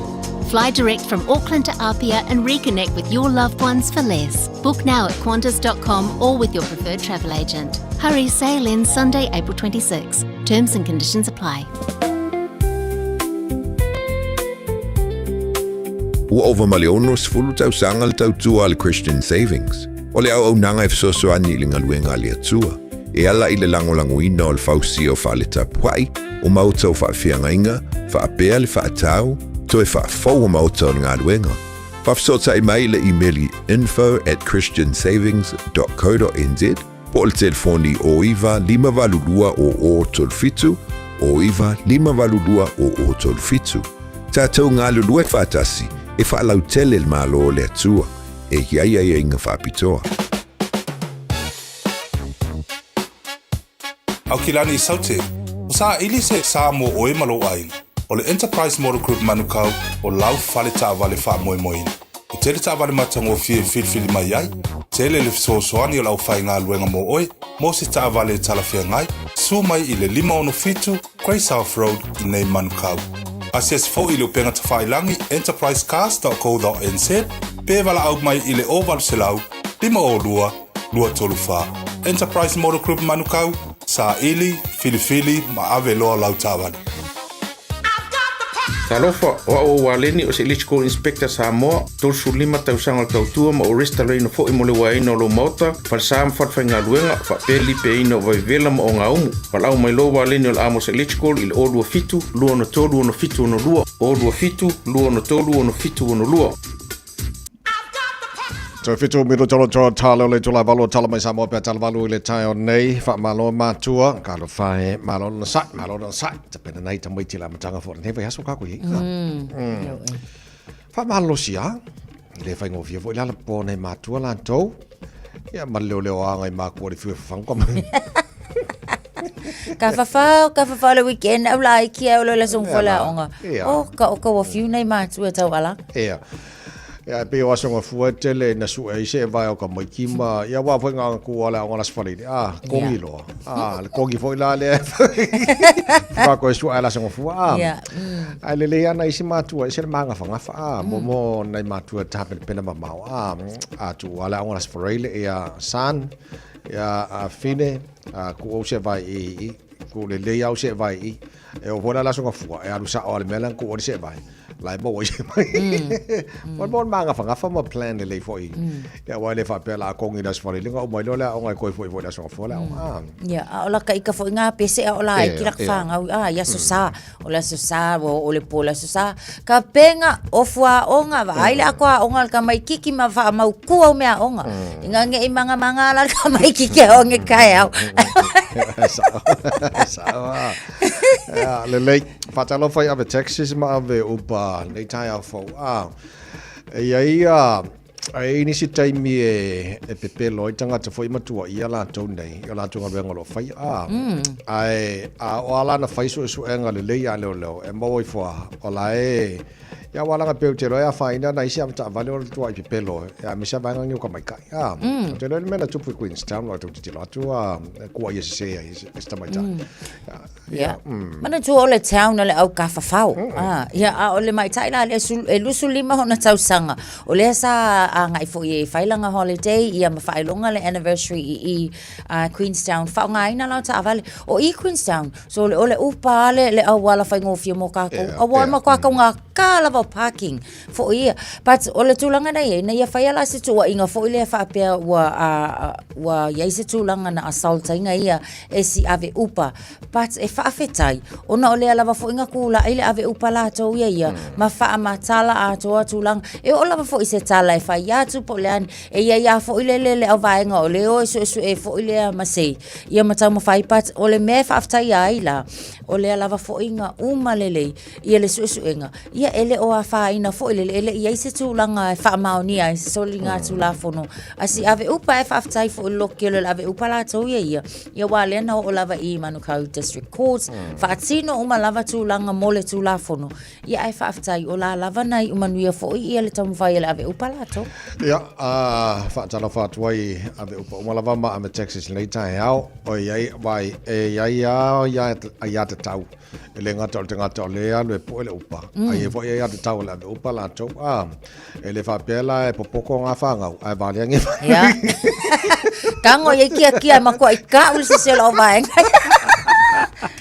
Fly direct from Auckland to Apia and reconnect with your loved ones for less. Book now at qantas.com or with your preferred travel agent. Hurry, sale ends Sunday, April 26. Terms and conditions apply. Ua ova ma le 60 tausaga le tautua a le Christian Savings. O le auaunaga e fesoasoani i le galuega a le Atua, e ala i le lagolagoina o le fausia o fale tapuai, o maota o faafeagaiga, faapea le faatau, toe faafou o maota o le galuega. Faafesootai mai i le imeli info at christiansavings dot co dot nz po o le telefoni 09 582 0037, 09 582 0037. Tatou galulue faatasi e faalautele le Malo o le Atua. E i ai aiaiga faapitoa. Aukilani i Saute, o saili se sa mo oe ma lou aiga. O le Enterprise Motor Group Manukau o lau fale taavale faamoemoeina. E tele taavale matagofie e filifili mai ai, tele le fesoasoani o le aufaigaluega mo oe mo se taavale e talafeagai, susu mai i le 567 Grey South Road i nei Manukau. Asiasi foi i le upega tafailagi enterprisecars.co.nz pe valaau mai i le 0800 502 234. Enterprise Motor Group Manukau, saili, filifili ma ave loa lau taavale. Talofa, o au o Waleni o se Electrical Inspector Samoa, 35 tausaga o le tautua ma ou restalaina foi mo le uaeina o lou maota, falesa ma falefaigaluega, faapea le lipeaina o vaivela ma ogaumu. Valaau mai loa Waleni o le Amos Electrical i le 027 263 6762, 027 263 6762. Toe whitu miro tolo tolo talo le tula valo tala mai Samoa pea tala valo i le tae o nei wha mātua ka lo whae malo na sai malo na sai ta pena nei ta maiti la matanga fo nei vai aso ka ko i Wha malo sia le whai ngofia fo i lala po nei mātua la tau ia ma leo leo anga i mākua le fiu e whawhangu ka mai. Ka whawhao, ka whawhao le weekend, au la i kia o le song fo la onga. O ka o ka wa fiu nei mātua tau ala. Ia. Ia, e pei o Aso Gafua e tele ina sue ai se evae o ka maiki ma, ia aua foi na ona ku o le aoga o le Aso Faraile, a, kogi loa. A, le kogi foi la lea e sue ai le Aso Gafua, a. Ae lelei lava nai isi matua e ese le magafagafa, a, mo nai matua e tapenapena mamao, a, a tuu lava le aoga o le Aso Faraile, ia, son, ia, afine, a, tuu ou se evae i, i, tuu lelei lava au se evae i, e oo foi la i le Aso Gafua, e alu sao lava i le mea lea na tuu ai le seevae. La e maua ai se mai. Mo mo magafagafa ma plan lelei foi. Ia aua e le faapea o le a kogi i le Aso Faraile ona uma ai loa le aoga e toe foi foi i le Aso Gafua le aoga. Ia, a o laka ika foi ngā pese a o la e ki laka whāngau, a, i aso sa, o le aso sa, ua oo le pō le aso sa, ka penga, ofu aoga, vaai le ako aoga le tamaititi ma whaamau kua o mea aoga. I ngā nge i manga manga ala le tamaititi a onge kai au. Sao, sao a. Ia, lelei. Faatalofa i ave taxis ma ave Uber nei taeao fou. A, e i ai a, e i ai nisi taimi e, e pepelo ai tagata foi ma tuuaia latou nei i o latou galuega o lo o faia. A, ae a o a la na fai suesuega lelei a leoleo e maua ifo a, o la e, ia aua leaga pei ou te iloa e afaina nai isi avetaavale o le tuuai pepelo e aemaise lava vaega nei o ka maika'i. A, ou te iloa le mea na tupu i Queenstown ua tou tilotilo atu a, e tuuaia sese ai e se tamaitai. Ia. Manatua o le town o le au kafafao. Ah, ia, a o le maita'i la lea e 25 ona tausaga, o lea sa agai foi e fai lana holiday ia ma faailoga le anniversary i i Queenstown. Faaaogaina la o taavale. O i Queenstown, so o le upa lava le auala faigofie mo kākou. Aua o le matua taugata lava o parking foi ia. But o le tulaga na i ai, ina ia faia la se tuuaiga foi lea faapea ua ua i ai se tulaga na assault aina ia e si ave upa. But e faafetai, ona o lea lava foi na kula'i le ave upa latou ia ia, ma faamatala atoa tulaga. E oo lava foi i se tala e fai atu po o le a ni, e i ai lava foi le le le auvaega o lea o e suesue foi lea ma se ia ma taumafai. But o le mea e faafetaia ai la, o lea lava foi na uma lelei ia le suesuega, ia e le o afaina foi le e le i ai se tulaga e faamaonia ai se soligatulafono a si ave upa. Ae faafetai foi i le lokelo i le ave upa latou ia ia, ia aua lea na oo lava i Manukau District Court, faatino uma lava tulaga mo le Tulafono. Ia ae faafetai o la lava na iu manuia foi ia le taumafai a le ave upa latou. Ia, faatalofa atu ai ave upa uma lava ma ave Texas i lenei taeao. Oi ai, vai, e i ai lava ia aiatatau. E le gata o le tagata o lea e alu e pue le upa, a i ai foi aiatatau a le ave upa latou. A, e le faapea la e popoko ngā whāngau, ae valea nge Ia. Tango i ai kia kia matua i ka uli se se o lau vaenga.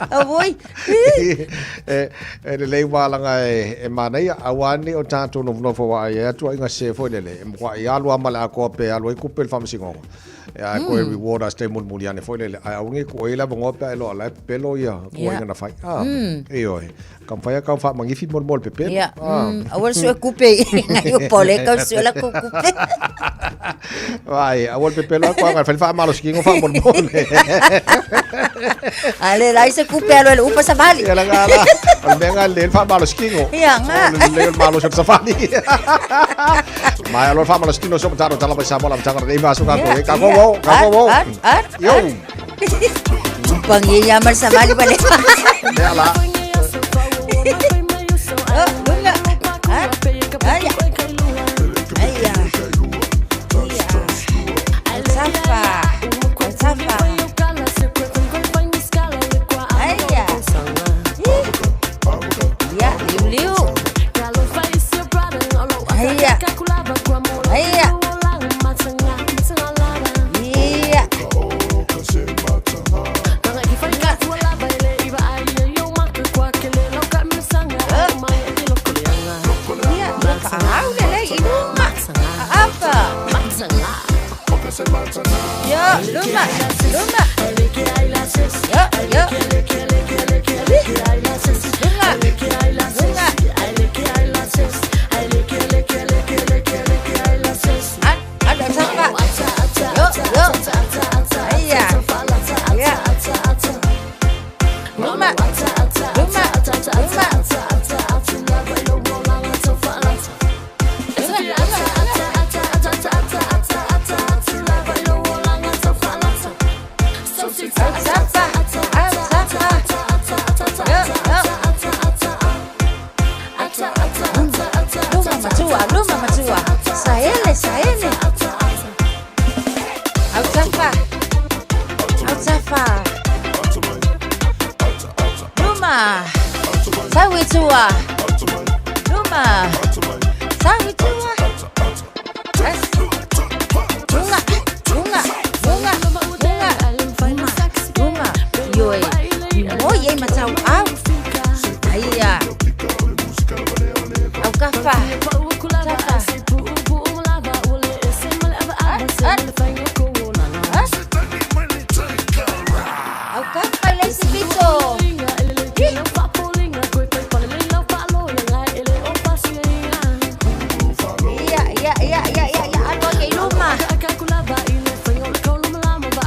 Auoi. E lelei wālanga e manaia, aua nei o tātou nofonofo wa ai e atua i ngā se foi lele, e matua i alu a ma le akoa pe alu ai kupe le whamasingonga. E ae koe reward a stay mulimuli ane foi lele, ae aua nei ko oe le avanoa pe a e loa la e pepelo ia kuaiga na fai. Ah, ioe. Ka mawhai a kau whaamangiwhi mo le mo le pepelo. Ia, aua le sue kupe i ngai o pole kau sue la ku kupe. Vai, aua le pepelo a koa ngai whai whaamalosi ki ngo whaamolemole. A le lai se kupe alo e le upa savali. Ia la ngā la, o le mea ngā le whaamalosi ki ngo. Ia, ngā. O le le o le malosi o le savali. Mai alo le whaamalosi ki ngo so mataro tala mai Samoa la matanga nei maso ka koe. Ka ko wo, ka ko wo. Yo. Pangi ia mal savali pale. Mea la. Oh, lunga. Ha? Aia. Aia. Ia. Tafa. Tafa. Aia. Ia, liu liu. Aia. Aia. Ia. Ia, whaahau lelei i luma. Apa. Ia, luma, luma. Ia, ia. Lunga, lunga. An, an, tafa. Yo, yo. Aia. Ia. Luma, luma, luma. Autafa. Autafa. Luma. Tau i tua. Luma. Tau i tua. Yes. Lunga. Lunga. Lunga. Lunga. Luma. Luma. Ioe. Oi ei matau au. Aia. Au kafa. Tafa. Au kafa i le isi pito. Ia, ia, ia, ia, ia, ia, alu ake i luma.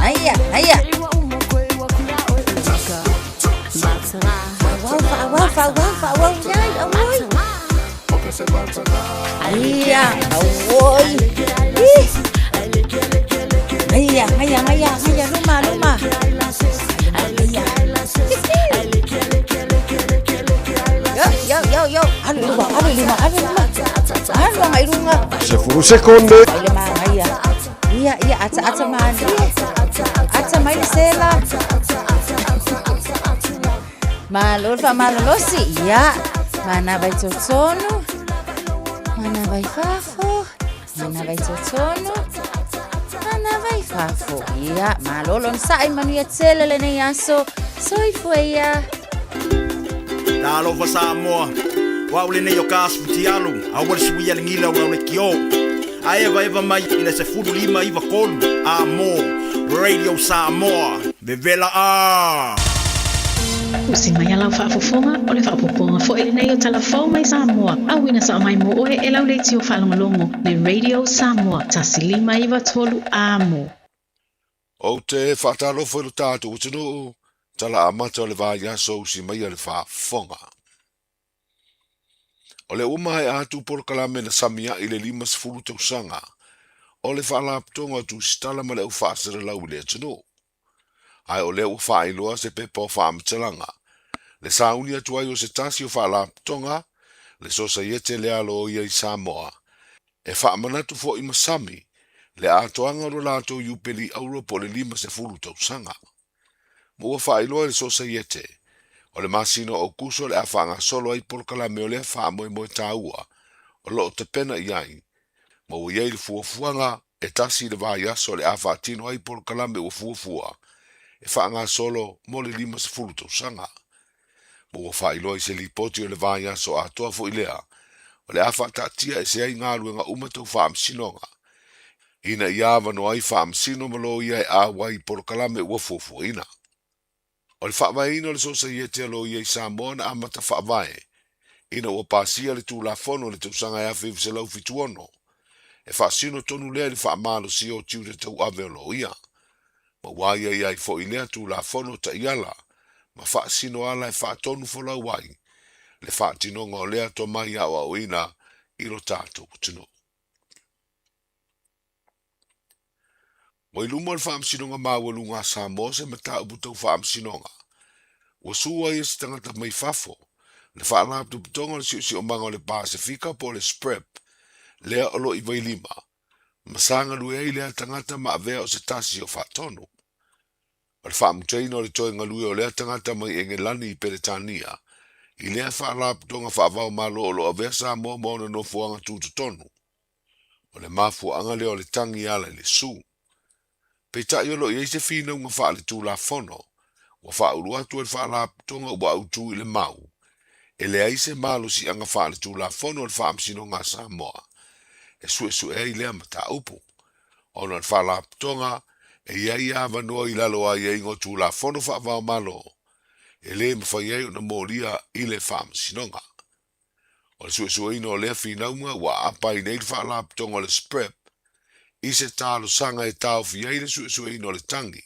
Aia, aia. Fa'auau, fa'auau, fa'auau, fa'auau, iai, auoi. Ia, auoi. Ih. Aia, aia, aia, aia, luma, luma. Aia. Yo, yo, yo, yo. Alu i luma, alu i luma, alu i luma. Alu agai i luga. 10 sekonde. Ai le magaia. Ia, ia, ata, ata malie. Ata mai le sela. Malo le faamalolosi. Ia, manava i totonu. Manava i fafo. Manava i totonu. Manava i fafo. Ia, malo le onosai manuia tele lenei aso. Soifua ia. Talofa Samoa, o au lenei o ka asu futialu, aua le suia le gila o lau lekiō. A evaeva mai i le 15 93 a mo Radio Samoa, vevela a! Usi mai a lau faafofoga, o le faaopoopoga foi lenei o Tala Fou mai Samoa, auina sao mai mo oe e lau leitio faalogologo le Radio Samoa 1593 amo. Ou te faatalofa i lo tatou atunuu, tala amata o le vaiaso usi maia le faafofoga. O lea ua maea atu polokalame na samia'i le 50 tausaga o le Faalapotopotoga o Tusitala ma le Au Faasalalau i le atunuu. Ae o lea ua faailoa se pepa o faamatalaga, le sauni atu ai o se tasi o Faalapotopotoga, le Sosaiete lea Loia i Samoa, e faamanatu foi ma sami le atoaga o lo latou iupeli auro po o le 50 tausaga. Ma ua faailoa e le Sosaiete, o le masina o Aokuso o le a faagasolo ai polokalame o lea faamoemoe taua o lo o tapena i ai, ma ua i ai le fuafuaga e tasi le vaiaso o le a faatino ai polokalame ua fuafua e faagasolo mo le 50 tausaga. Ma ua faailoa i se lipoti o le vaiaso atoa foi lea o le a faataatia ese ai galuega uma tau faamasinoga ina ia avanoa ai faamasino ma loia e auai i polokalame ua fuafuaina. O le faavaeina o le Sosaiete a Loia i Samoa na amata faavae ina ua pasia le Tulafono i le tausaga e 1976, e faasino tonu lea i le faamalosia o tiute tauave o loia, ma ua aiaia ai foi lea Tulafono taiala ma faasino ala e faatonu folau ai le faatinoga o lea tomai aoaoina i lo tatou atunuu. Ua i luma o le Faamasinoga Maualuga a Samoa se mataupu tau faamasinoga ua sua ai e se tagata mai fafo le Faalapotopotoga o le Siosiomaga o le Pasefika po o le SPREP lea o lo o i Vailima ma sa galue ai lea tagata ma avea o se tasi o faatonu. O le faamutaina o le toe galue o lea tagata mai Engelani i Peretania i lea Faalapotopotoga faava-o-Malo o lo o avea Samoa ma ona nofoaga tutotonu. O le mafuaaga lea o le tagi e ala i le su. Peitai o lo o i ai se finauga faaletulafono ua faaulu atu e le Faalapotopotoga ua autu i le mau, e leai se malosiaga faaletulafono a le Faamasinoga a Samoa e suesue ai lea mataupu, ona o le Faalapotopotoga e i ai avanoa i lalo o aiaiga o Tulafono faava-o-Malo e le mafai ai ona molia i le Faamasinoga. O le suesueina o lea finauga ua aapa ai nei le Faalapotopotoga o le SPREP i se talosaga e taofi ai le suesueina o le tagi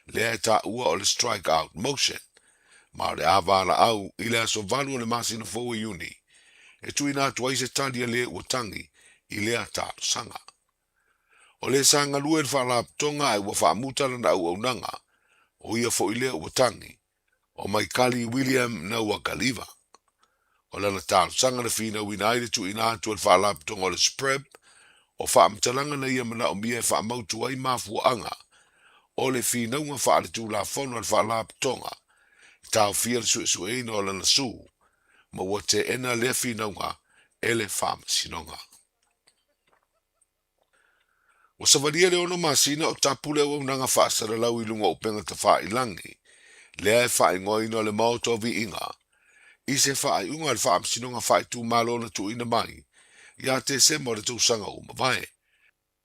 lea e taua o le Strike Out Motion, ma o le a valaau i le aso 8 o le masina fou o Iuni e tuuina atu ai se tali a le ua tagi i lea talosaga. O le sa galue i le Faalapotopotoga ae ua faamuta lana auaunaga, o ia foi lea ua tagi, o Maikali William Nauakaliva. O lana talosaga na finauina ai le tuuina atu e le Faalapotopotoga o le SPREP o faamatalaga na ia manaomia e faamautu ai mafuaaga o le finauga faaletulafono a le Faalapotopotoga e taofia le suesueina o lana sue ma ua teena lea finauga e le Faamasinoga. Ua savalia le 6 masina o tapu le auaunaga faasalalau i luga o upega tafailagi, lea e faaigoaina o le Maota o Viiga, i se faaiuga a le Faamasinoga Faaitumalo na tuuina mai ia Tesema o le tausaga ua mavae.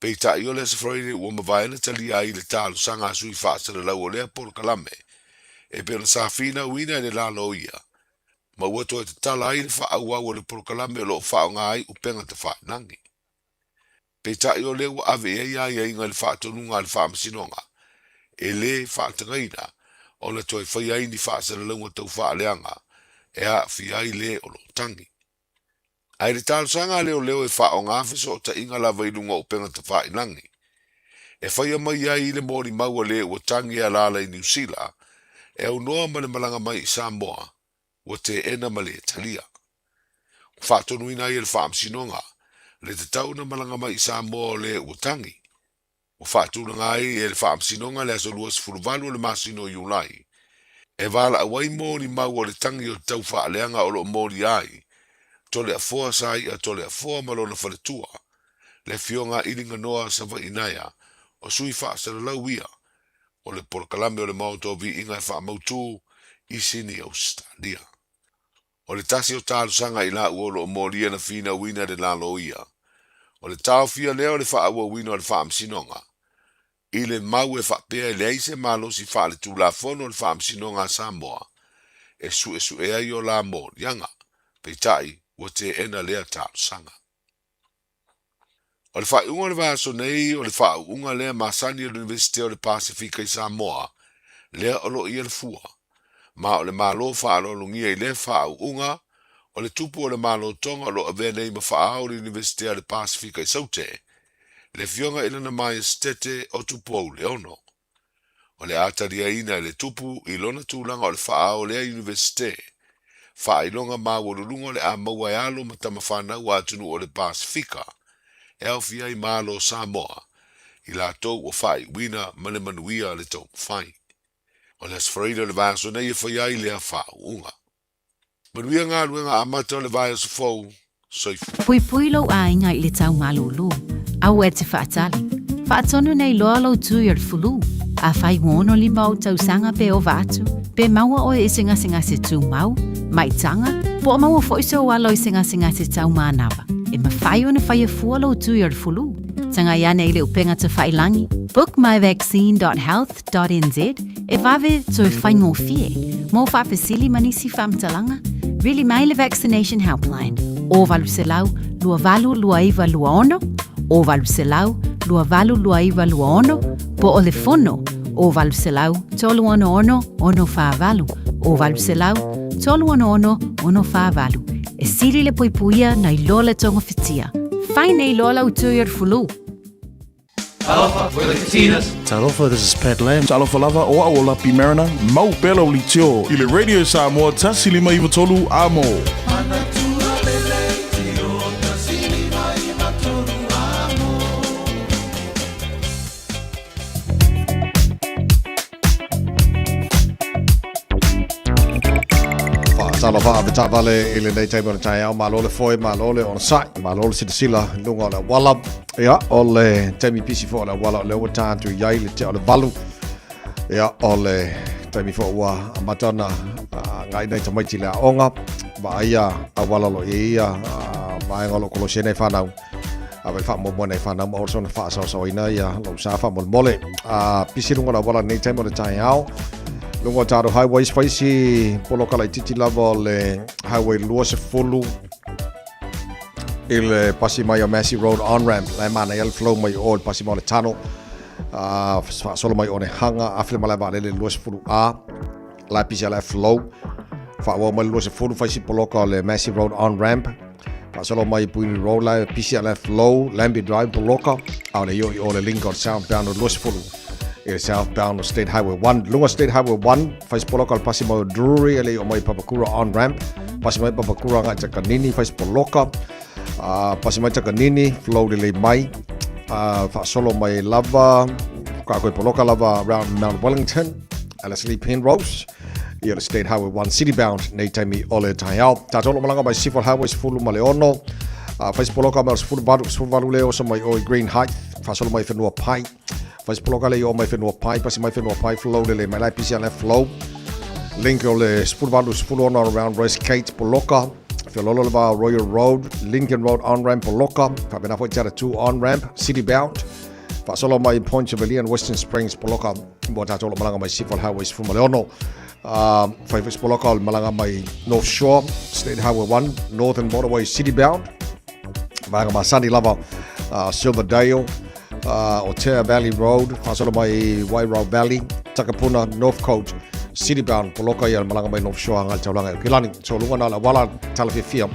Peitai o le Aso Faraile ua mavae na talia ai le talosaga a sui faasalalau o lea polokalame e pei ona sa finauina e le la loia ma ua toe tatala ai le faaauau o le polokalame o lo o faaaoga ai upega tafailagi. Peitai o lea ua ave i ai aiaiga i le faatonuga a le Faamasinoga e lē faatagaina ona toe faia ai ni faasalalauga tau faaleaga e aafia ai lē o lo o tagi. Ae i le talosaga a leoleo e faaaoga fesootaiga lava i luga o upega tafailagi, e faia mai ai le molimau a le ua tagi e alaala i Niu Sila e aunoa ma le malaga mai i Samoa, ua teena ma le talia. Ua faatonuina ai e le Faamasinoga le tatau ona malaga mai i Samoa o le ua tagi. Ua faatulaga ai e le Faamasinoga le aso 28 o le masina o Iulai e valaau ai molimau o le tagi o le tau faaleaga o lo o molia ai Toleafoa Sai'a Toleafoa ma lona faletua, le Afioga a Iliganoa Savaiinaea, o sui faasalalau ia o le polokalame o le Maota o Viiga e faamautu i Sini, Ausetalia. O le tasi o talosaga i laua o lo o molia na finauina e le laloia, o le taofia lea o le faaauauina o le faamasinoga, i le mau e faapea e leai se malosi faaletulafono o le Faamasinoga a Samoa e suesue ai o la moliaga, peitai ua teena lea talosaga. O le faaiuga o le vaiaso nei o le faauuga lea masani a le Iunivesite o le Pasefika i Samoa, lea o lo o i Alafua, ma o le Malo faaaloalogia i lea faauuga, o le tupu o le Malo Tonga o lo o avea nei ma faaao o le Iunivesite a le Pasefika i Saute, le Afioga i Lana Maiesetete o Tupou Leono. O le a taliaina e le Tupu i lona tulaga o le faaao o lea Iunivesite, faailoga maualuluga o le a maua e alo ma tama fanau a atunuu o le Pasefika e aofia ai Malo o Samoa, i latou ua faaiuina ma le manuia le taumafai. O le Aso Faraile o le vaiaso nei e faia ai lea faauuga. Manuia galuega amata o le vaiaso fou. Soifua. Puipui lou aiga i le tau malūlū. Aua e te faatali. Faatonu nei loa lou tui o le fulu. Afai ua 65 ou tausaga pe ova atu, pe maua oe i se gasegase tumau, maitaga, po o maua foi sou alo i se gasegase tau manava, e mafai ona faia fua lou tui o le fulu. Tagai ane i le upega tafailangi, bookmyvaccine.health .nz e vave toe faigofie mo faafesili ma nisi faamatalaga, vili mai le Vaccination Helpline o 800 282926 o 800 282926 po o le fono o 800 366 648 o 800 366 648. E sili le puipuia nai lo le togafitia. Fai nei loa lau tui o le fulu. Talofa, we're the Katinas. Talofa, this is Pat Lam. Talofa lava, o au o Lapi Mariner, mau pea lau leitio i le Radio Samoa 1593 Amo. Talofa ave taavale i lenei taimi o le taeao, malo le foe, malo le onosai, malo le silasila i luga o le auala. Ia, o le taimi pisi foi o le auala o lea ua ta atu i ai le tea o le 8. Ia, o le taimi foi ua amata ona agai nai tamaiti i le aoga, vaaia auala o lo o i ai ia vaega o lo o kolosi ai nai fanau. Ave le faamuamua nai fanau ma aua le soona faasaosaoina ia lou sa faamolemole. Pisi luga o le auala i lenei taimi o le taeao. Luga o tatou highways, fai si poloka laitiiti lava o le highway 20 i le pasi mai o Massey Road on-ramp. La e manaia le flow mai o i le pasi mai o le tunnel. Faasolo mai Onehunga, afe le malae vaalele 20A. La e pisi la e flow. Faaauau mai le 20, fai si poloka o le Massey Road on-ramp. Faasolo mai Puini Road, la e pisi la e flow. Lambie Drive poloka. A o le io i o le link o le southbound o le 20 i le southbound o State Highway 1. Luga State Highway 1, fai si poloka o le pasi mai o Drury, e le i o mai Papakura on-ramp. Pasi mai Papakura agai Takanini, fai si poloka. Pasi mai Takanini, flow lelei mai. Faasolo mai lava. Kako e poloka lava around Mount Wellington, Ellerslie Penrose, ia le State Highway 1 City Bound, nei taimi o le taeao. Tātou lo malanga mai Seafield Highway 16. Whai poloka mai o le 18, 18 le oso mai o i Green Height, whasolo mai whenua pai. Whai poloka le i o mai whenua pai, pasi mai whenua pai, flow le le mai lai pisi ana flow. Link o le 18, 16 around Rose Kate, poloka. Whiololo le vā Royal Road, Lincoln Road on-ramp poloka. Whapena foi te ara 2 on-ramp, City Bound. Whaasolo mai Point Chevalier and Western Springs poloka. Mo tātou lo malanga mai Seafield Highway 16. Whai whai poloka o le malanga mai North Shore, State Highway 1, Northern Motorway City Bound. Vaega masani lava Silverdale, Otea Valley Road, whaasolo mai Wairau Valley, Takapuna, Northcote, City Bound, poloka ia le malanga mai North Shore anga i taulaga e Kilani. So lunga na le wala tala fiafia,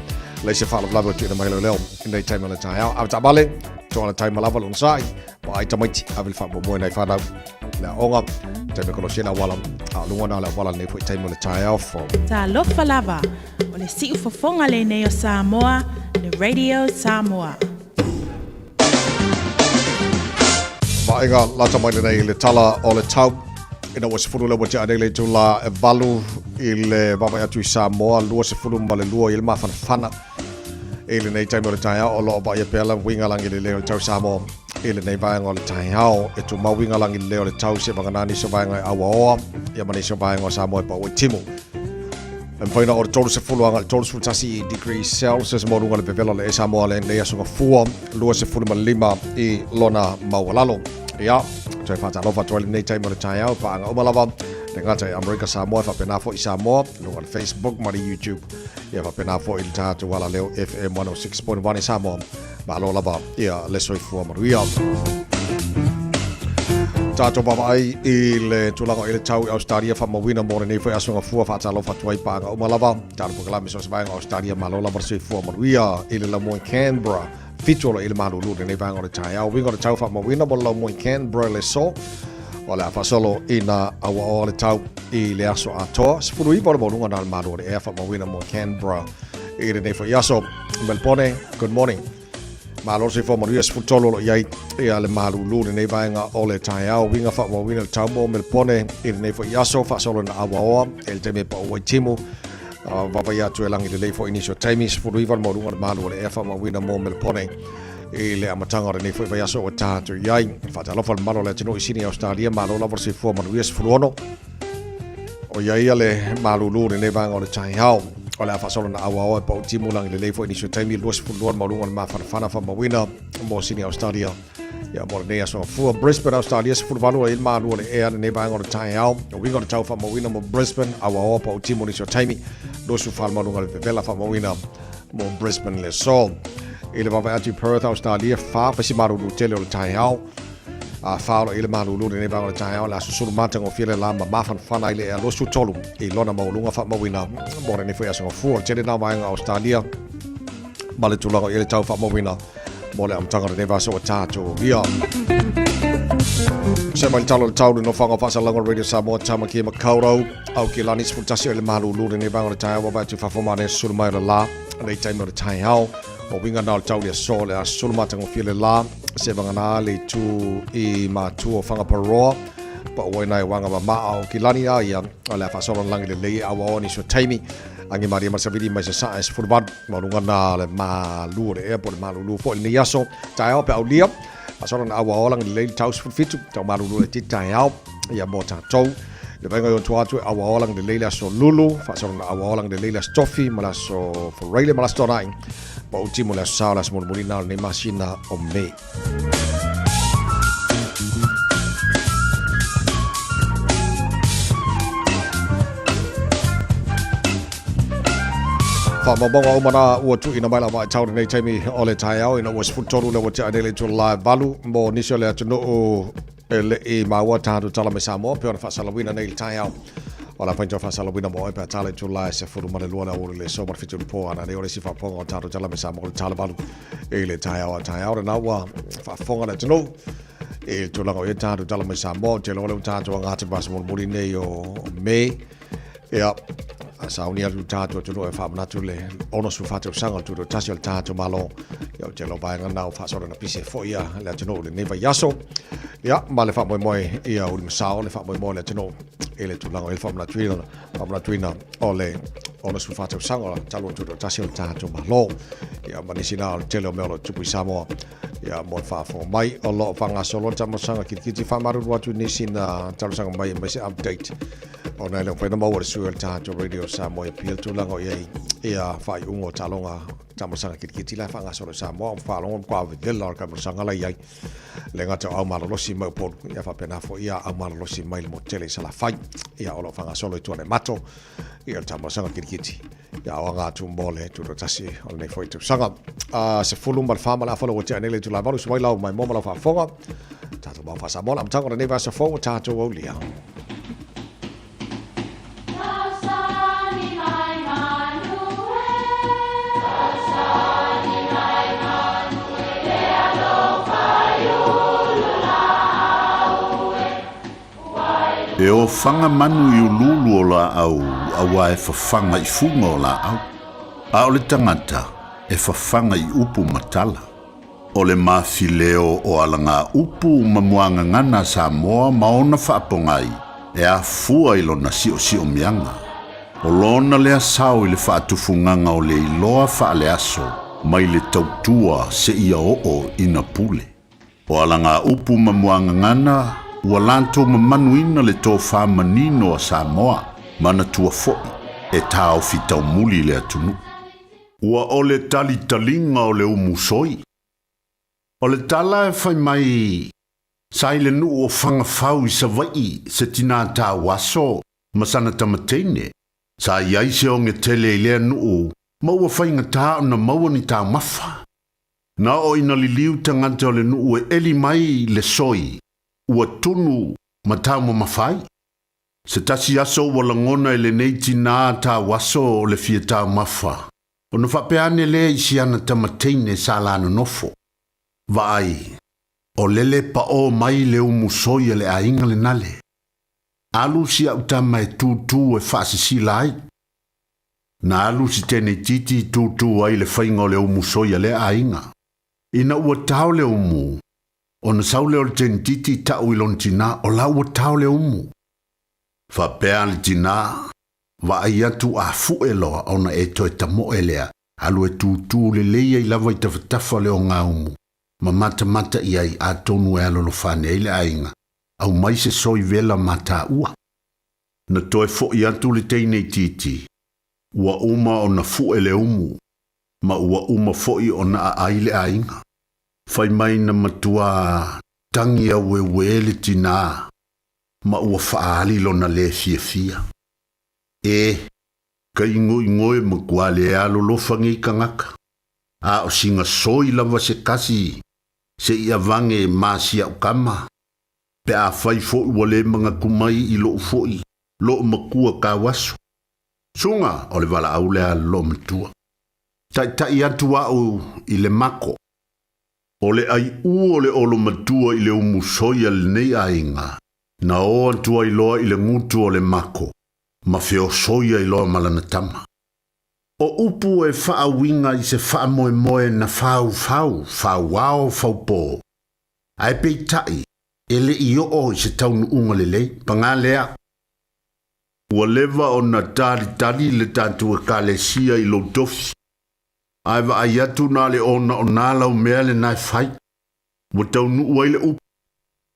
lei se faalavelave o tuuina mai leo leo i nei taimi o le taeao. Ave taavale, toa le taima lava lona sai, pa ai tamaiti, ave le faamoemoe nai whanau. Le aoga, taimi kolosi le auala, a o luga na le auala lenei foi taimi o le taeao fou. Talofa lava, o le siufofoga lenei o Samoa, le Radio Samoa. Vaaiga lata mai lenei i le tala o le tau. Ina ua 10 le ua tea nei le itula e 8 i le vaavaai atu i Samoa, 22 i le mafanafana. I lenei taimi o le taeao o lo o vaaia pea le uiga lagi lelei o le tau Samoa. I lenei vaega o le taeao e tumau uiga lagi lelei o le tau se vagana nisi o vaega e auaoa ia ma nisi o vaega o Samoa e pau ai timu. E mafai ona o le 30 agai i le 31 degrees Celsius mo luga o le vevela o le e Samoa lenei aso gafua 25 i lona maualalo. Ia, toe faatalofa atu ai lenei taimi o le taeao, paaga uma lava, le gata i Amerika Samoa, e faapena foi i Samoa, luga o le Facebook ma le YouTube, ia faapena foi i le tatou alaleo FM 106.1 i Samoa. Malo lava ia le soifua manuia. Tātou vaavaai i le tulaga i le tau i Australia faamauina mo lenei foi aso gafua faatalofa atu ai paaga uma lava. Tātou polokalame so se vaega o Australia malo lava le soifua manuia i le laumua i Canberra. 7 o lo i le malulu lenei vaega o le taeao. Uiga o le tau faamauina mo le laumua i Canberra le so. O le a faasolo ina auaoa le tau i le aso atoa. 19 o le maualuga na le malu o le ea faamauina mo Canberra i lenei foi aso. Melbourne, good morning. Malo le soifua manuia 13 o lo o i ai ia le malulu lenei vaega o le taeao. Uiga faamauina le tau mo Melbourne i lenei foi aso faasolo ina auaoa e le taimi e pau ai timu. Vaavaai atu e lagi lelei foi nisi o taimi 19 le maualuga o le malu o le ea faamauina mo Melbourne i le amataga o lenei foi vaiaso ua tatou i ai. Faatalofa le mamalu o le atunuu i Sydney, Australia, malo lava le soifua manuia 16. O i ai ia le malulu o lenei vaega o le taeao. O le a faasolo na auaoa e pau timu lagi lelei foi nisi o taimi 22 le maualuga o le mafanafana faamauina mo Sydney, Australia. Ia mo lenei aso gafua. Brisbane, Australia, 18 ai le malu o le ea lenei vaega o le taeao. O uiga o le tau faamauina mo Brisbane, auaoa pau timu nisi o taimi 24 le maualuga o le vevela faamauina mo Brisbane le aso. I le vaavaai atu i Perth, Australia, 4 fasi malulu tele o le taeao. A whaolo i le malulu lenei vaega o le taeao, le a susulu matagofie le la ma mafanafana ai le ea 23 i lona maualuga faamauina mo lenei foi aso gafua. O le tele na vaega Australia ma le tulaga i le tau faamauina mo le amataga o lenei vaiaso ua tatou ia. Se mai le talo le tau le nofoaga o faasalalauga Radio Samoa Tāmaki Makaurau Aukilani 11 o le malulu lenei vaega o le taeao vaavaai atu i fafo ma le susulu mai o le la nei taimi o le taeao o uiga na o le tau le aso le a susulu matagofie le la se vagana le itu i matua o Whangaparāoa pa ua ina e wanga ma maa o kilani a ia o le a faasolo langi lelei e auaoa nisi o taimi angi maria ma savili mai sasae 18 maualuga na le malu o le ea po o le malulu foi i lenei aso taeao pe aulia faasolo na auaoa lagi lelei le tau 17 tau malulu le titi taeao ia mo tatou le vaega i ona tua atu e auaoa lagi lelei le aso lulu faasolo na auaoa lagi lelei le aso tofi ma le aso faraile ma le aso toanai pa ultimo le aso sa o le aso mulimuli na o lenei masina o Mei. Faamaumauga uma na ua tuuina mai la vaitau lenei taimi o le taeao ina ua 13 le ua tea nei le itula e 8 mo nisi o le atunuu e le i maua tatou tala mai Samoa pei ona faasalauina nei i le taeao. O le a faitau faasalauina mo oe pe a tala itula e 12 le aoauli le aso ma le 7 o le po ana nei o le isi faafofoga o tatou tala mai Samoa o le tala 8 i le taeao a taeao lena ua faafofoga le atunuu i le tulaga o i ai tatou tala mai Samoa. Ou te iloa o lea ua tatou aga atu i le vaiaso mulimuli nei o Me. Ia, a sauni atu le tatou atunuu e faamanatu le 64 tausaga o le tutoatasi o le tatou Malo. Ia, ou te iloa vaega na o faasolo na pise foi ia le atunuu i lenei vaiaso. Ia, ma le faamoemoe ia Ulimasao le faamoemoe o le atunuu i le tulaga o i le faamanatuina, faamanatuina o le 64 tausaga talu ona tutoatasi o le tatou Malo. Ia, ma nisi na o le tele o mea o lo o tupu i Samoa. Ia, mo le faafofoga mai, o lo o faagasolo le tamosaga kitikiti faamalulu atu i nisi na talosaga mai e aumai se update ona e le mafai ona maua le sui o le tatou Radio Samoa i Apia le tulaga o i ai ia faaiuga o taaloga tamosaga kitikiti la e faagasolo i Samoa. Ua faalogo matua vevela o le tamosaga la i ai le gata o au malolosi mai Upolu, ia faapena foi ia au malolosi mai le motu tele i Salafai. Ia o lo o faagasolo i Tuanaimato ia le tamosaga kitikiti ia o aga atu mo le tutoatasi o lenei foi tausaga. 14 ma le afa ua tea nei le itula e 8, usu mai lau maimoa ma lau faafofoga. Tatou mau faa-Samoa le amataga o lenei vaiaso fou ua tatou aulia. E ofaga manu i uluulu o laau auā e fafaga i fuga o laau, a o le tagata e fafaga i upu ma tala. O le mafileo o alagaupu ma muagagana a Samoa ma ona faapogai e afua i lona siosiomiaga. O lona lea sao i le faatufugaga o le iloa faaleaso mai le tautua seia oo ina pule. O alagaupu ma muagagana ua latou mamanuina le tofa manino a Samoa, manatua foi e taofi taumuli le atunuu. Ua o le talitaliga o le umusoi. O le tala e fai mai, sa i le nuu o Fagafau i Savaii se tinā tauaso ma sana tamateine. Sa i ai se oge tele i lea nuu ma ua faigata ona maua ni taumafa. Na oo ina liliu tagata o le nuu e eli mai le soi ua tunu ma taumamafa ai. Se tasi aso ua lagona e lenei tinā tauaso o le fia taumafa, ona faapea ane lea i si ana tama teine sa la nonofo. Vaai, o lele paʻō mai le umu soi a le aiga lenale. Alu si a'u tama e tūtū e faasisila ai. Na alu si teneititi i tūtū ai le faiga o le umu soi a lea aiga. Ina ua tao le umu, ona sau lea o le teneititi i ta'u i lona tinā, o la ua tao le umu. Faapea le tinā, Vaai atu a fu'e loa ona e toe tamo'e lea, alu e tūtū lelei ai lava i tafatafa o le ogaumu, ma matamata i ai atonu e alolofa ane ai le aiga, aumai se soi vela ma tāua. Na toe foʻi atu le teine itiiti, ua uma ona fuʻe le umu, ma ua uma foʻi ona aʻai le aiga. Fai mai na matuā tagi aueuē le tinā, ma ua faaali lona lē fiafia. E, ka igoigoe makuā le alolofa nei tagata, a o siga soi lava se kasi seʻi avage ma si a'u kama, pe afai foʻi ua lē manatu mai i loʻu foʻi loʻu makua tauaso. Suga o le valaau lea a le loomatua. Taʻitaʻi atu aʻu i le mako. O le ʻaiʻū o le olomatua i le umusoi a lenei aiga, na o atu ai loa i le gutu o le mako, ma feosoi ai loa ma lana tama. O upu e faauiga i se faamoemoe na faufau, fauao, faupō. Ae peitai, e le i oo i se taunuuga lelei, pagā lea, ua leva ona talitali le tatou Ekalesia i lou tofi, ae vaai atu na o le onaona lau mea lena e fai. Ua taunuu ai le upu,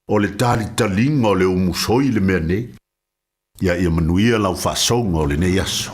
o le talitaliga o le umusoi le mea nei. Ia ia manuia lau faasouga o lenei aso.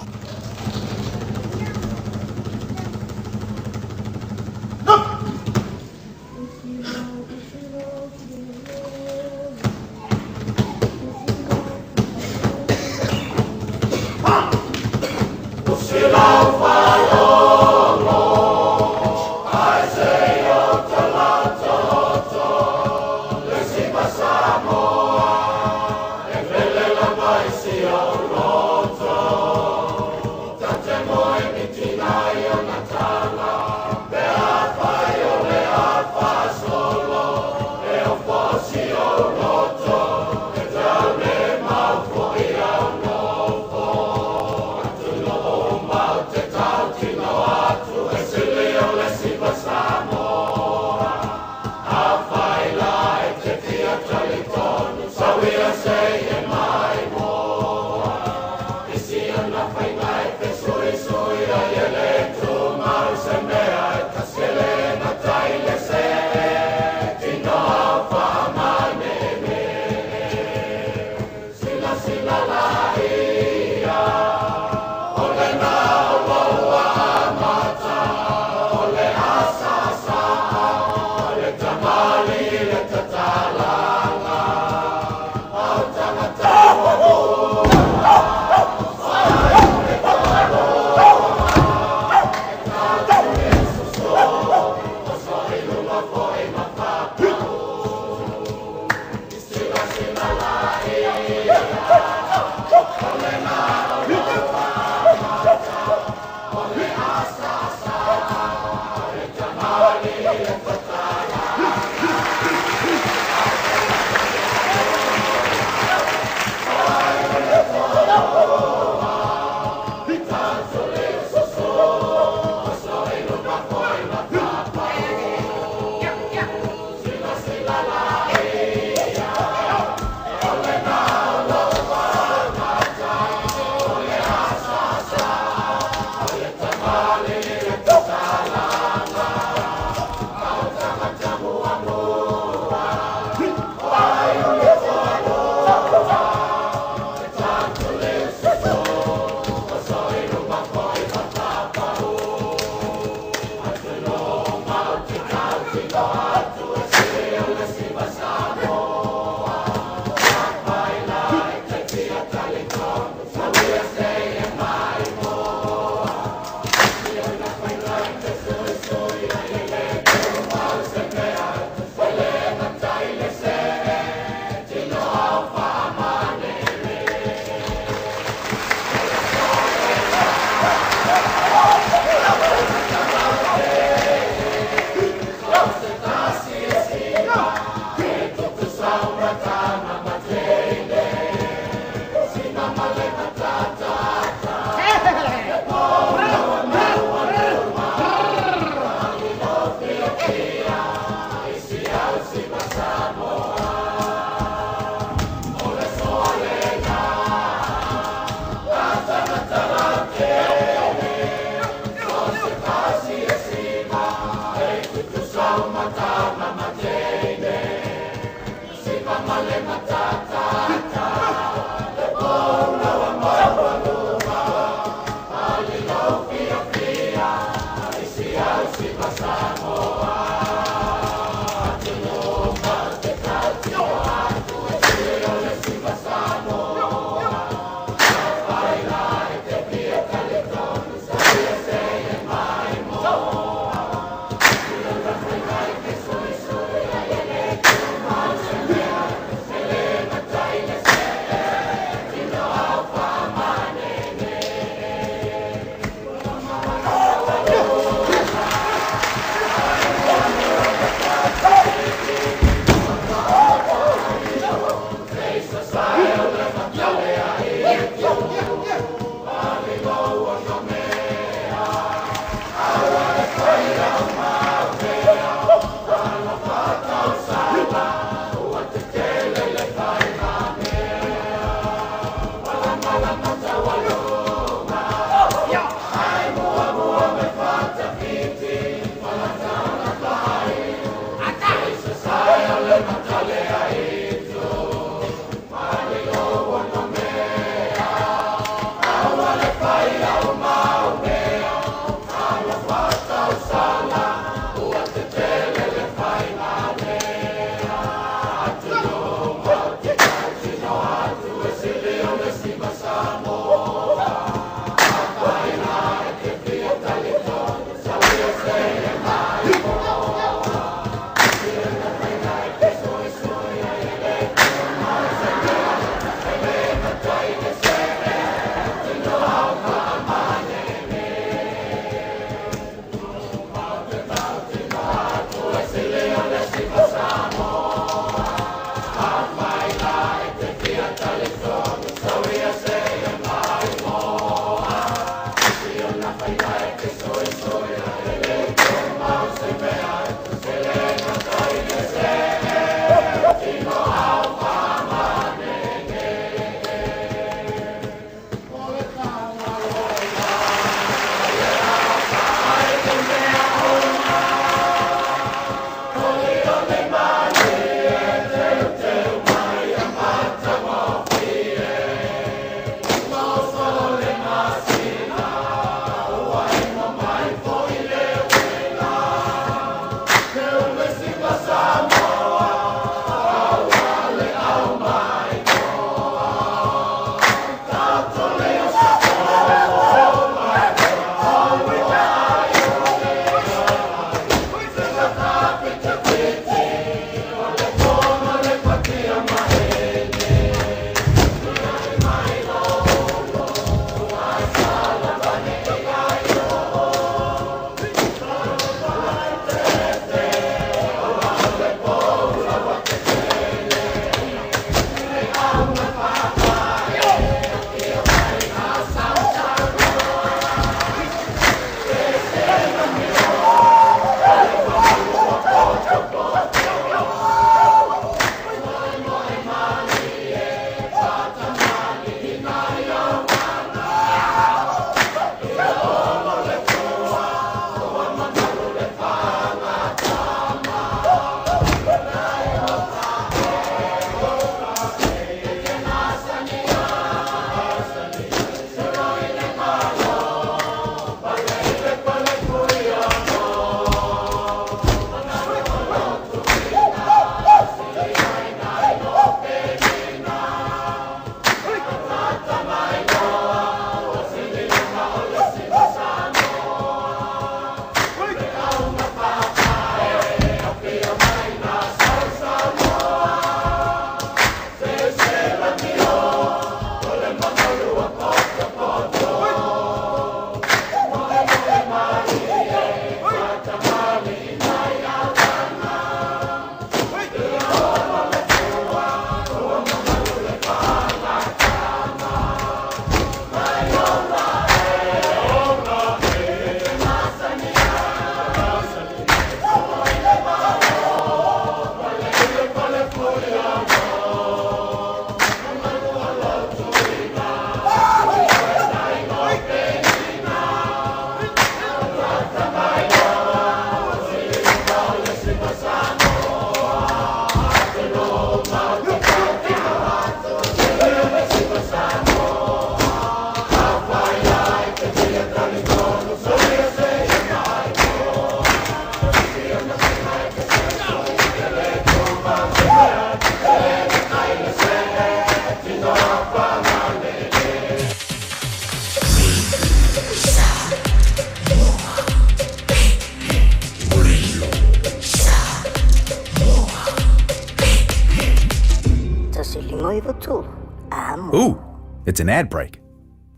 593 amo. Ooh, it's an ad break.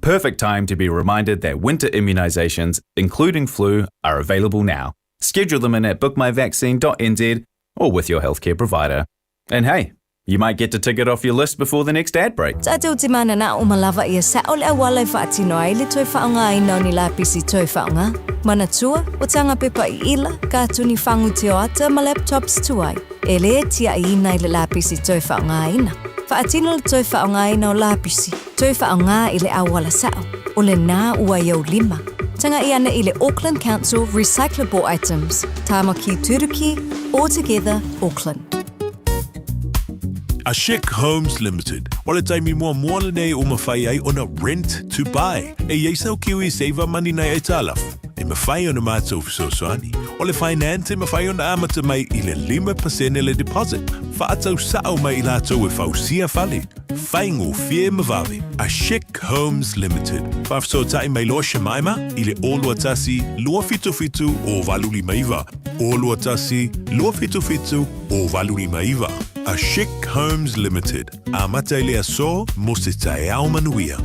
Perfect time to be reminded that winter immunisations, including flu, are available now. Schedule them in at bookmyvaccine.nz or with your healthcare provider. And hey, you might get to tick it off your list before the next ad break. Tatou te mananao ma lava ia sa'o le auala e faatino ai le toe faaaogaina o ni lapisi toe faaaoga. Manatua, o tanga pepa iila, katuni fagu tioata ma laptops tuai, e lē tia'iina i le lapisi toe faaaogaina. Faatino le toe faaaogaina o lapisi, toe faaaoga i le auala sa'o, o lenā ua i ou lima. Taga'i ane i le Auckland Council Recyclable Items, Tāmaki Turuki, All Together Auckland. A Chic Homes Limited, o le taimi muamua lenei ua mafai ai ona rent to buy. E i ai sau Kiwi Saver Money nai aitalafu, e mafai ona matou fesoasoani. O le finance e mafai ona amata mai i le 5% le deposit. Faatau sa'o mai i latou e fausia fale. Faigofie ma vave. A Chic Homes Limited. Faafesootai mai loa Shemaima i le 021 277 0859. 021 277 0859. A Chic Homes Limited. Amata i le aso mo se taeao manuia.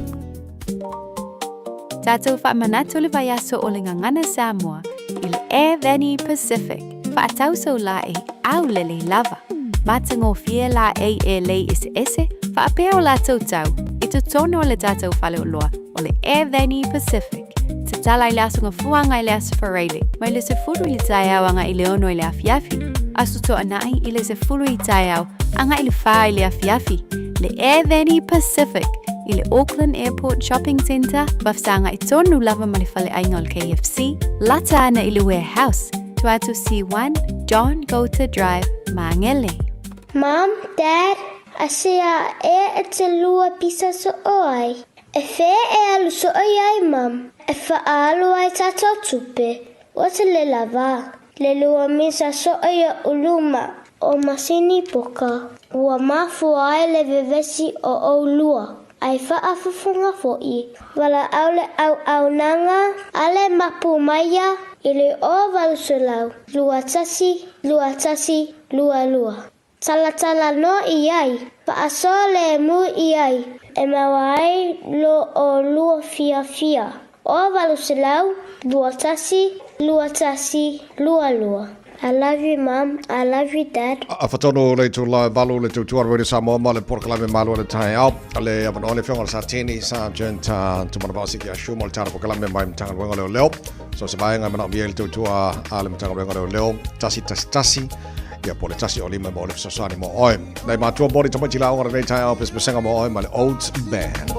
Tatou faamanatu le vaiaso o le Gagana Samoa i le Air Vani Pacific, faatau sau laei aulelei lava. Matagofie laei e lei eseese faapea o latou tau i totonu o le tatou faleoloa o le Air Vani Pacific. Tatala i le Aso Gafua agai i le Aso Faraile, mai le 10 i le taeao agai i le 6 i le afiafi, Aso Toonai i le 10 i taeao agai i le 4 i le afiafi. Le Air Vani Pacific i le Auckland Airport Shopping Centre, vafesagai tonu lava ma le faleaiga o le KFC, lata ana i le Warehouse, tua atu C1, John Goulter Drive, Māngere. Mom, Dad, asea ea e te lua pisa so'o ai? E fea e alu so'o i ai, Mom? E fa'aalu ai tatou tupe. Ua tele lava. Le lua misa so'o i luma o masini poka. Ua mafua ai le vevesi o ʻolua. Ai faafofoga fo'i. Valaau le auaunaga a le mapu maia i le 0800 21 21 22. Talatala noa i ai, faasoa lemu i ai, e maua ai lo ʻolua fiafia. 0800 21 21 22. I love you mom, I love you dad. A fatonu le itula e valu le tautua Radio Samoa ma le polokalame Malu o le Taeao. Le avanoa le afioga o le Sateni Sergeant Tumanavao Siki Ashu mo le tala polokalame mai Matagaluega o Leoleo. So se vaega e manaomia i le tautua a le Matagaluega o Leoleo, tasi tasi tasi, ia po o le tasi o lima mo le fesoasoani mo oe. Nei matua mo le tamaiti laoga lenei taeao pesepesega mo oe ma le Olds Band.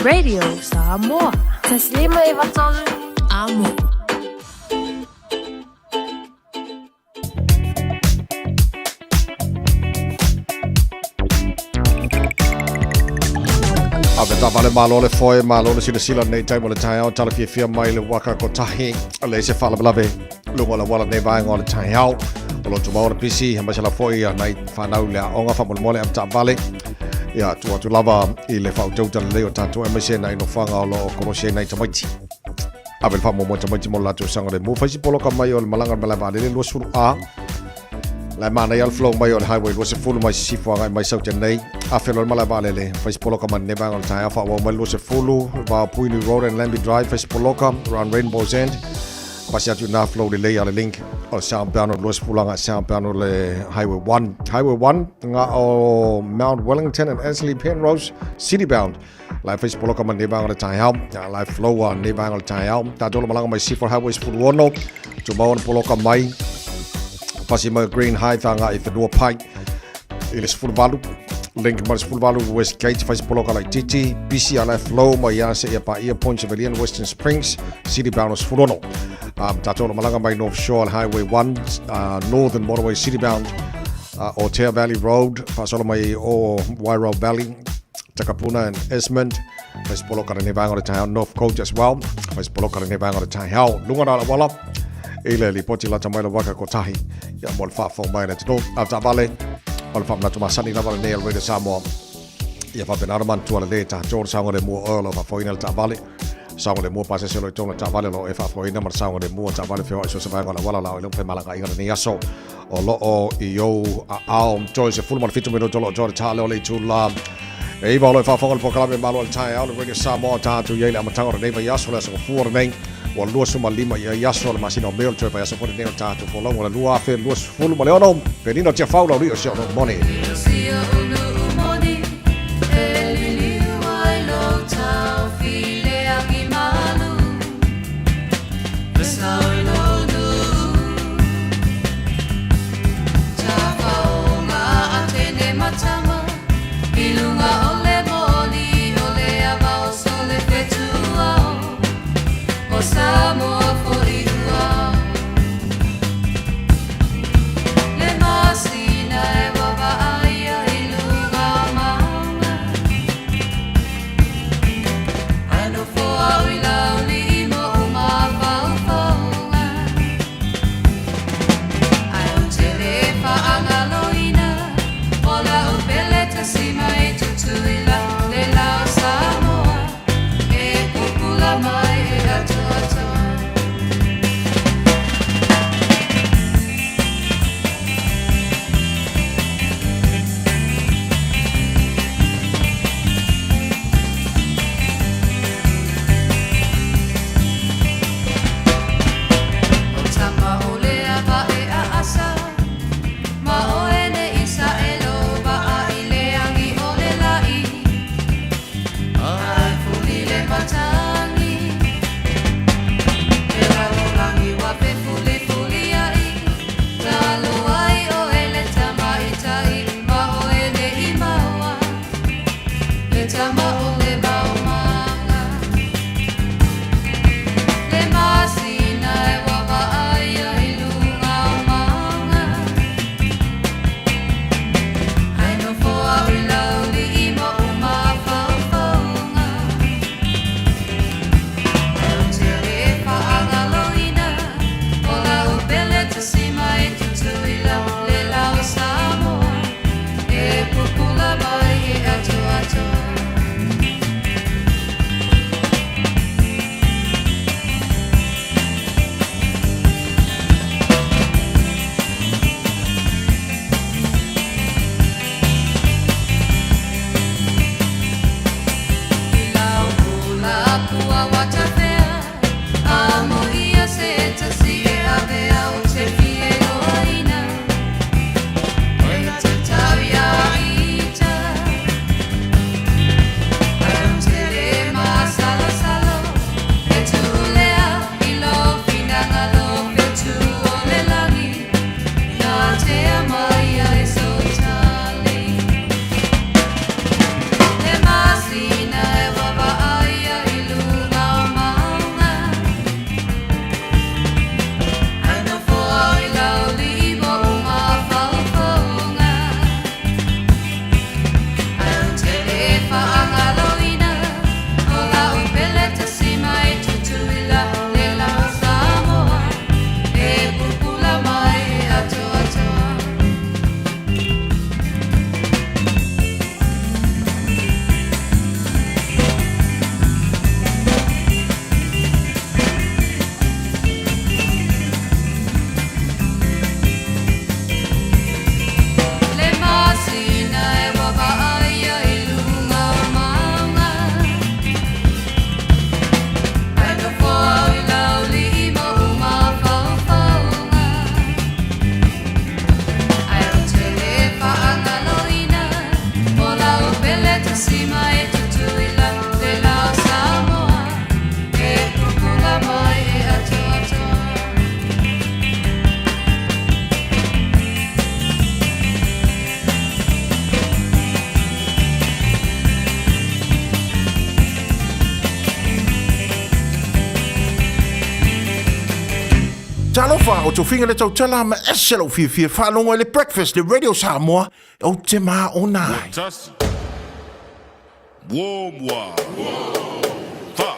Radio Samoa. 1593 Amo. Ave taavale malo le foe, malo le silasila nei taimi o le taeao, tala fiafia mai le waka kotahi, le se faalavelave, luga o le auala nei vaega o le taeao. O lo tumau ona pisi, aemaise lava foi nai fanau le aoga faamolemole ave taavale. Ia, tuu atu lava i le faautauta lelei o tatou aemaise nai nofoaga o lo o kolosi ai nai tamaiti. Ave le faamuamua tamaiti mo le latou saogalemu. Fai si poloka mai o le malaga o le malae vaalele 20 A. La e manaia le flow mai o le highway 20 mai sisifo agai mai Saute nei. Afe loa le malae vaalele. Fai si poloka mai lenei vaega o le taeao faaauau mai le 20 va o Puinui Road and Lambie Drive. Fai si poloka round Rainbow's End. Pasi atu i nā flow lelei a le link o le southbound o le 20 agai southbound o le Highway 1. Highway 1 nga o Mount Wellington and Ansley Penrose city bound. La e fai si poloka mai lenei vaega o le taeao. La e flow a lenei vaega o le taeao. Tatou le malaga mai Sifo Highway 16. Tumau ona poloka mai. Pasi mai Green Heights agai i Whenua Pai. I le 18. Link mai le 18 West Gate fai si poloka laitiiti. Pisi a la e flow mai ia seia paia Point Civilian Western Springs. City bound o 16. Tatou le malaga mai North Shore Highway 1 Northern Motorway City bound. Otea Valley Road, faasolo mai o Wairau Valley, Takapuna and Esmond, fai se poloka lenei vaega o le taeao, North Coast as well, fai se poloka lenei vaega o le taeao, luga na auala, i le lipoti lata mai le waka kotahi, ia mo le faafou mai le atunuu, a taavale, o le faamanatu masani lava lenei o le Radio Samoa, ia faapena ona manatua lelei tatou le saogalemu o oe o lo o faafoeina le taavale, saogalemu o pasese o lo o i totonu o le taavale o lo o e faafoeina ma le saogalemu o taavale feoai so o se vaega o le auala la o i le femalagaaiga lenei aso. O lo o i ou aao. Toe 17 minute o lo o toe le tale o le itula e 9 o lo o faafofoga le polokalame Malo i le Taeao le Radio Samoa tatou i ai le amataga o lenei vaiaso le aso gafua lenei ua 25 i ai aso o le masina o Me o le toe vaiaso foi lenei o le tatou folauga o le 2026 Penina Tiafau lau lio si o nuu moni. Talofa, o tofiga le tautala ma ese lou fiafia faalogo i le Breakfast le Radio Samoa, ou te maona ai. Tasi. Muamua. Fa.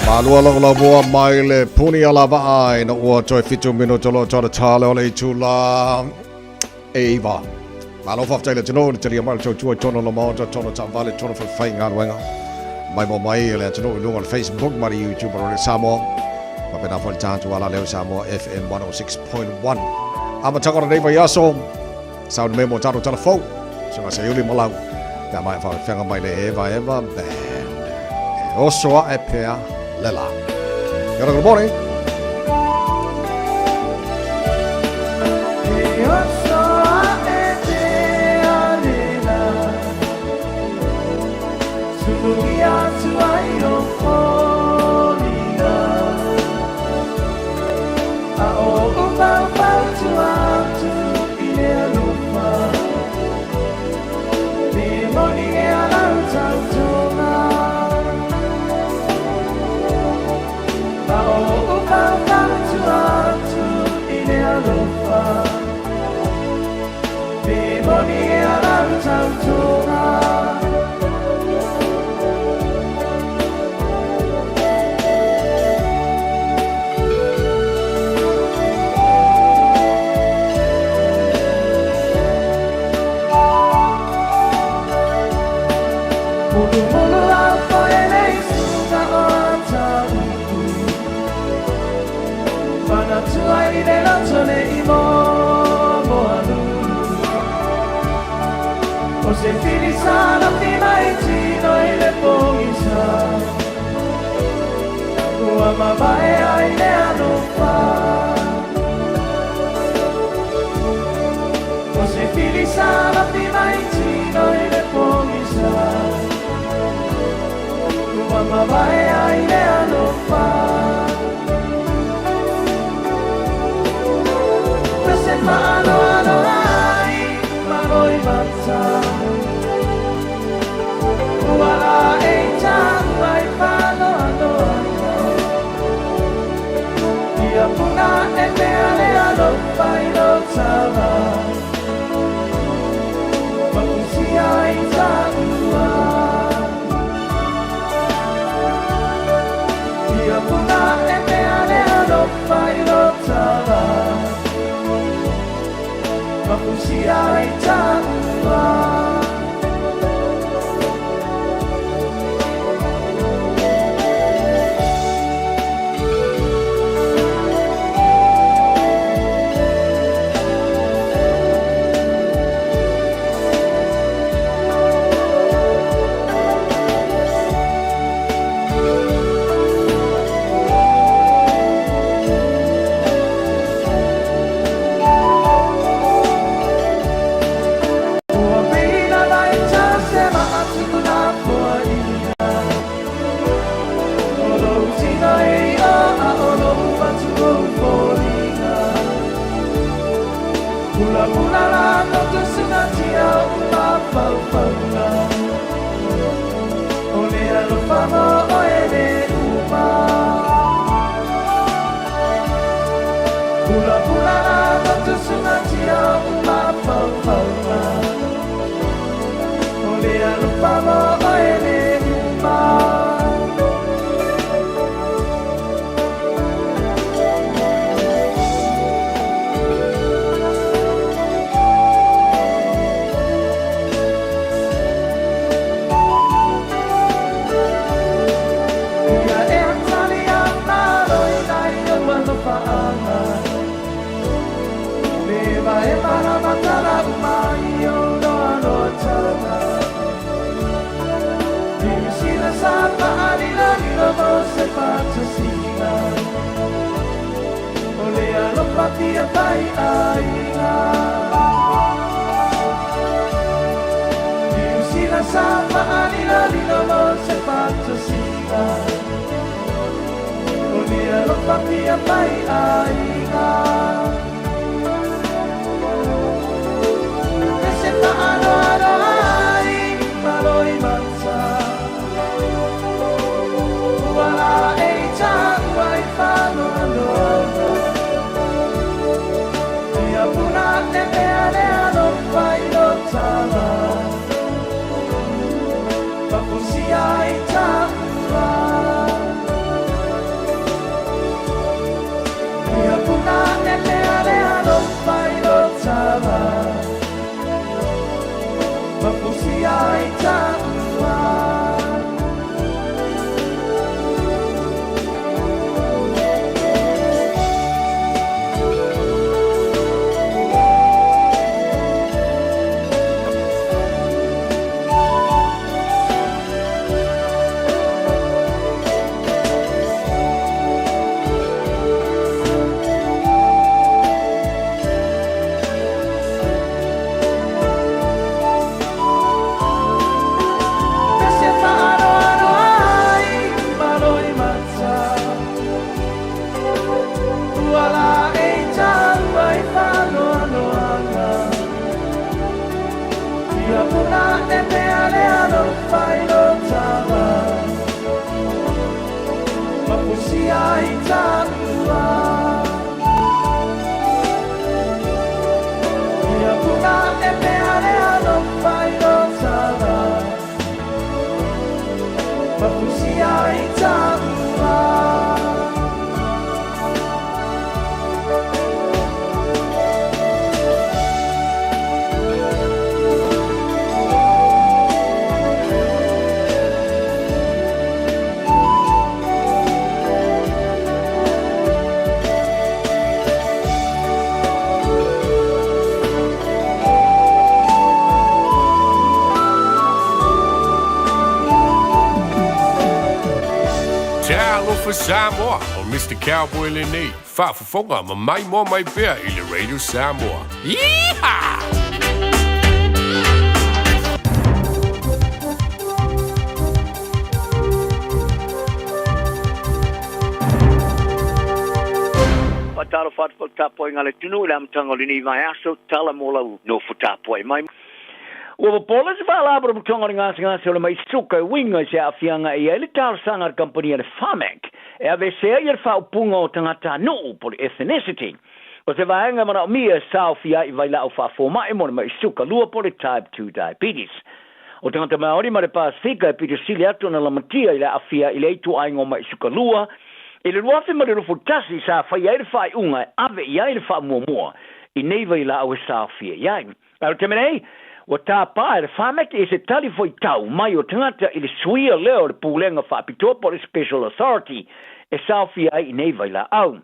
Malua lou laumua mai le puni a lavaa ina ua toe fitu minuta lo tala tale o le itula e iva. Malo faafetai le atunuu le talia mai le tautua i tonu o le maota, tonu taavale, tonu falefaigaluega. Mai mo mai le atunuu i luga o le Facebook ma le YouTube o Radio Samoa. Faapena foi le tatou alaleo Samoa FM 106.1. Amataga o lenei vaiaso, Sound me mo tatou tala fou. Suga Seiuli Malau. Pe a mai whakawhenga mai le Eva Eva Band. E oso a e pea le la. Kia ora, good morning. E oso a e pea le la. Tunuki atu ai o foliga. A o upaupau tua atu i le alofa. Me moni e a lau tautoga. A o upaupau tua atu i le alofa. Me moni e a lau tautoga. Mulumulu au foe nei suka o tauku. Manatua i le loto le i mo moalulu. O se fili sa lafi mai tino i le pogisa. Ua mavae ai le alofa. O se fili sa lafi mai tino i le pogisa. Ua mavae ai le alofa. Se faaloalo ai malo i mata. Ua la e taua i faaloaloaga. Ia puna e pea le alofa i lo tala. Mapusia i taua. Ia puna e pea le alofa i lo tala. Mapusia i taua. Ua pina mai ta se maa tuku nā poa ia. O lou tino e i o a o lou fatu o foliga. Pula pula la no tusunga tia o mafaufauga. O le alofa mo o e le uma. Pula pula la no tusunga tia o mafaufauga. O le alofa mo o e le uma. Ia e atali a malo i nai o alofa anga. Le va e mana matala umai o noa noa tala. Niu sila sa paalila lilo mo se patasiga. O le alofa pia pai aiga. Niu sila sa paalila lilo mo se patasiga. O le alofa pia pai aiga. E se faaloalo ai malo i mata. Ua la e i taua i faaloaloaga. Ia puna e pea le alofa i lo tala. Mapusia i taua. ai taua. Pese whaaroaroa ai malo i mata. Ua la e i tāua i whanoanoanga. Ia puna e mea le alofa i lo tama. Mapusia i tāua. Ia puna e mea le alofa i lo tama. Mapusia i tāua. Talofa Samoa, o Mr. Cowboy lenei, faafofoga ma maimoa mai pea i le Radio Samoa. Yeehaw! Faatalofa atu foi i le tapuaiga a le atunuu i le amataga o lenei vaiaso, tala mo lau nofo tapuai mai. Ua popola se Faalapotopotoga o le Gasegase o le Ma'i Suka e uiga i se aafiaga e i ai le talosaga a le kamupani a le Pharmac e aveesea ai le faaupuga o tagatanuu po o le ethnicity o se vaega e manaomia e saofia ai i vailaau faafoma'i mo le ma'i suka lua po o le type 2 diabetes. O tagata Māori ma le Pasefika e pito sili atu ona lamatia i le aafia i le ituaiga o ma'i suka lua i le 2021 sa faia ai le faaiuga e ave i ai le faamuamua i nei vailaau e saofia i ai. A o le taimi nei, ua tāpā e le Pharmac i se tali foitau mai o tagata i le suia lea o le Pulega Faapitoa po o le Special Authority e saofia ai i nei vailaau.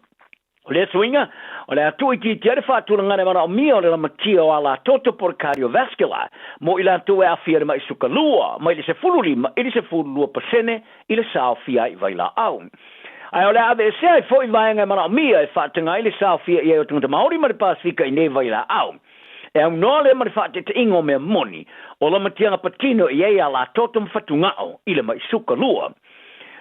O lea suiga, o le a tuuitiitia ai le faatulagaga e manaomia o le lamatia o alatoto po o le cardiovascular mo i latou e aafia i le ma'i suka lua mai le 15 i le 12 pasene i le saofia ai i vailaau. Ae o le a aveesea ai foi vaega e manaomia e faataga ai le saofia i ai o tagata Māori ma le Pasefika i nei vailaau. E aunoa lea ma le faateteʻiga o mea moni, o lamatiaga patino i ai a latoto ma fatugao i le maʻi suka lua.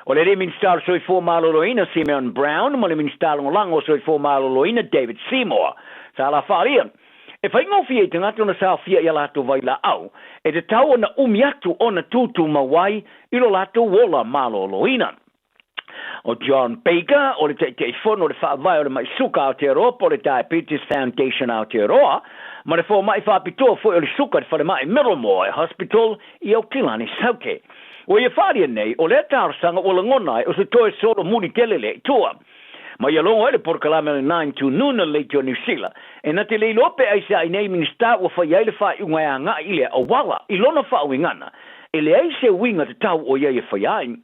O le alii Minisita o le Soifua Maloloina Simeon Brown ma le Minisita Lagolago o Soifua Maloloina David Seymour sa la faaalia e faigofie i tagata ona saofia i a latou vailaau e tatau ona umi atu ona tutumau ai i lo latou ola maloloina. O John Baker, o le Taitaifono o le Faavae o le Maʻi Suka Aotearoa po o le Diabetes Foundation Aotearoa, ma le fomai faapitoa foi o le suka i le falemai Middlemore Hospital i Aukilani Sauke. Ua ia faaalia nei, o lea talosaga ua lagona ai o se toe solomuli tele lea i tua. Ma ia logo ai le polokalame o le Nine to Noon a le Leitio Niu Sila, e na te le iloa pe aisea i nei Minisita ua fai ai le faaiuga e agai i lea auala i lona faauigaga, e leai se uiga tatau o ia e faia ai.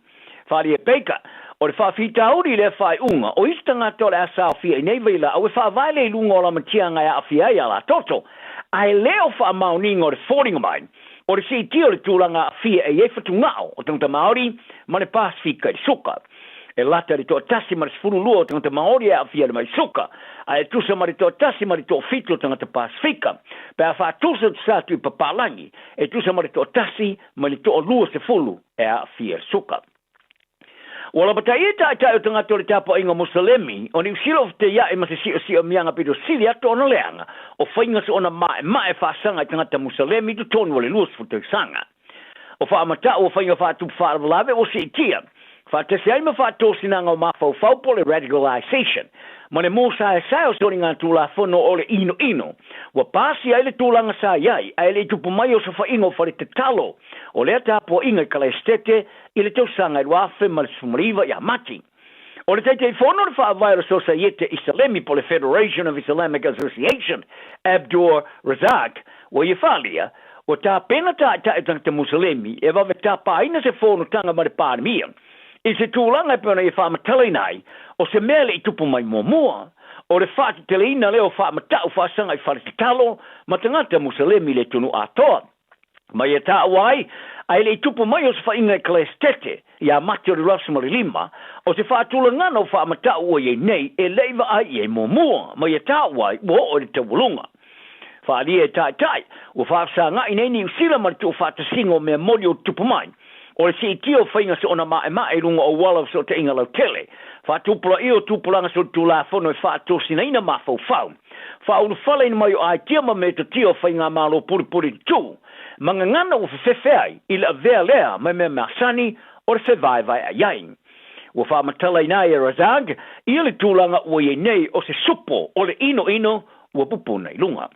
Wharia Baker, O le faafitauli i lea faaiuga, o isi tagata o le a saofia i nei vailaau e faavae le iluga o lamatiaga e aafia ai a latoto, ae le o faamaoniga o le foliga mai o le siitia o le tulaga aafia e i ai fatugao o tagata Māori ma le Pasefika i le suka. E lata i le toatasi ma le 12 o tagata Māori e aafia i le mai suka, ae e tusa ma le toatasi ma le toafitu o tagata Pasefika. Pe a faatusa tusa atu i papalagi, e tusa ma le toatasi ma le toa-20 e aafia i le suka. Ua lapataia taitai o tagata o le tapuaiga Musalemi o Niu Sila o feteiaʻi ma se siosiomia pito sili atu ona leaga o faiga soona maemae faasaga i tagata Musalemi i totonu o le 20 tausaga. O faamatau o faiga faatupu faalavelave ua siitia faatasi ai ma faatosinaga o mafaufau po o le radicalisation ma le mōsaesae o soligatulafono o le inoino ua pasia ai le tulaga sa i ai ae le i tupu mai o sofaiga o fale tatalo o lea tapuaiga i Kalaesetete i le tausaga e 2019 ia Mati. O le Taitaifono o le Faavae o le Sosaiete Isalemi po o le Federation of Islamic Association, Abdur Razzaq, ua ia faaalia, Ua tapena taitai o tagata Musalemi e vave tapaina se fonotaga ma le Palemia i se tulaga e pei ona ia faamatalaina ai, o se mea e le i tupu mai muamua, o le faateteleina lea o faamatau faasaga i fale tatalo ma tagata Musalemi i le atunuu atoa. Ma ia taua ai, a e le i tupu mai o se faiga Ekelesitete ia Mati o le 2005, o se faatulagana o faamatau ua i ai nei e le i vaai i ai muamua, ma ia taua ai ua oo i le taualuga. Faaalia e Taitai, ua faafesaga'i nei Niu Sila ma le tuufaatasiga o mea moni o tutupu mai, o le siitia o faiga soona ma'ema'e i luga o auala o fesootaiga lautele, faatupulaia o tupulaga solitulafono e faatosinaina mafaufau, faaulufaleina mai o aitia ma metotia o faigamalo pulipuli tutū, ma gagana ua fefefe ai i le avea lea ma mea masani o le fevaevaea'i ai. Ua faamatalaina ai e Razak ia le tulaga ua i ai nei o se supo o le inoino ua pupuna i luga.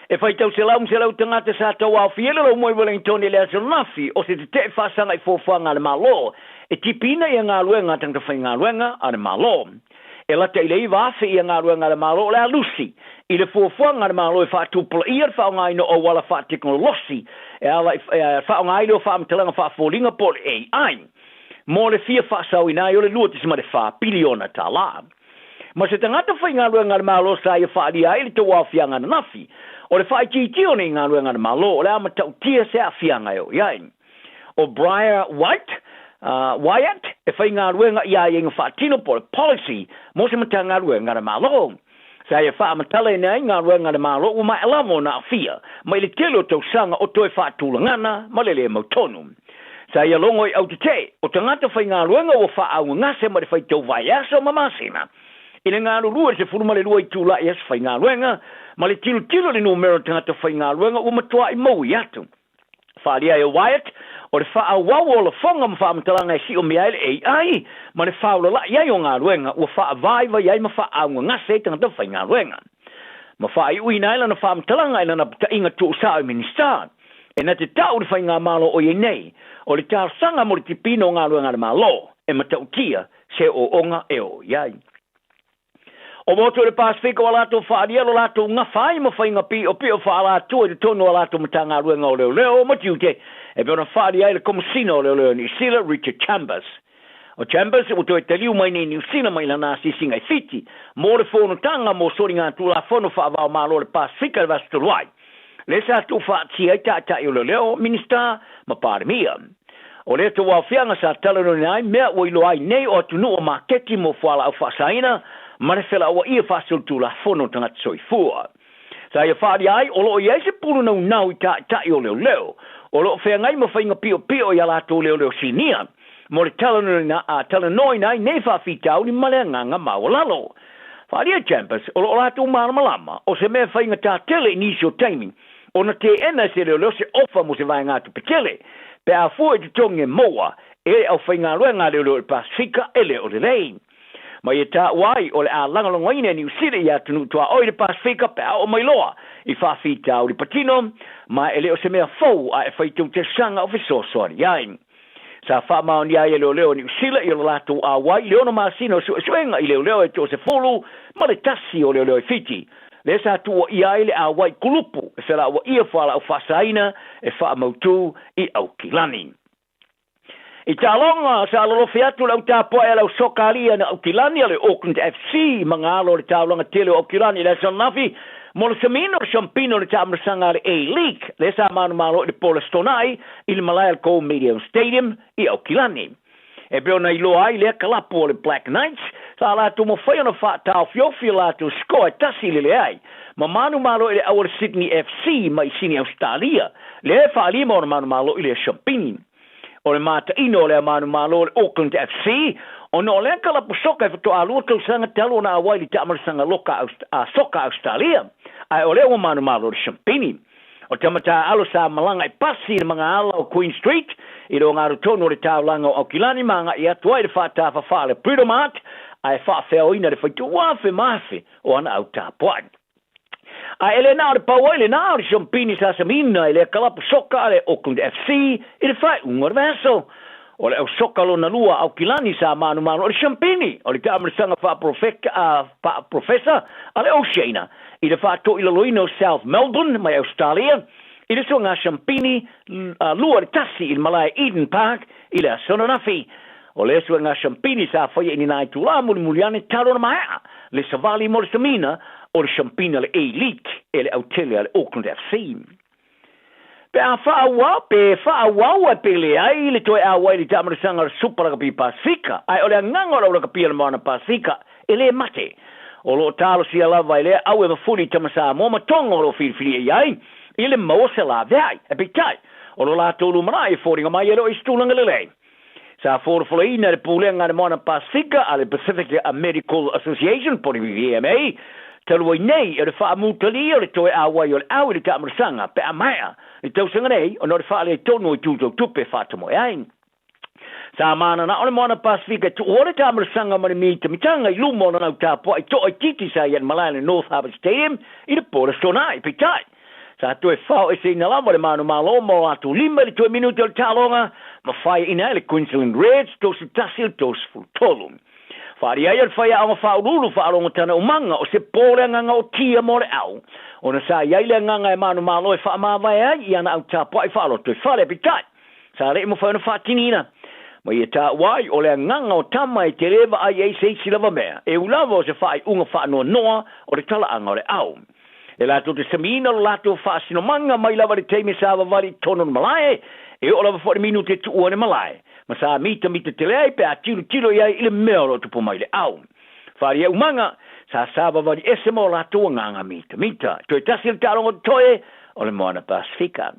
E faitau selau ma selau tagata sa tauaofia i le Laumoi Wellington i le aso ananafi o se tete'e faasaga i fuafuaga a le Malo e tipiina ia galuega a tagata faigaluega a le Malo. E lata i le 9,000 ia galuega a le Malo o le a lusi i le fuafuaga a le Malo e faatupulaia le faaaogaina o auala faatekonolosi e ala i e faaaoga ai lea o faamatalaga faafoliga po o le AI mo le fia faasaoina ai o le $2.4 piliona tālā. Ma se tagata faigaluega a le Malo sa ia faaalia ai le tauaofiaga ananafi, o le faaitiitia o nei galuega a le Malo o le a matautia se aafiaga e oo i ai. ʻO Briar White, Wyatt, e faigaluega i aiaiga faatino po o le policy mo se Matagaluega a le Malo. Sa ia faamatalaina ai galuega a le Malo ua maea lava ona aafia mai le tele o tausaga o toe faatulagana ma le le mautonu. Sa ia logo i autetee o tagata faigaluega ua faaaugagase ma le faitau vaiaso ma masina i le galulue i le 12 itula i aso faigaluega ma le tilotilo i le numera o tagata faigaluega ua matuai maui atu. Faaalia e Wyatt, o le faaauau o lafoga ma faamatalaga e siomia ai le AI ma le faaulala'i ai o galuega ua faavaivai ai ma faaaugagase ai tagata faigaluega. Ma faaiuina ai lana faamatalaga i lana pata'iga tuusa'o i Minisita e na te ta'u le faigamalo o i ai nei, o le talosaga mo le tipiina o galuega a le Malo e matautia se ooooga e oo i ai. O motu o le Pasefika ua latou faaalia lo latou gafa ai ma faiga piʻopiʻo faaalatua i totonu o a latou Matagaluega o Leoleo ma Tiute e pei ona faaalia ai le Komesina o Leoleo o Niu Sila, Richard Chambers. O Chambers ua toe taliu mai nei Niu Sila mai lana asiasiga i Fiti mo le fonotaga mo soligatulafono faava-o-Malo o le Pasefika i le vaiaso talu ai. Lea sa tuufaatia ai taitai o leoleo, Minisita ma Palemia. O lea tauaofiaga sa talanoaina ai mea ua iloa ai nei o atunuu o maketi mo fualaau faasaina ma le felauaia faasolitulafono o tagata soifua. Sa ia faaalia ai o lo o i ai se pulu naunau i taitai o leoleo o lo o feagai ma faiga piopio i a latou leoleo sinia mo le talanoaina ai nei faafitauli ma le agaga maualalo. Faaalia Chambers, o lo o latou malamalama, o se mea faigata tele i nisi o taimi ona teena e se leoleo se ofa mo se vaegatupe tele, pe a fua i totogi e maua e le aufaigaluega a leoleo i le Pasefika e le o lelei. Ma ia taua ai, o le a lagolagoina e Niu Sila i atunuu tuaoi i le Pasefika pe a oo mai loa i faafitauli patino, ma e le o se mea fou a e faitau tausaga o fesoasoani ai. Sa faamaonia ai e leoleo o Niu Sila i lo latou auai i le ono masina o suesuega i leoleo e toasefulu ma le tasi o leoleo i Fiti, lea sa tuuaia ai le auai kulupu e felauaia fualaau faasaina e faamautū i Aukilani. I taaloga, sa lolofi atu le au tapua'i a le au soka alii a Aukilani a le Auckland FC ma galo o le taulaga tele o Aukilani i le aso ananafi mo le samiina o le siampina o le taamilosaga a le A-League lea sa manumalo i le po o le Aso Toonai i le malae o le Go Medium Stadium i Aukilani. E pei ona iloa ai lea kalapu o le Black Knights, sa latou mafai ona faataofiofi a latou score e tasi i le leai, ma manumalo i le au a le Sydney FC mai Sini Ausetalia, lea e faalima ona manumalo i le siampini. O le mataino o lea manumalo o le Auckland FC, ona o lea kalapu soka e faatoa lua tausaga talu ona auai i le taamilosaga loka a soka Ausetalia, ae o lea ua manumalo i le siampini. O tama taaalo sa malaga i pasi i le magaala o Queen Street i le ogatotonu o le taulaga o Aukilani ma agai atu ai i le faatafafa a le Britomart ae faafeaoina le faitau afe ma afe o ana au tapuai. Ae e le na o le pau ai lenā o le siampini sa samina i lea kalapu soka a le Auckland FC i le faaiuga o le vaiaso. O le au soka lona lua a Aukilani sa manumanu o le siampini o le taamilosaga faaprofesa a le Oceania i le faatoilaloina o South Melbourne mai Ausetalia i le suaga Siampini 2-1 i le malae Eden Park i le aso ananafi. O lea suega siampini sa faia i ni nai itulā mulimuli ane talu ona maea le savali mo le samiina o le siampina le A-League e le autele a le Auckland FC. Pe a faaauau, pe faaauau ae pe leai le toe auai i le taamanasaga o le Supa Lakapi Pasefika, ae o le agaga o le aulakapi a le Moana Pasefika e lē mate. O lo o talosia lava e lea au e mafuli i tama Samoa ma Tonga o lo o filifili i ai i le maua se laveai. Ae peitai, o lo latou lumanai e foliga mai e le o i se tulaga lelei. Sa folafolaina e le Pulega a le Moana Pasefika a le Pacific Medical Association po o le PMA, talu ai nei o le faamutalia o le toe auai o le au i le taamalasaga pe a maea le tausaga nei ona o le faaletonu o itu tau tupe e faatamoe ai. Sa mananao le Moana Pasefika e tuua le taamalasaga ma le mitamitaga i luma o lana au tapuai toaitiiti sa i ai i le malae o le North Harbour Stadium i le po o le Aso Toonai. Peitai, Sa toe fao-eseina lava le manumalo ma o latou lima i le toe minute o le taaloga, ma faiaina ai le Queensland Reds 31 i le 33. Faaalia ai o le faiaoga faauluulu faalogotana umaga o se po le agaga o Tia mo le au, ona sa i ai le agaga e manumalo e faamavae ai i ana au tapuai faaloto i fale. Peitai, sa le i mafai ona faatiniina. Ma ia taua ai, o le agaga o tama e tele vaai ai se isi lava mea, e u lava o se faaiuga faanoanoa o le talaaga o le au. E latou te samiina lo latou faasinomaga mai lava i le taimi sa vavali i totonu o le malae, e oo lava foi i le minute e tuua ai le malae, ma sa mitamita tele ai pe a tilotilo i ai i le mea o lo o tupu mai i le au. Wharia umaga, sa sa vavali ese ma o latou agaga mitamita. Toe tasi le taaloga totoe o le Moana Pasefika.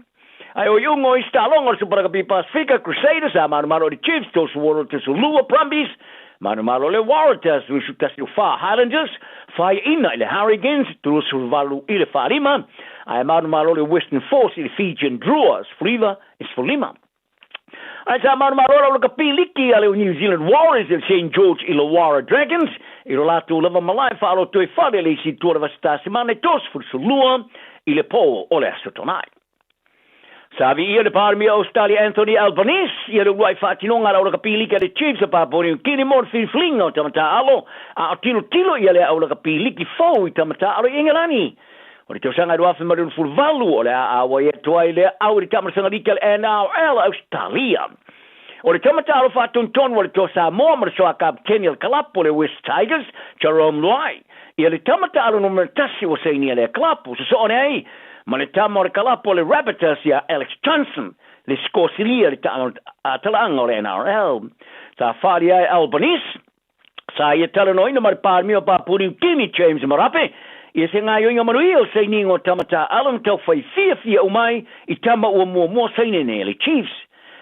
Ae o iuga o isi taaloga o le Super Rugby Pasefika, Crusaders sa manumalo i le Chiefs, 36 32, Brumbies, manumalo i le Waratahs, 21 Highlanders, faiaina i le Hurricanes, 38 i le 45, ae manumalo le Western Force i le Fijian Drua, 19 i 15. Ae sa manumalo lau lakapi liki a le New Zealand Warriors i le St George Illawarra Dragons i lo latou lava malae faaloto e fale le isi tua le Vasitasimana e 32 i le po o le Aso Toonai. Sa viia le Palemia o Ausetalia Anthony Albanese ia le uluai faatinoga a le aulakapi liki a le Chiefs a Papua New Guinea mo le filifiliga o tama taaalo a o tilotilo ia le aulakapi liki fou i tama taaalo i Engelani. O le tausaga e 2018 o le a auai atu ai lea au i le taamalasaga liki a le NRL a Ausetalia. O le tama taaalo faatonutonu a le Toa Samoa ma le soa kapeteni o le kalapu o le West Tigers, Jarome Luai, ia le tama taaalo numera tasi ua sainia lea kalapu. Sosoo ane ai ma le tama o le kalapu o le Rabbitohs ia Alex Johnson, le sikosilia i le talaaga o le NRL. Sa faaalia ai Albanese, Sa ia talanoaina ma le Palemia o Papua Niu Kini, James Marape, ia se gaioiga manuia o sainiga o tama taaalo na taufai fiafia uma ai i tama ua muamua sainene le Chiefs.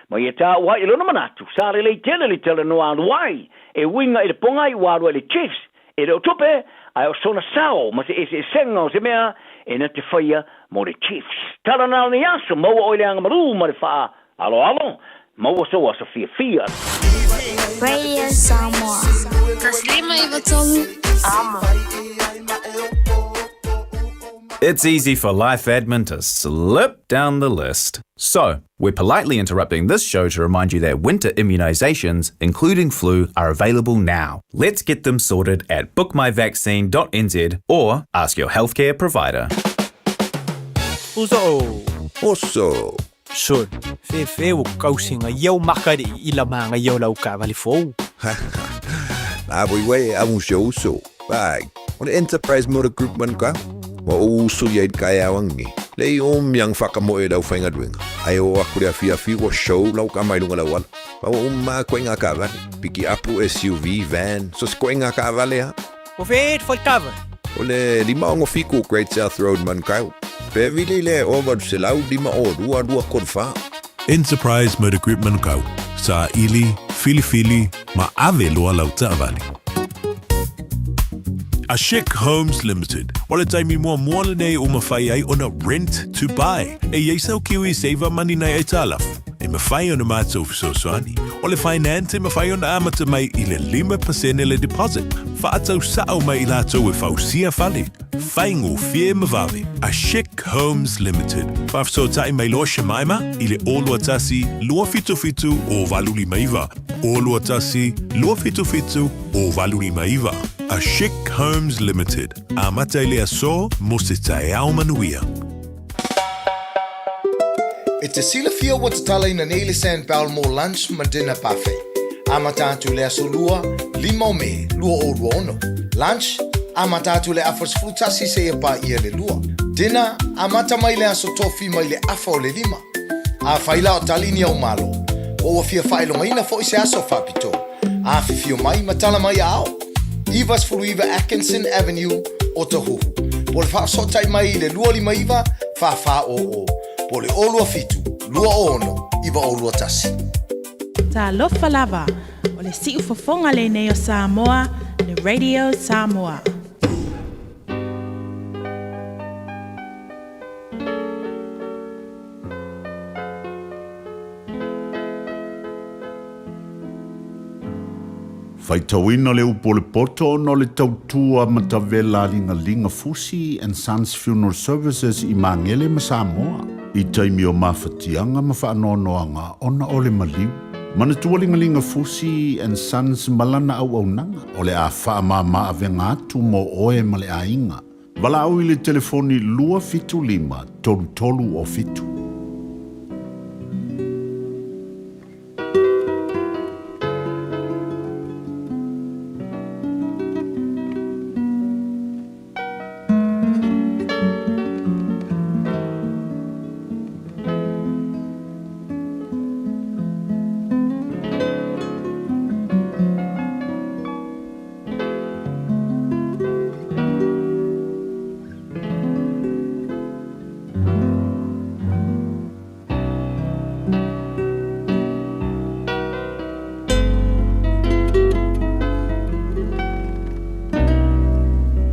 Ma ia taua ai i lona manatu, sa lelei tele le talanoa alu ai e uiga i le pogai ua alu ai le Chiefs, e le o tupe, ae o sona sao ma se eseesega o se mea e na te faia mo le Chiefs. Tala na o nei aso, maua oe le agamalu ma le faa Aloalo, maua sou aso fiafia. Radio Samoa. 153 Amo. It's easy for life admin to slip down the list. So, we're politely interrupting this show to remind you that winter immunizations, including flu, are available now. Let's get them sorted at bookmyvaccine.nz or ask your healthcare provider. Uso. Oso. Sol, fefe ua kausiga ia o maka le i la magaia o lau taavale fou. Na voi wai e amu si uso. Pai, o le Enterprise Motor Group man ka. Ua ou uso ia i le kaeao angi. Le i o miang whakamoe e lau whaingaluenga. Ai o aku le awhiawhi ua show lau ka mai lunga lau ala. Pa ua uma koe ngā kaavale. Piki apu SUV, van, so se koe ngā kaavale ha. O fe e te whai taavale? O le 567 o Great South Road Manukau. Pe vili le 805 2 2 3 4. Enterprise Motor Group Manukau, Saili, Filifili ma ave loa lau taavale. A Chic Homes Limited, o le taimi muamua lenei ua mafai ai ona rent to buy. E i ai sau Kiwi Saver money nai aitalafu e mafai ona matou fesoasoani. O le finance e mafai ona amata mai i le 5% le deposit. Faatau sao mai i latou e fausia fale, faigofie ma vave. A Chic Homes Limited. Faafesootai mai loa Shemaima i le 021 277 0859, 021 277 0859. A Chic Homes Limited. Amata i le aso mo se taeao manuia. te silafia ua tatalaina nei le Sandbell mo lunch ma dinner buffet. Amata atu i le aso Lua, 5 o Me, 2026. Lunch, amata atu i le afa 11 seia paia le 2. Dinner, amata mai le aso Tofi mai le afa o le 5. Afai la o tali ni au malo, po ua fia faailogaina foi se aso faapitoa, afifio mai ma tala mai aao. 99 Atkinson Avenue, Otahuhu. Po o le faafesootai mai i le 259 4400 po o le 027 206 9021. Talofa lava, o le siufofoga lenei o Samoa, le Radio Samoa. Faitauina le upu o le poto ona o le tautua matavela a Ligalinga Fusi and Sons Funeral Services i Magele ma Samoa i taimi o mafatiaga ma faanoanoaga ona o le maliu. Manatua Ligalinga Fusi and Sons ma lana auaunaga o le a faamama avega atu mo oe ma le aiga. Valaau i le telefoni 275 3307.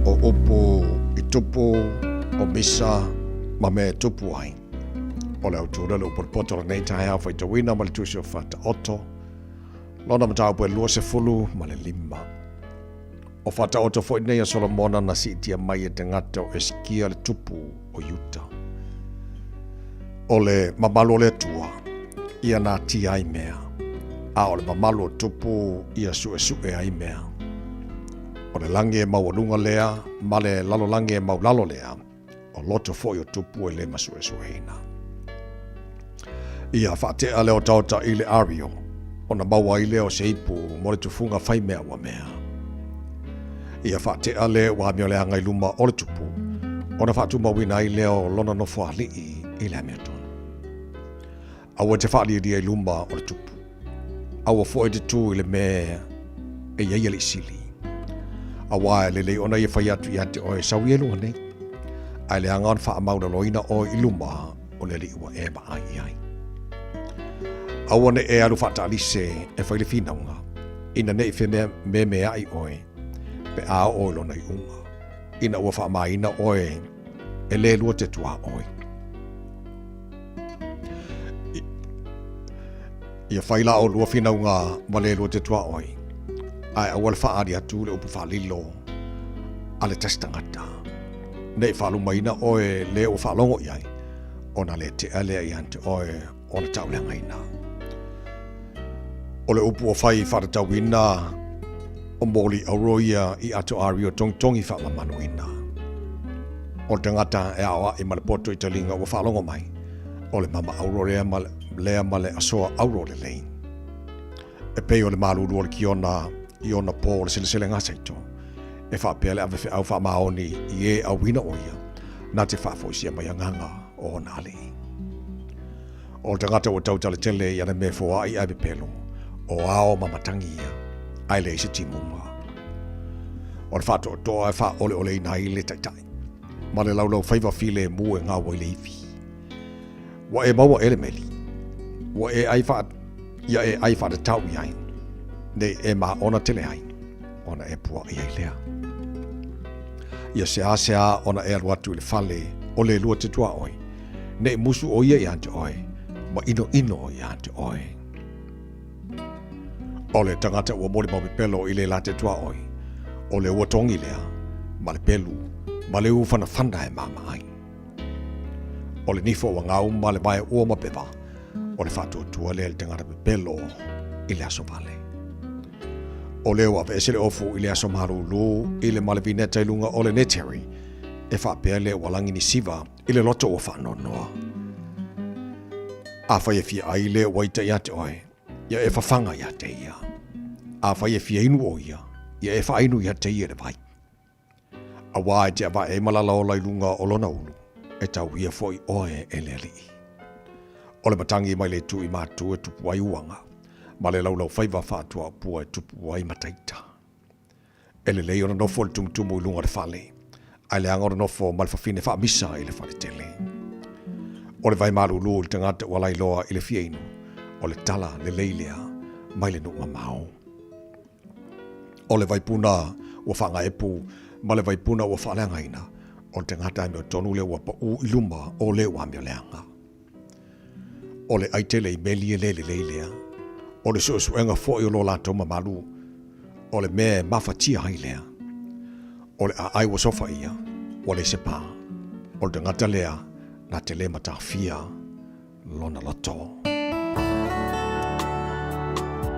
O upu i tupu, o misa, ma mea e tupu ai. O le autū lea le upu o le poto o lenei taeao faitauina ma le tusi o Faataoto. Lona mataupu e 25. O Faataoto foi nei a Solomona na siitia mai e tagata o Esikia le tupu o Iuta. O le mamalu o le Atua, ia natia ai mea, a o le mamalu o tupu ia suʻesuʻe ai mea. O le lagi e maualuga lea ma le lalolagi e maulalo lea, o loto foi o tupu e le masuesueina. Ia faatea le otaota i le ario, ona maua ai lea o se ipu mo le tufuga fai mea ua mea. Ia faatea le ua amioleaga i luma o le tupu, ona faatumauina ai lea o lona nofoalii i le amiotonu. Aua e te faalielie i luma o le tupu. Aua foi e te tu i le mea e i ai alii sili. Auā e lelei ona ia fai atu ia te oe, Sau ia i luga nei. Ae leaga ona faamaulaloina oe i luma o le alii ua e vaai i ai. Aua ne i e alu faataalise e fai le finauga, ina ne i fememeaʻi oe pe a oo i lona iuga, ina ua faamaina oe e le lua te tuaoi. Ia fai la ʻolua finauga ma le lua te tuaoi, ae aua le faaali atu le upu faalilo a le tasi tagata. Ne i faalumaina ʻoe le ua faalogo i ai, ona le tea lea ia te oe ona tauleagaina. O le upu ua fai faatatauina o moli auro ia i ato ario togitogi faamamaluina. O le tagata e aoaʻi ma le poto i taliga ua faalogo mai, o le mama auro lea ma lea ma le asoa auro lelei. E pei o le malulu o le kiona i ona pō o le seleselega saito, e faapea le avefeau faamaoni i e auina o ia, na te faafoisia mai agaga o ona alii. O le tagata ua tautala tele i ana mea foaʻi ae pepelo, o ao ma matagi ia, ae leai se timuga. O le faatoatoa e faaoleoleina ai le taitai, ma le laulau faiva filemu e gau ai le ivi. Ua e maua e le meli, ua e ai faa, ia e ai faatatau i ai, nei e māona tele ai, ona e puaʻi ai lea. Ia seāseā ona e alu atu i le fale o le lua te tuaoi, nei musu ʻo ia iā te ʻoe, ma ʻinoʻino iā te ʻoe. O le tagata ua molimau pepelo i le la te tuaoi, o le ua togi lea, ma le pelu, ma le ufanafana e māmā ai. O le nifo ua gau ma le vae ua ma pewa, o le faatuatua lea i le tagata pepelo i le aso vale. O le ua aveese le ofu i le aso malūlū i le malevineta i luga o le neteri, e faapea le ua lagi ni siva i le loto ua faanoanoa. Afai e fia ai le ua ita ia te oe, ia e fafaga ia te ia. Afai e fia inu o ia, ia e faainu ia te ia le vai. Auā e te avae ai malala ola i luga o lona ulu, e tauia foi oe e le Alii. O le matagi mai le itu i matu e tupu ai uaga, ma le laulaufaiva faatuaopua e tupu ai mataita. E lelei ona nofo le tumutumu i luga o le fale, ae leaga ona nofo ma le fafine faamisa i le fale tele. O le vai malulu i le tagata ua lailoa i le fia inu, o le tala lelei lea mai le nuu mamao. O le vaipuna ua faagaepu ma le vaipuna ua faaleagaina, o le tagata amiotonu lea ua pau i luma o le ua amioleaga. O le ai tele i meli e le lelei lea. O le suesuega foi o lo latou mamalu, o le mea e mafatia ai lea. O le aai ua sofaia, ua le se pā. O le tagata lea na te le matafia lona loto.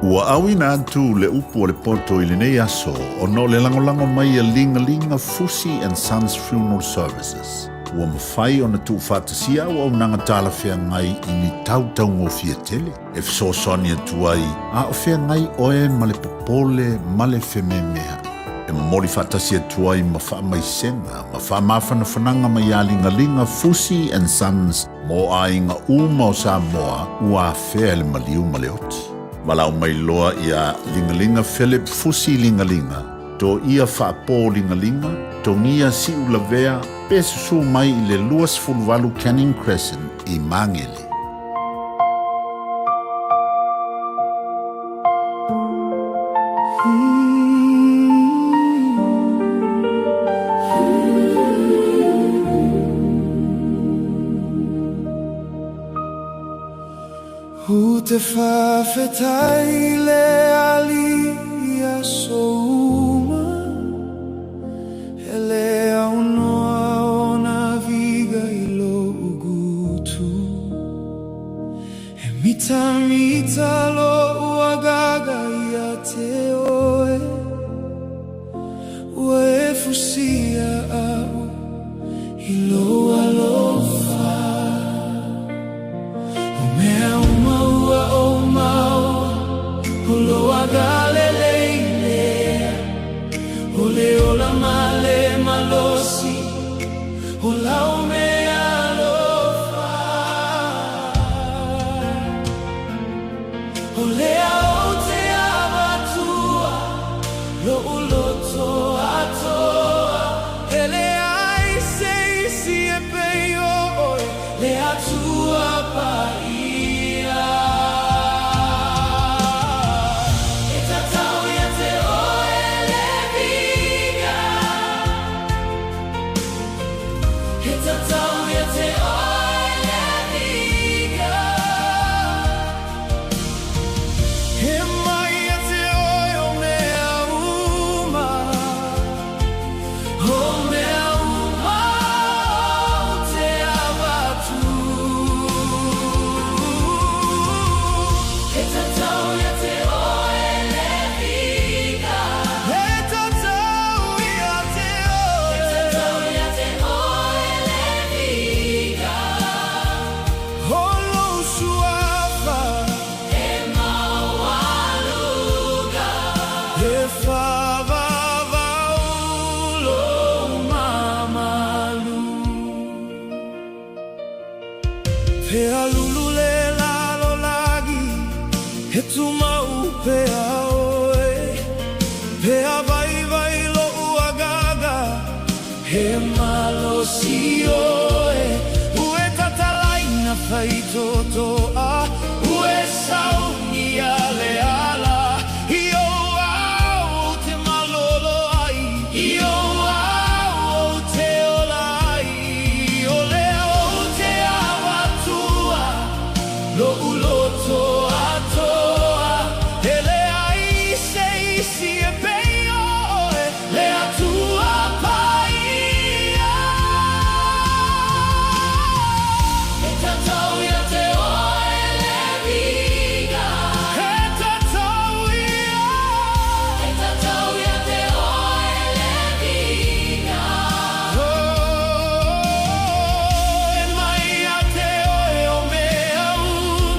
Ua auina atu le upu o le poto i lenei aso ona o le lagolago mai a Ligalinga Fusi and Sons Funeral Services. Ua mafai ona tuufaatasia auaunaga talafeagai i ni tau taugofie tele e fesoasoani atu ai a o feagai oe ma le popole ma le fememea'i. E momoli faatasi atu ai ma faamaisega ma faamafanafanaga mai ia Ligaliga Fusi and Sons mo aiga uma o Samoa ua afea e le maliu ma le oti. Valaau mai loa ia Ligaliga Philip Fusi Ligaliga, Toia Faapo Ligaliga, Togia Siulavea pe susu mai i le 28 Canning Crescent i Magele. Ou te faafetai i le Alii i aso uma, E le aunoa ona viga i lou gutu. E mitamita lou agaga ia te oe, Ua e fusia a'u i lou alofa. O mea uma ua ou maua, o lou agalelei lea, O le ola ma le malosi, o lau mea alofa. O lea ou te avatua lo'u loto atoa, E leai se isi e pei o oe, le Atua Paia. E tatau ia te oe le viiga, E tatau ia te oe le viiga. E mai ia te oe o mea uma, O mea uma ou te avatu. E tatau ia te oe le viiga. E tatau ia te oe. E tatau ia te oe le viiga. O lou suafa. E maualuga. E faavavau lou mamalu. Pea lulu le lalolagi, e tumau pea oe. Pea vaivai lo'u agaga, he malosi oe. Ua e tatalaina faitotoa, ua e saunia le ala. I ou aao ou te malolo ai, i ou aao ou te ola ai. O lea ou te avatua lo'u loto atoa, E leai se isi e pei o oe, le Atua Paia. E tatau ia te oe le viiga. E tatau ia. E tatau ia te oe le viiga. Oh, e mai ia te oe o mea uma.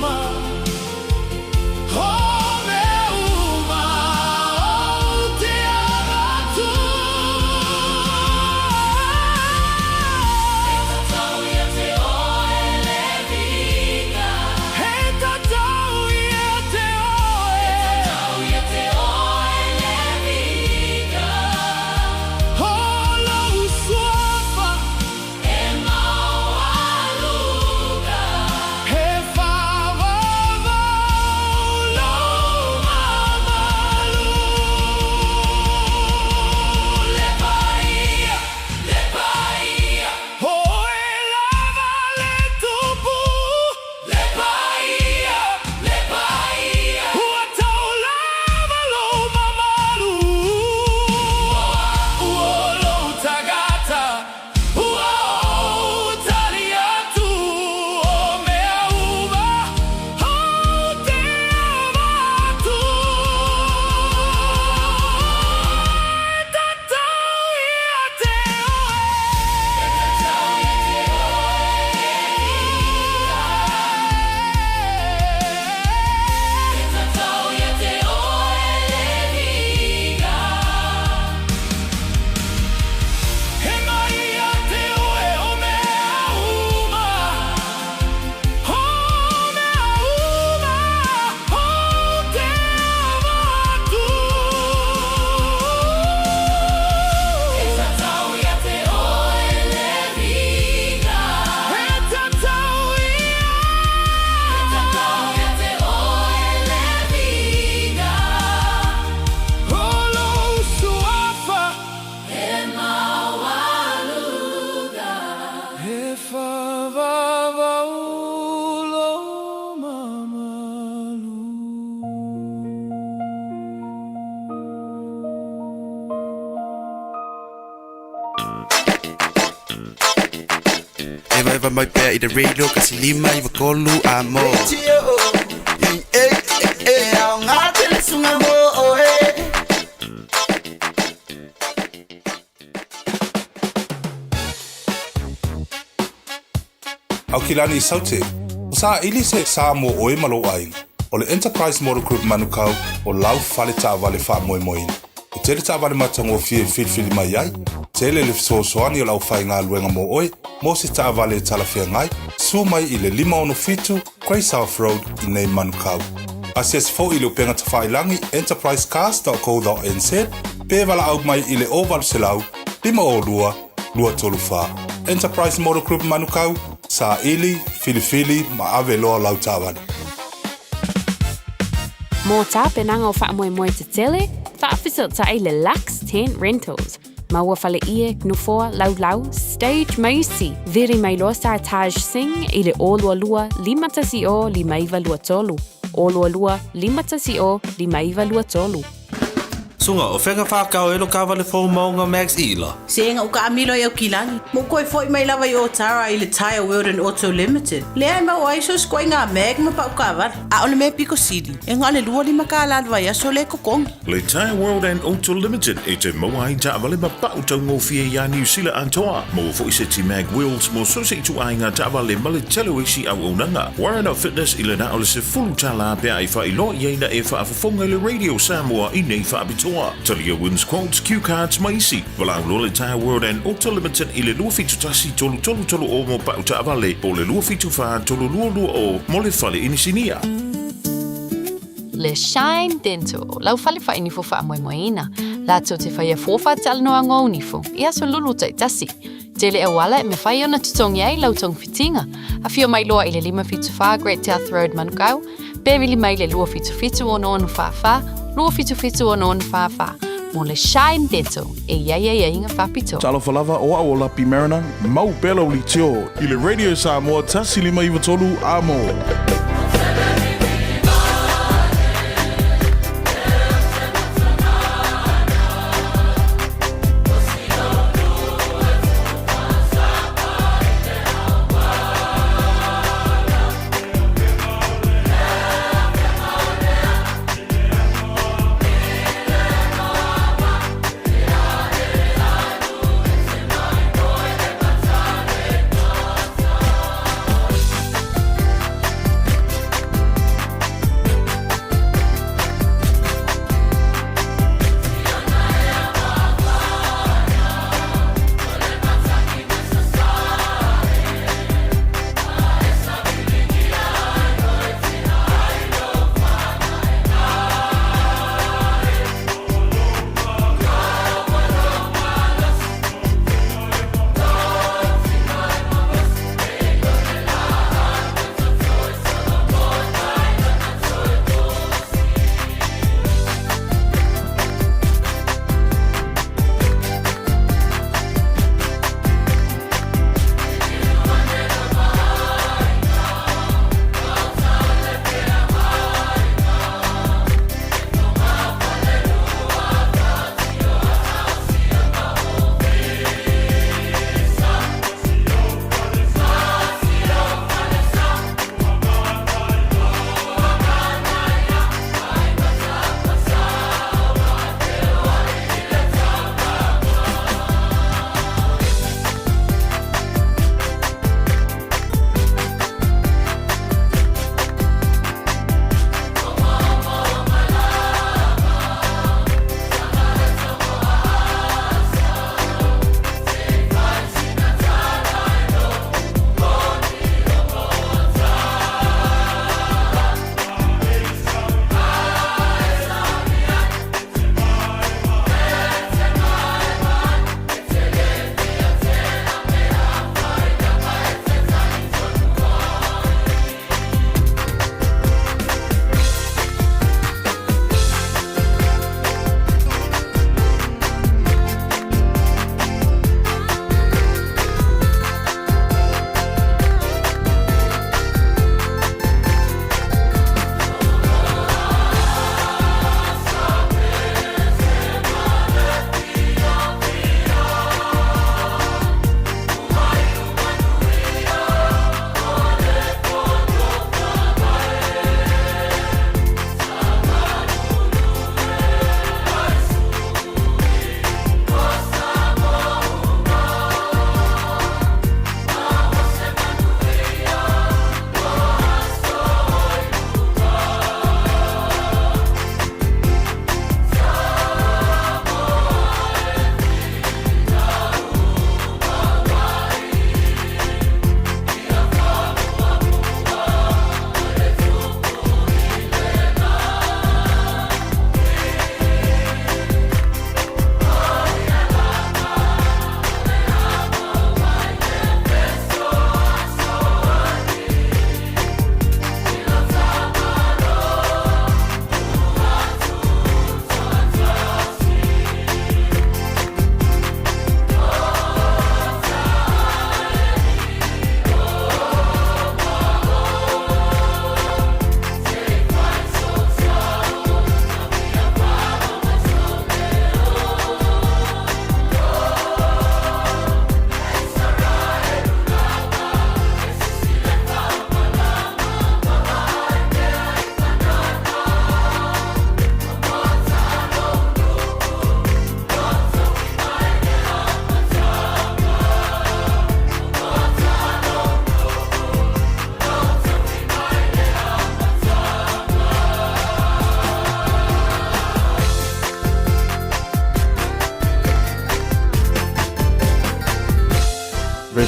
Vaeva mai pea i le radio 153 amo. E aoga tele suga mo oe. Aukilani i Saute, o saili se sa mo oe ma lou aiga. O le Enterprise Motor Group Manukau o lau fale taavale faamoemoeina. E tele taavale matagofie e filifili mai ai, tele le fesoasoani o le aufaigaluega mo oe mo se taavale e talafeagai, suo mai i le 567 Grey South Road i nei Manukau. Asiasi foi i le upega tafailagi enterprisecars.co.nz pe valaau mai i le 0800 502 234. Enterprise Motor Group Manukau, saili, filifili ma ave loa lau taavale. Mo tapenaga o faamoemoe tetele, faafesootai le Lux Tent Rentals. Maua faleie, nofoa, laulau, stage ma isi. Vili mai loa Sartaj Singh i le 022 510 5923. 022 510 5923. Suga, o fea whakao e lo kawale fou maunga Max Ila. Se ega uka amilo i Aukilani. Mo koe foi mai lava i Otara i le Tyre World and Auto Limited. Lea e maua ai so se ituaiga mag ma pau kaavale. A o le mea piko sili, e na o le $25 le vaiaso lea e totogi. Le Tyre World and Auto Limited e te maua ai taavale ma pau taugofie iā Niu Sila atoa. Maua foi seti mag wheels mo so se ituaiga taavale ma le tele o isi auaunaga. Warren of Fitness i le na o le $10 pe a e faailoa i ai na e faafofoga i le Radio Samoa i nei faapitoa. Talia wins quotes, cue cards ma isi. Valaau loa le Tyre World and Auto Limited i le 271 3330 mo pau taavale po o le 274 3220 mo le fale inisinia. Le Shine Dental, lau fale faainifo faamoemoeina, latou te faia fua faatalanoaga o nifo i aso lulu taitasi. Tele auala e mafai ona totogi ai lau togafitiga. Afio mai loa i le 574 Great South Road Manukau, pe vili mai le 277 6644, 277 6644 mo le Shine Dental e i ai aiaiga faapitoa. Talofa lava o au o Lapi Mariner, mau pea lau leitio i le Radio Samoa 1593 Amo.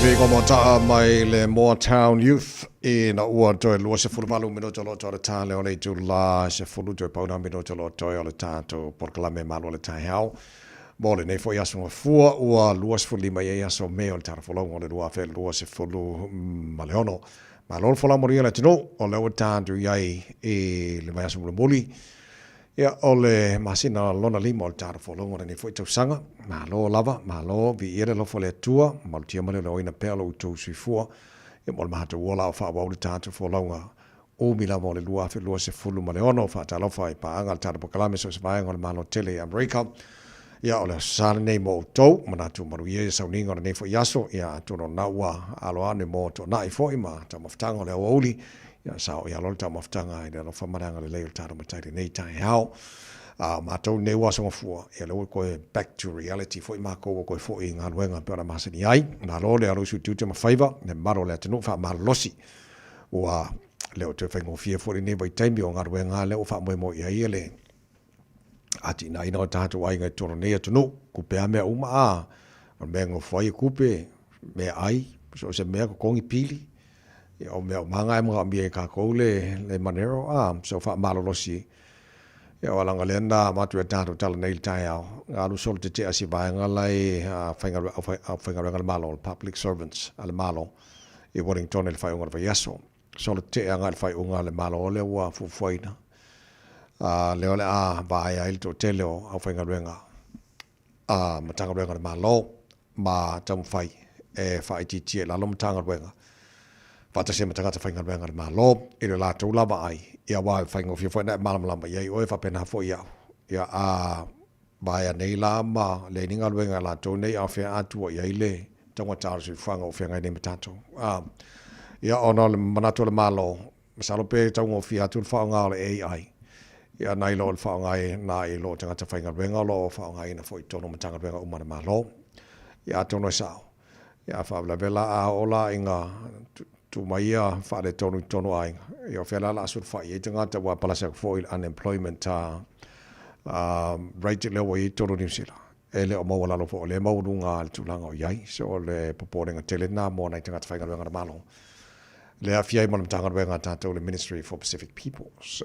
Viiga Mota'a mai le Moortown Youth ina ua toe 28 minute o lo o toe le tā lea o le itulā 10 toe pauna minute o lo o toe o le tātou polokalame Malo le Taeao. Mo lenei foi aso gafua ua 25 i ai aso o Me o le tala folauga o le 2026. Malo le folau manuia le atunuu o lea ua tatou i ai i le vaiaso mulimuli. Ia, o le masina lona lima o le tatou folauga o lenei foi tausaga. Malo lava, malo, viia le alofa o le Atua, malutia ma leoleoina pea lo outou soifua. Ia, mo le matou ola o faaauau le tatou folauga umi lava o le 2026. Faatalofa i paaga a le tatou polokalame so o se vaega o le Malo tele i Amerika. Ia, o le aso sa lenei mo outou, manatu manuia ia sauniga o lenei foi aso. Ia, atonu o lena ua alo ane mo toonai foi ma taumafataga o le aoauli. Ia, sao ia loa le taumafataga i le alofa ma le agalelei o le tatou Matai i lenei taeao. A o matou nei ua aso gafua, ia lea ua toe back to reality foi makou ua toe foi i galuega pei ona masani ai. Malo le alo i tiute ma faiva, le mamalu o le atunuu faamalolosi. Ua le o toe faigofie foi lenei vaitaimi o galuega lea ua faamoemoe i ai le atinaeina o tatou aiga i totonu o nei atunuu. Kupe lava mea uma, a o le mea e nofo ai e kupe, meaai, so o se mea, totogi pili. Ia o mea uma lava na e manaomia e tatou le Monero, a, so faamalolosi. Ia o alaga lea na avatu e tatou tala nei i le taeao, na alu solo tetea si vaega la e aufaigaluega a le Malo, le public servants a le Malo i Wellington i le faaiuga o le vaiaso. Solo tetee agai i le faaiuga a le Malo lea ua fuafuaina, a, lea o le a vaea ai le toatele o aufaigaluega a Matagaluega a le Malo ma taumafai e faaitiitia i lalo Matagaluega faatasi ai ma tagata faigaluega a le Malo i le latou lava ai, ia aua e faigofie foi ona e malamalama i ai oe faapena foi au. Ia a vaea nei la ma leai ni galuega a latou nei a o fea a tua i ai le taugata o le soifuaga o feagai nei ma tatou. A, ia ona o le manatu o le Malo, Masalo pe taugofie atu le faaaoga o le AI ia nai lo le faaaoga nai lo tagata faigaluega o lo o faaaogaina foi i totonu o Matagaluega uma a le Malo. Ia atonu e sao. Ia a faalavelave la a oo la ina tuu mai ia faaletonu i totonu o aiga, ia o fea la o le a sulufai i ai tagata aua e palasi atu foi i le unemployment rate lea ua i ai i totonu o Niu Sila. E le o maualalo foi, o lea e maualuga lava le tulaga o i ai. So o le popolega tele lena mo nai tagata faigaluega a le Malo. Le aafia ai ma le Matagaluega a tatou le Ministry for Pacific Peoples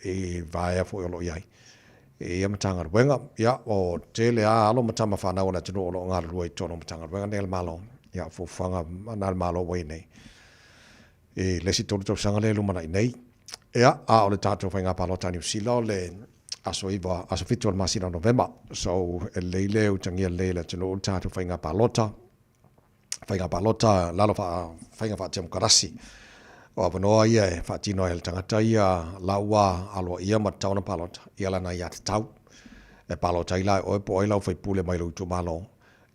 i vaea foi o lo o i ai i ia Matagaluega. Ia, o tele lava alo ma tama fanau a le atunuu o lo o galulue i totonu o Matagaluega nei a le Malo. Ia, o fuafuaga na a le Malo ua i ai nei i le isi 3 tausaga lea e lumanai nei. Ia, a o le tatou faiga palota a Niu Sila o le aso 9, aso 7 o le masina o Novema. So, e lelei le utagia lelei e le atunuu le tatou faiga palota. Faiga palota lalo faa faiga faatemokarasi. O avanoa ia e faatino ai e le tagata ia la ua aloaia ma tatau ona palota ia lana aiatatau. E palota ai la e oe po o ai lau faipule mai lou itumalo,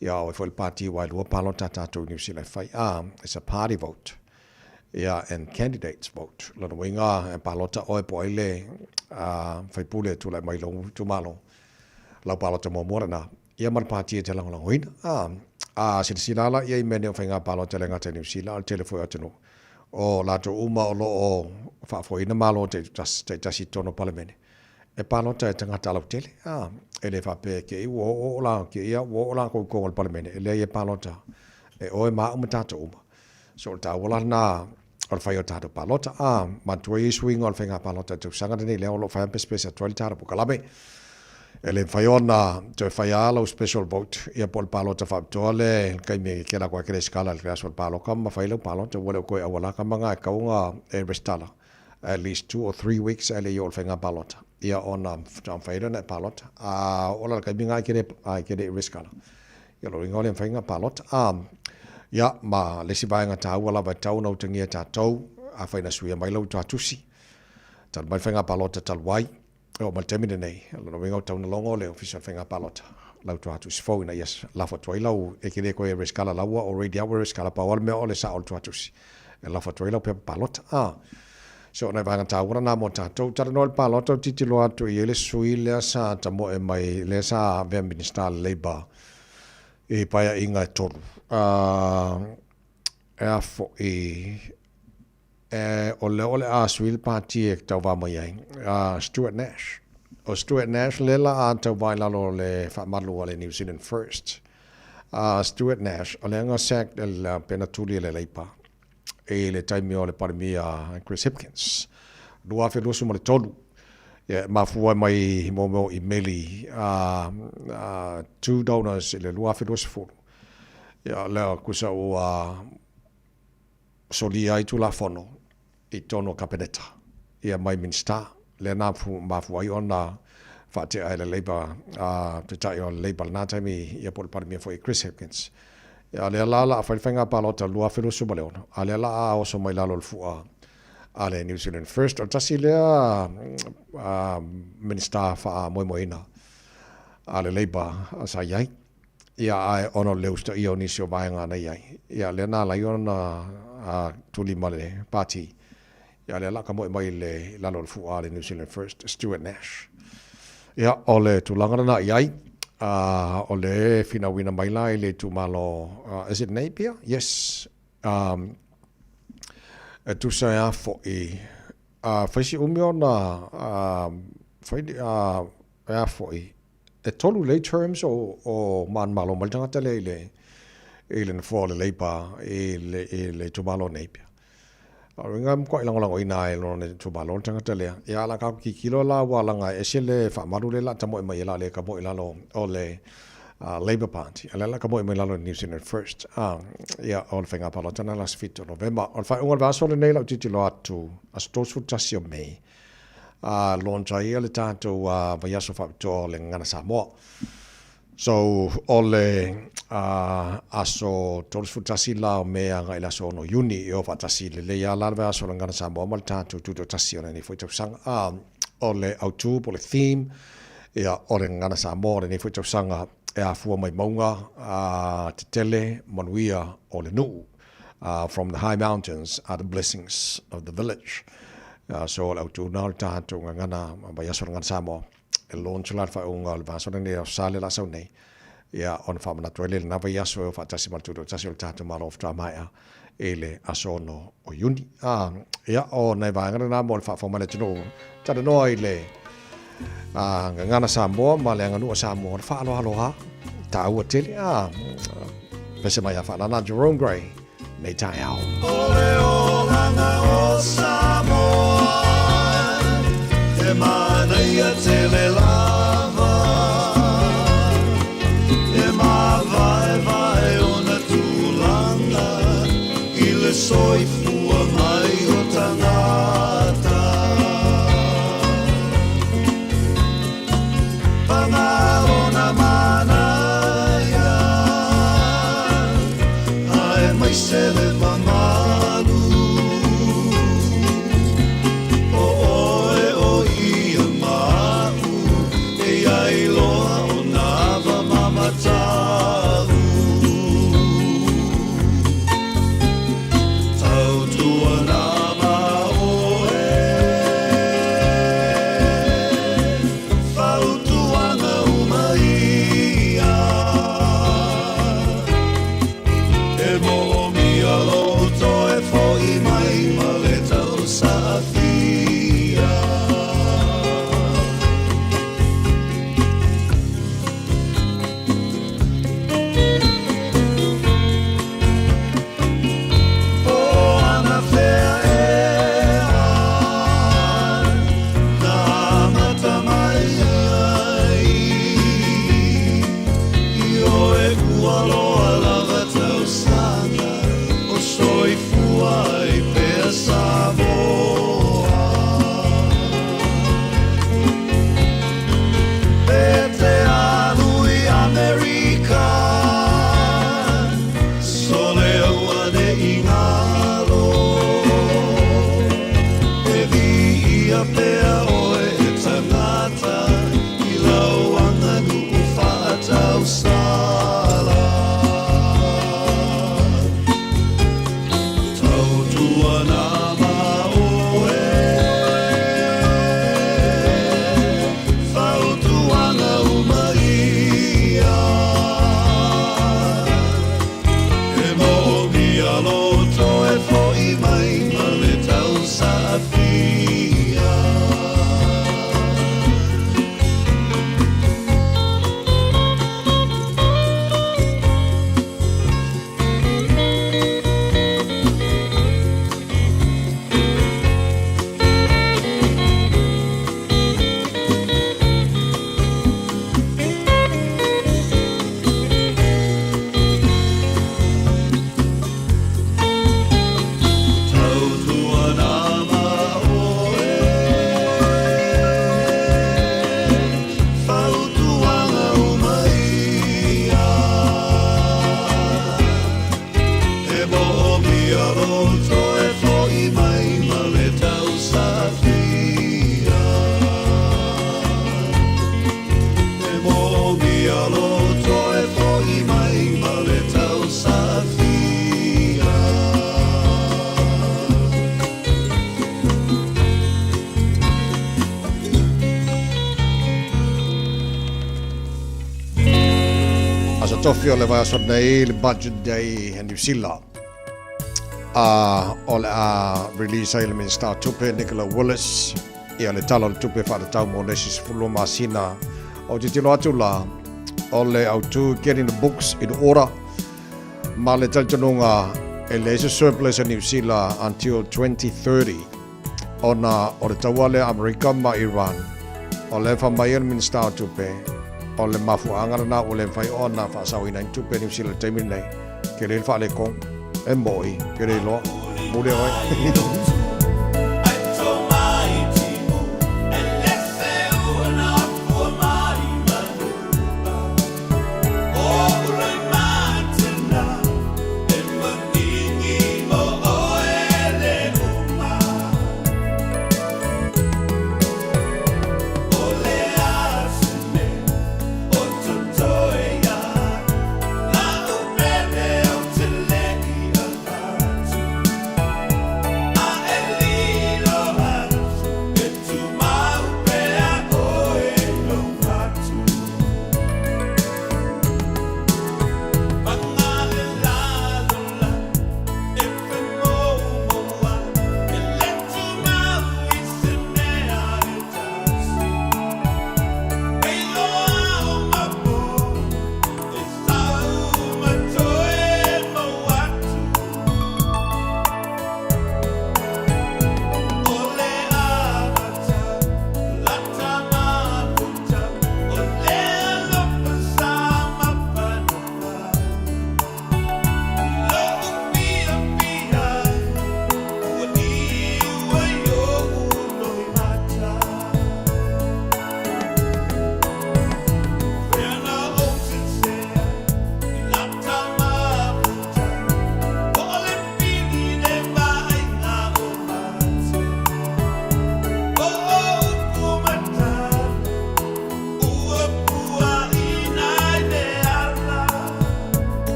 ia o ai foi le pati aua e lua palota a tatou i Niu Sila e fai. A, it's a party vote ia and candidates vote. Lona uiga e palota oe po o ai le faipule e tulai mai lou itumalo. Lau palota muamua lena. Ia ma le pati e te lagolagoina. A, a silasila la i ai i mea nei o faiga palota e le gata i Niu Sila a o le tele foi o atunuu, o latou uma o lo o faafoeina Malo taitasi i totonu o Palemene, e palota e tagata lautele. A, e le faapea e te i ua oo la, te i ua oo latou i totonu o le Palemene, e leai e palota e oe ma au ma tatou uma. So o le taua la lena o le fai o tatou palota. A, manatua ia suiga o le faiga palota i le tausaga lenei lea o lo o fai lava ma pesepese atu ai le tatou polokalame. E le mafai ona toe fai lava lau special vote ia po o le palota faapitoa lea i le taimi e kela atu ai e te resitala i le aso o le palota ma fai lau palota. Ua le o toe auala tama na e tatau ona e resitala at least 2 or 3 weeks ae le i oo i le faiga palota ia ona faatoa mafai ai lea ona e palota. A oo la i le taimi lena e te le i resitala, Ia lona uiga o le mafai ona palota. A, ia, ma le isi vaega taua lava e tatau ona utagia e tatou, afai na suia mai lau tuatusi, talu mai le faiga palota talu ai, e oo mai le taimi lenei, o lona uiga ua tatau ona logo le Ofisa o le Faiga Palota lau tuatusi fou ina ia lafo atu ai lau, e te le toe resitala lau ua already lava ua resitala, pau lava le mea o le sao o le tuatusi e lafo atu ai lau pepa palota. A, so o nai vaega taua lena mo tatou. Talanoa i le palota, ou tilotilo atu i ai le sui lea sa tamoe mai, lea sa avea Minisita o le Labour i paeaiga e tolu. E a foi, o lea o le a sui le pati e tauva mai ai, Stuart Nash. O Stuart Nash lea la a tauva i lalo o le faamalu a le New Zealand First. Stuart Nash, o lea na sacked e le pena tuli e le Leipa i le taimi o le Palemia Chris Hipkins, 2023. Ia, e mafua mai mo mea o imeli a two donors i le 2020. Ia, lea kusa ua solia ai Tulafono i totonu o Kapeneta, ia mai Minisita, lea na mafua ai ona faatea e le Labour, a Taitai o le Labour i lena taimi, ia po o le Palemia foi Chris Hipkins. Ia, lea la o le a fai le faiga palota 2026, a lea la a oso mai lalo o le fua a le New Zealand First. O le tasi lea Minisita faamoemoeina a le Labour sa i ai. Ia, ae ona o le usitaia o nisi o vaega na i ai, ia, lea na ala ai ona tuli ma le pati, ia, lea la kamoe mai i le lalo o le fua a le New Zealand First, Stuart Nash. Ia, o le tulaga lena i ai, o le finauina mai la i le itumalo, is it Napier? Yes. E tusa e a foi, fai si umi ona, fai, e a foi, E tolu lei terms o o manumalo mai le tagata lea i le i le nofoa o le Labour i le i le itumalo nei pea. O le uiga e matuai lagolagoina ai e lona itumalo le tagata lea. Ia a o le a tatou tilotilo la ua laga e ese le faamalu lea o le a tamoe mai ai o le a le tamoe i lalo o le Labour Party, a o lea o le a tamoe mai i lalo o le New Zealand First. Ia o le faiga palota lena i le aso 7 o Novema. O le faaiuga o le vaiaso lenei o lau tilotilo atu, aso 31 o Mei, a launch ai le tatou vaiaso faapitoa o le Gagana Samoa. So, o le aso 31 la o Me agai i le aso 6 Iuni e o faatasi lelei lava la le vaiaso o le Gagana Samoa ma le tatou tutoatasi o lenei foi tausaga. O le autu po o le theme, ia, o le Gagana Samoa o lenei foi tausaga e afua mai mauga tetele manuia o le nuu. From the high mountains are the blessings of the village. So o le autu na o le tatou gagana vaiaso o le Gagana Samoa e launch la le faaiuga o le vaiaso lenei o Sale la sau nei. Ia ona faamanatu ai lea i lena vaiaso e o faatasi ma le tutoatasi o le tatou Malo faatoa maea i le aso 6 o Iuni. Ia o nai vaega lena mo le faafofoga mai le atunuu talanoa i le Gagana Samoa ma le aganuu a Samoa, o le faaaloalo lava, taua tele. Pese mai a Faalana Jerome Gray nei taeao. O le olaga o Samoa, e manaia tele lava, e māvaevae ona tulaga i le soifua mai o tagata. Paga lona manaia, aemaise le mamalu. O oe o ia ma a'u, e iai loa ona ava ma mata'u. Tautuana ma oe, fautuaga uma ia. E moomia lou toe fo'i mai ma le tausaafia. Po o anafea ea na amata mai ai Ioe ua loa lava tausaga o soifua ai pea Samoa. E te alu i Amerika, Sole auane'i galo. E viia pea oe e tagata i lau aganuu faatausala. Tautuana ma oe, fautuaga uma ia. E moomia lou toe fo'i mai ma le tausaafia. tofi o le vaiaso nei, le Budget Day a Niu Sila. O le a release ai le Minista o Tupe Nicola Willis ia le Tala o le Tupe faatatau mo le isi 12 masina. Ou te tilo atu la, o le autu Getting the Books in Order ma le talitonuga e leai se surplus a Niu Sila until 2030 ona o le taua lea a Amerika ma Iran. O lea e fai mai ai le Minista o Tupe, o le mafuaaga lena ua le mafai ona faasaoina ai ni tupe a Niu Sila i le taimi lenei. Tele le faaletonu. E moi, ke le iloa. Muli oe.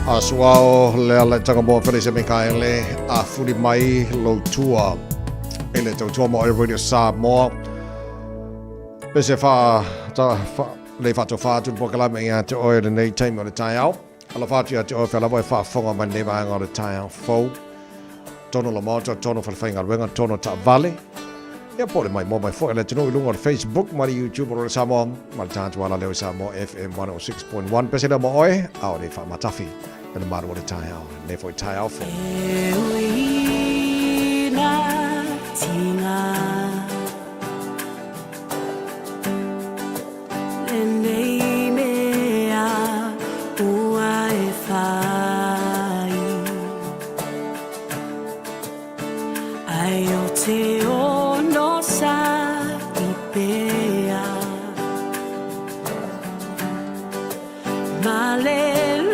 A suao le ala tanga moa Felise Mikaele a fuli mai lou tua i le tautua mo Radio Samoa. Pese fa ta fa le faatofa atu le polokalame ia te oe lenei taimi o le taeao. Alofa atu ia te oe fea lava e faafofoga mai lenei vaega o le taeao fou. Tonu o le Maota, tonu o falefaigaluega, tonu o taavale. Ia po o le maimoa mai foi a le atunuu i luga o le Facebook ma le YouTube o Rore Samoa ma le tatou alaleo i Samoa FM 106.1. Pese lea mo oe, a o le faamatafi i le malu o le taeao. Lenei foi taeao fou. E ui na tinga Lenei mea ua e whai Ai o te ono sa i pea Ma le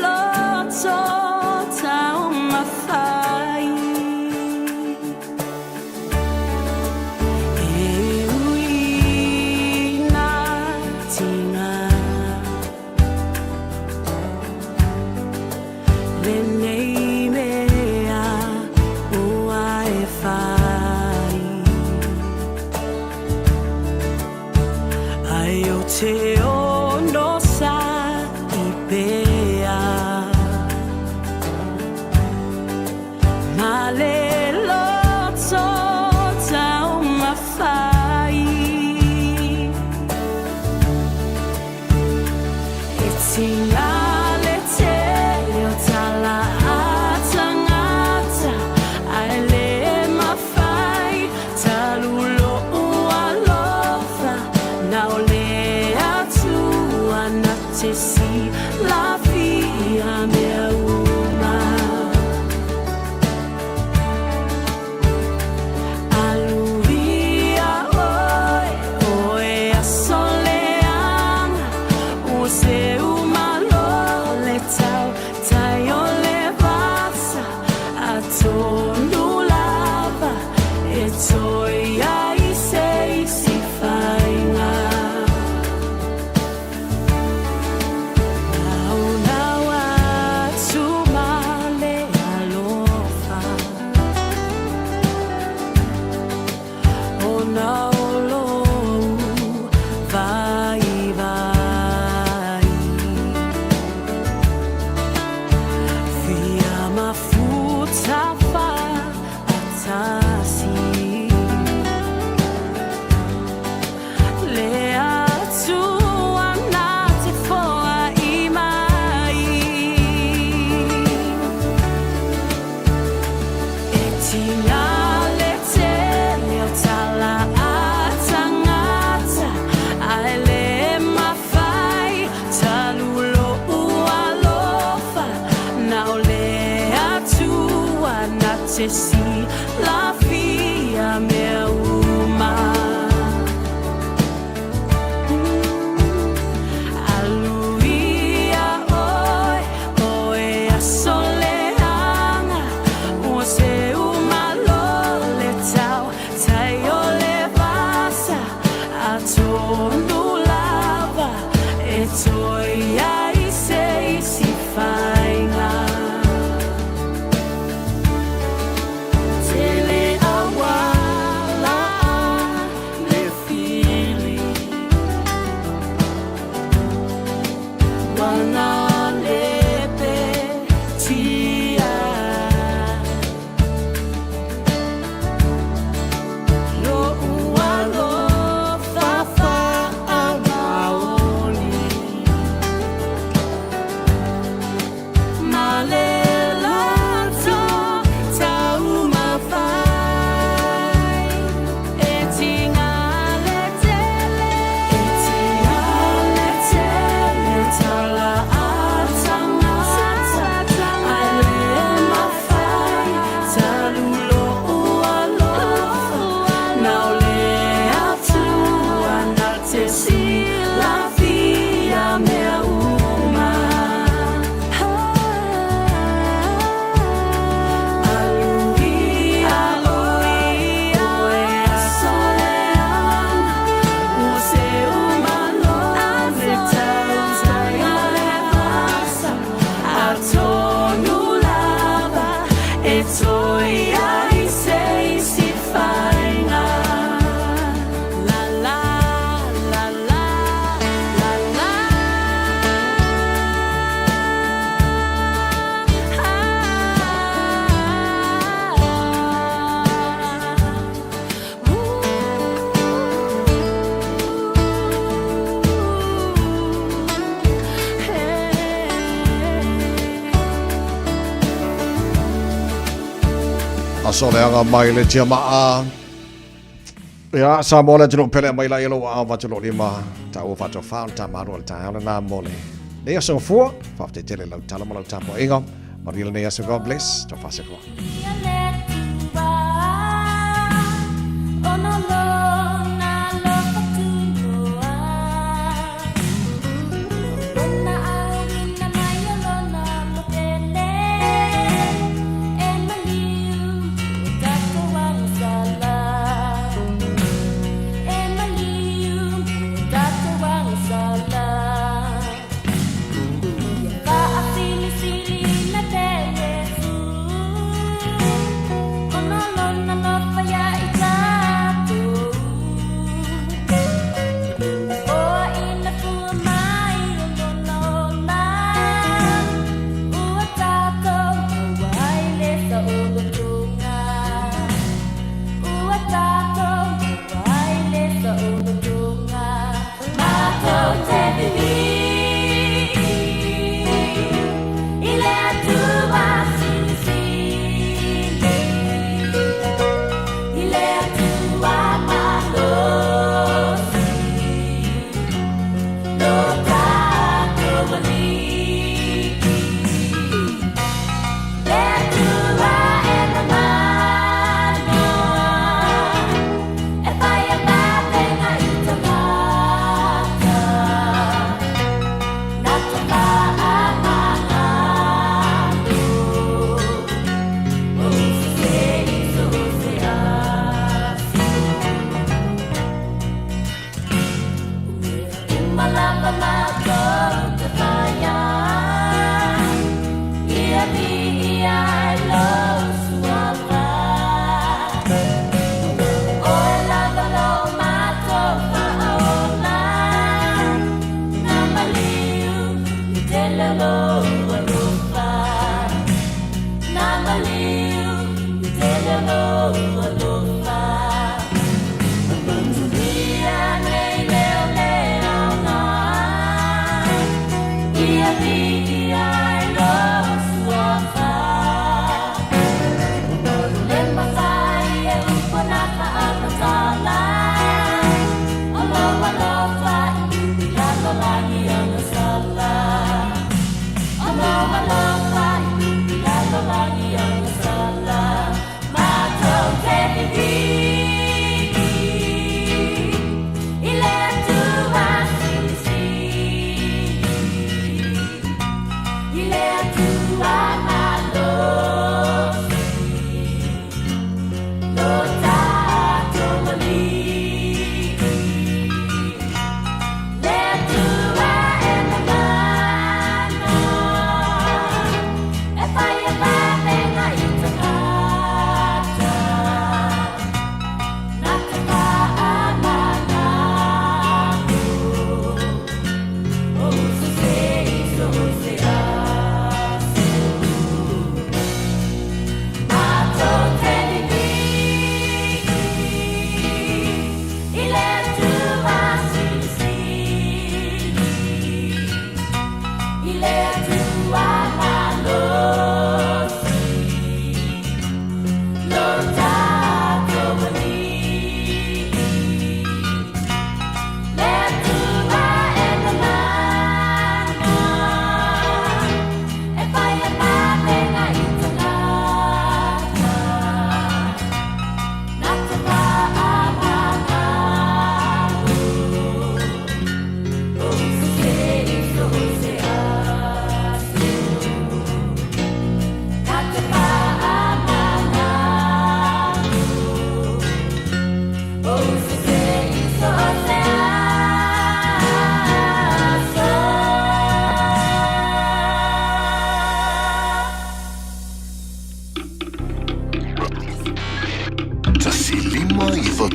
loto taumafai E ui na tinga Lenei mea ua e whai Ai o te ono sa i pea Ma le loto taumafai E tinga le tele o tala a tangata Ae le mafai talu lou alofa Na o le Atua na te silafia mea uma. Aluia oe, oe aso leaga, ua seu malo le tau tai o le vasa, atonu lava e toe ai se isi faiga. Naunau atu ma le alofa Ona o lou vaivai Fia mafuta faatasi Le Atua na te foai mai E tinga le tele o tala a tangata Ae le mafai talu lou alofa Na o le Atua na te silafia mea uma. Aluia oe, oe aso leaga, ua seu malo le tau tai o le vasa, atonu lava e toe ai se isi faiga. Tele auala le fili Wana le petia Lo'u alofa. Aso leaga mai le tiamaa. Ia, Samoa le atunuu pele mai la ia lou aao vatu lou lima. Taua faatofa o le tamālua o le taeao lenā mo le nei aso gafua. Faafetai tele i lau tala ma lau tapuaiga. Manuia lenei aso. God bless. Tau faasoifua.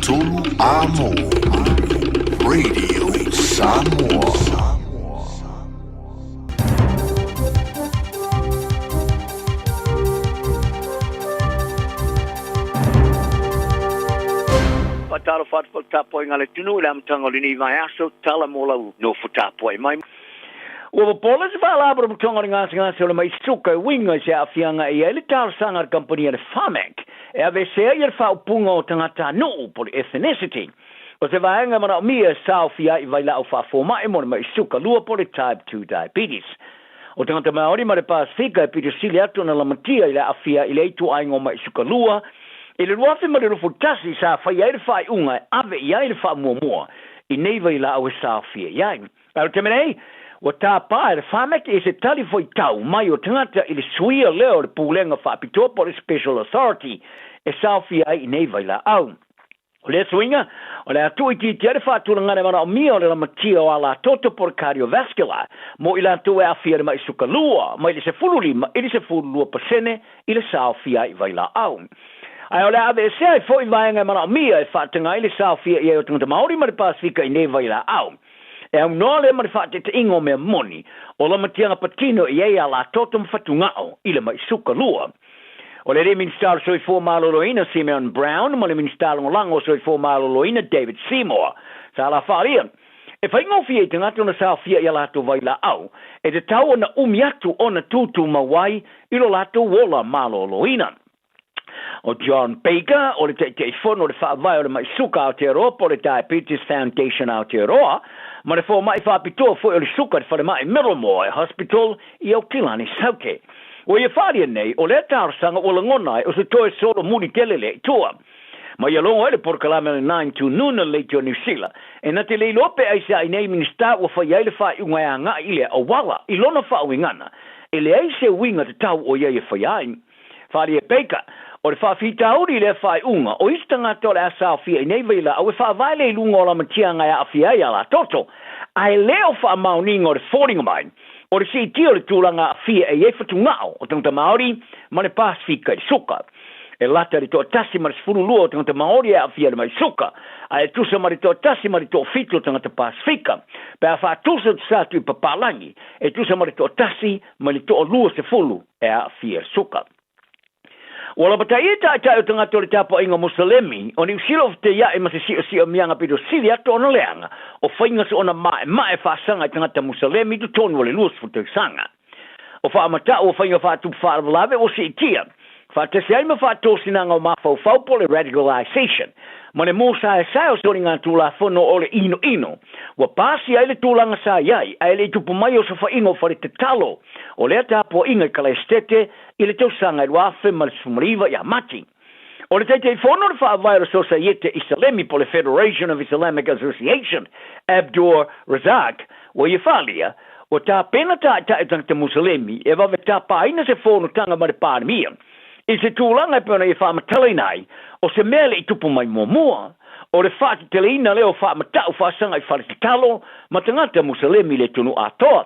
159 Amo Radio Samoa. Faatalofa atu foi le tapuaiga a le atunuu i le amataga o lenei vaiaso, tala mo lau nofo tapuai mai. Ua popola se Faalapotopotoga o le Gasegase o le Ma'i Suka e uiga i se aafiaga e i ai le talosaga a le kamupani a le Pharmac e aveesea ia le faaupuga o tagatanuu po o le ethnicity o se vaega e manaomia e saofia ai i vailaau faafoma'i mo le ma'i suka lua po o le type 2 diabetes. O tagata Maori ma le Pasefika e pito sili atu ona lamatia i le aafia i lea ituaiga o ma'i suka lua. I le 2021 sa faia ai le faaiuga e ave i ai le faamuamua i nei vailaau e saofia i ai. A o le taimi nei, ua tapa e le Pharmac i se tali fuaitau mai o tagata i le suia lea o le Pulega Faapitoa po o le Special Authority e saofia ai i nei vailaau. O lea suiga, o le a tuuitiitia ai le faatulagaga e manaomia o le lamatia o alatoto po o le cardiovascular mo i latou e aafia i le mai suka lua mai le 15 i le 12 pasene i le saofia ai i vailaau. Ae o le a aveesea ai foi vaega e manaomia e faataga ai le saofia i ai o tagata Māori ma le Pasefika i nei vailaau. E aunoa lea ma le faateteʻiga o mea moni, o lamatiaga patino i ai alatoto ma fatugao i le maʻi suka lua. O le alii Minisita o le Soifua Maloloina Simeon Brown ma le Minisita Lagolago o Soifua Maloloina David Seymour sa la faaalia, e faigofie i tagata ona saofia i a latou vailaau, e tatau ona umi atu ona tutumau ai i lo latou ola maloloina. O John Baker, o le Taitaifono o le Faavae o le Maʻi Suka Aotearoa po o le Diabetes Foundation Aotearoa, ma le fomai faapitoa foi o le suka i le falemai Middlemore Hospital i Aukilani Saute. Ua ia faaalia nei, o lea talosaga ua lagona ai o se toe solomuli tele lea i tua. Ma ia logo ai le polokalame o le Nine to Noon a le Leitio Niu Sila, e na te le iloa pe aisea i nei Minisita ua fai ai le faaiuga e agai i lea auala i lona faauigaga, e leai se uiga tatau o ia e faia ai. Wharia Baker, O le faafitauli i lea faaiuga, o isi tagata o le a saofia i nei vailaau e faavae le iluga o lamatiaga e aafia ai a la toto, ae le o faamaoniga o le foliga mai o le siitia o le tulaga aafia e i ai fatugao o tagata Māori ma le Pasefika i le suka. E lata i le toatasi ma le 12 o tagata Māori e aafia i le mai suka, ae e tusa ma le toatasi ma le toafitu o tagata Pasefika. Pe a faatusa te sa atu i papalagi, e tusa ma le toatasi ma le toaluasefulu e aafia le suka. Ua lapataia taitai o tagata o le tapuaiga Musalemi o Niu Sila o feteiaʻi ma se siosiomia pito sili atu ona leaga o faiga soona maemae faasaga i tagata Musalemi i totonu o le 20 tausaga. O faamatau o faiga faatupu faalavelave ua siitia, faatasi ai ma faatosinaga o mafaufau po o le radicalisation, ma le mōsaesae o soligatulafono o le inoino ua pasia ai le tulaga sa i ai ae le i tupu mai o sofaiga o fale tatalo o lea tapuaiga i Kalaesetete i le tausaga e 2019 ia Mati. O le Taitaifono o le Faavae o le Sosaiete Isalemi po o le Federation of Islamic Association, Abdur Razzaq, ua ia faaalia, ua tapena taitai o tagata Musalemi e vave tapaina se fonotaga ma le Palemia i se tulaga e pei ona ia faamatalaina ai o se mea e le i tupu mai muamua, o le faateteleina lea o faamatau faasaga i fale tatalo ma tagata Musalemi i le atunuu atoa.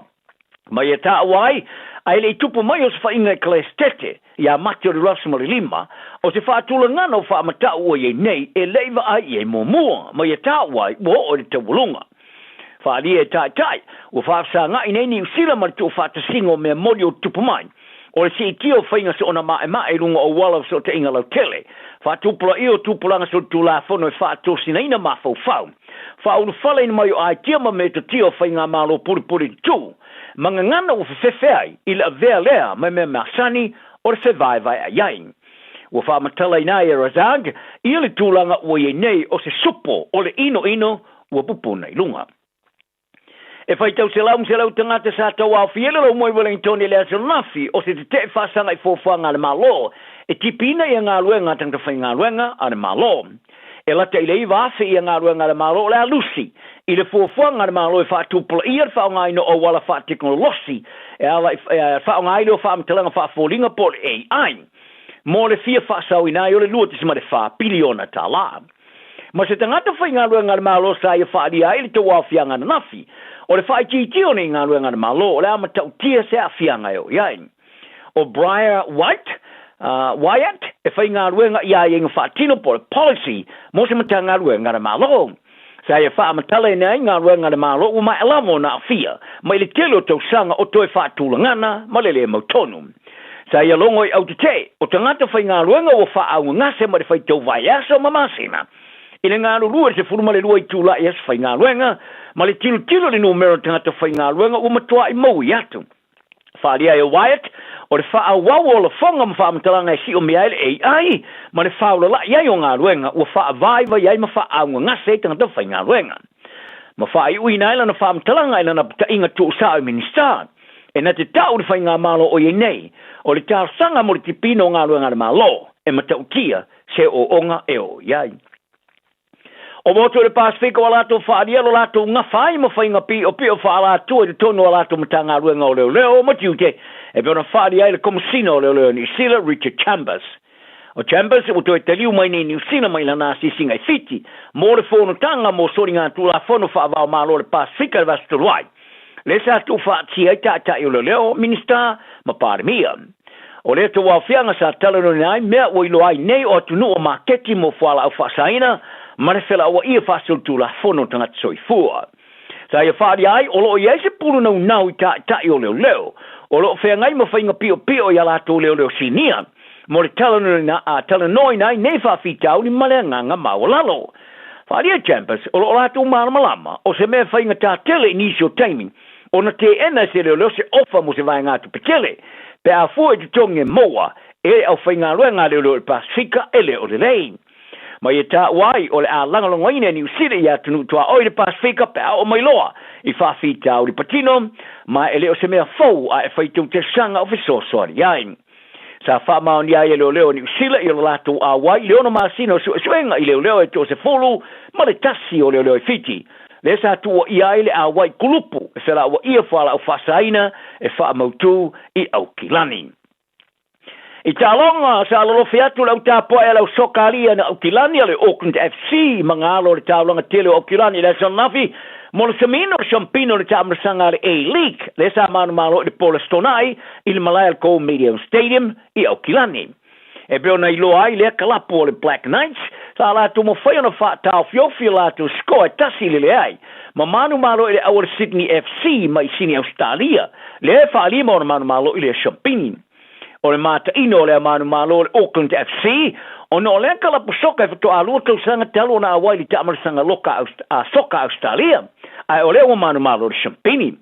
Ma ia taua ai, a e le i tupu mai o se faiga Ekalesetete iā Mati o le 2005, o se faatulagana o faamatau ua i ai nei e le i vaai i ai muamua, ma ia taua ai ua oo i le taualuga. Faaalia e taitai, ua faafesagaʻi nei Niu Sila ma le tuufaatasiga o mea moni o tupu mai, o le siitia o faiga soona maemae i luga o auala o fesootaiga lautele, faatupulaia o tupulaga solitulafono e faatosinaina mafaufau, faaulufaleina mai o aitia ma metotia o faigamalo pulipuli tutū, ma gagana ua fefefe ai i le avea lea ma mea masani o le fevaevaeaʻi ai. Ua faamatalaina ai e Razag ia le tulaga ua i ai nei o se supo o le inoino ua pupuna i luga. E faitau selau ma selau tagata sa tauaofia le laumua i Wellington i le aso ananafi o se tetee faasaga i fuafuaga a le Malo e tipiina ia galuega a tagata faigaluega a le Malo. E lata i le 9,000 ia galuega a le Malo o le a lusi i le fuafuaga a le Malo e faatupulaia le faaaogaina o auala faatekonolosi e ala i faaaoga ai lea o faamatalaga faafoliga po o le AI mo le fia faasaoina ai o le $2.4 piliona tala. Ma se tagata faigaluega a le Malo sa ia faaalia ai le tauaofiaga ananafi, o le faaitiitia o nei galuega a le Malo o le a matautia se aafiaga e oo i ai. O Briar White, Wyatt, e faigaluega i aiaiga faatino po o le policy mo se Matagaluega a le Malo. Sa ia faamatalaina ai galuega a le Malo ua maea lava ona aafia mai le tele o tausaga o toe faatulagana ma le lē mautonu. Sa ia logo i autetee o tagata faigaluega ua faaaugagase ma le faitau vaiaso ma masina i le galulue i le 12 itula i aso faigaluega. ma le tilotilo i le numera o tagata faigaluega ua matua'i maui atu. Faaalia ai e Wyatt, o le faaauau o lafoga ma faamatalaga e siomia ai le AI ma le faulala'i ai o galuega ua faavaivai ai ma faaaaugagase ai tagata faigaluega. Ma faaiuina ai lana faamatalaga i lana puta'iga tuusa'o i Minisita. E na te ta'u le faigamalo o i ai nei, o le talosaga mo le tipina o galuega a le Malo e matautia se ooooga e oo i ai. O motu o le Pasefika ua latou faaalia lo latou gafa ai ma faiga piʻopiʻo faaalatua i totonu o a latou Matagaluega o Leoleo ma Tiute e pei ona faaalia ai le Komesina o Leoleo o Niu Sila, Richard Chambers. O Chambers ua toe taliu mai nei i Niu Sila mai lana asiasiga i Fiti mo le fonotaga mo soligatulafono faava-o-Malo o le Pasefika i le vaiaso talu ai. Lea sa tuufaatia ai taitai o leoleo, Minisita ma Palemia. O lea tauaofiaga sa talanoaina ai mea ua iloa ai nei o atunuu o maketi mo fualaau faasaina ma le felauaia faasolitulafono o tagata soifua. Sa ia faaalia ai o lo o i ai se pulu naunau i taitai o leoleo o lo o feagai ma faiga piopio i a latou leoleo sinia mo le talanoaina a talanoaina ai nei faafitauli ma le agaga maualalo. Faaalia Chambers, o lo o latou malamalama, o se mea faigata tele i nisi o taimi ona teena e se leoleo se ofa mo se vaegatupe tele, pe a fua i totogi e maua e le aufaigaluega a leoleo i le Pasefika e le o lelei. Ma ia taua ai o le a lagolagoina e Niu Sila i atunuu tuaoi i le Pasefika pe a oo mai loa i faafitauli patino, ma e le o se mea fou a e faitau tausaga o fesoasoani ai. Sa faamaonia ai e leoleo o Niu Sila i lo latou auai i le ono masina o suesuega i leoleo e toasefulu ma le tasi o leoleo i Fiti, lea sa tuuaia ai le auai kulupu e felauaia fualaau faasaina e faamautū i Aukilani. I taaloga, sa lolofi atu le au tapuai a le au soka alii a Aukilani a le Auckland FC ma galo o le taulaga tele o Aukilani i le aso ananafi mo le samiina o le siampina o le taamilosaga a le A-League lea sa manumalo i le po o le Aso Toonai i le malae a le Go Medium Stadium i Aukilani. E pei ona iloa ai lea kalapu o le Black Knights, sa latou mafai ona faataofiofi a latou score e tasi i le leai, ma manumalo i le au o le Sydney FC mai Sini Ausetalia, lea e faalima ona manumalo i le Siampini. O le mataino o lea manumalo o le Auckland FC, ona o lea kalapu soka e faatoa lua tausaga talu ona auai i le taamalasaga loka a soka Ausetalia, ae o lea ua manumalo i le Siampini.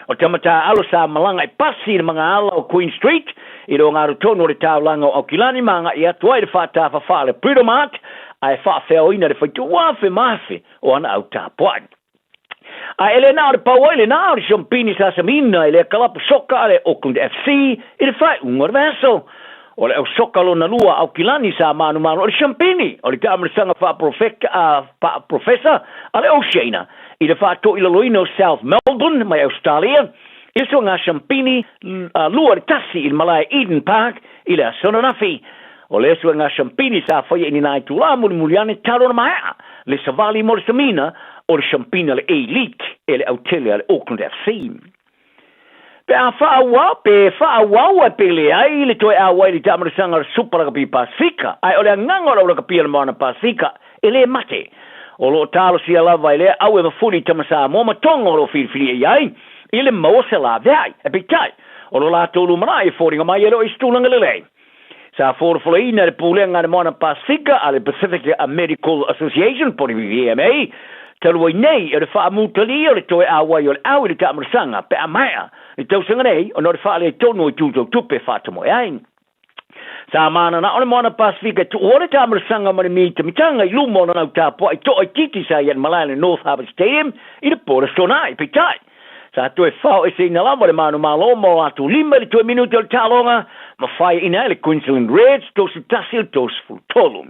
O tama taaalo sa malaga i pasi i le magaala o Queen Street i le ogatotonu o le taulaga o Aukilani ma agai atu ai i le faatafafā a le Britomart ae faafeaoina le faituafe ma afe o ana au tapuai. Ae e le na o le pau ai lenā o le siompini sa samina i lea kalapu soka a le Auckland FC i le faaiuga o le vaiaso. O le au soka lona lua a Aukilani sa manumanu o le siompini o le taamilosaga faaprofesa a le Oceania i le faatoilaloina o South Melbourne mai Ausetalia i le suaga siampini 2-1 i le malae Eden Park i le aso ananafi. O lea suega siampini sa faia i ni nai itulā mulimuli ane talu ona maea le savali mo le samina o le siampina le A-League e le autele a le Auckland FC. Pe a faaauau, pe faaauau ai pe leai le toe auai i le taamilosaga o le Supa Lakapi Pasefika, ae o le agaga o le aulakapi a le Moana Pasefika e lē mate. O lo o talosia lava e lea au e mafuli i tama Samoa ma Tonga o lo o filifilia i ai i le maua se laveai. Ae peitai, o lo latou lumanai e foliga mai e le o i se tulaga lelei. Sa folafolaina e le Pulega a le Moana Pasefika a le Pacific Medical Association, po o le PVMA, talu ai nei o le faamutalia o le toe auai o le au i le taamalasaga pe a maea le tausaga nei ona o le faaletonu o itu tau tupe e faatamoe ai. Sa mananao le Moana Pasefika e tuua le taamalasaga ma le mitamitaga i luma o lana au tapuai toaitiiti sa i ai i le malae o le North Harbour Stadium i le po o le Aso Toonai. Peitai, Sa toe fao eseina lava le manumalo ma o latou lima i le toe minute o le taaloga ma faiaina ai le Queensland Reds 31 i le 33.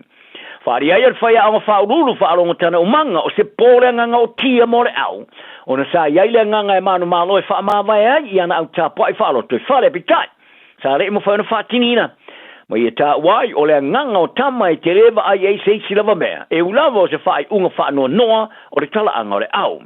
Faaalia ai o le faiaoga faauluulu faalogotana umaga o se po le agaga o Tia mo le au ona sa i ai le agaga e manumalo e faamavae ai i ana au tapuai faaloto i fale. Peitai, sa le i mafai ona faatiniina. Ma ia taua ai o le agaga o tama e tele vaai ai se isi lava mea e u lava o se faaiuga faanoanoa o le talaaga o le au.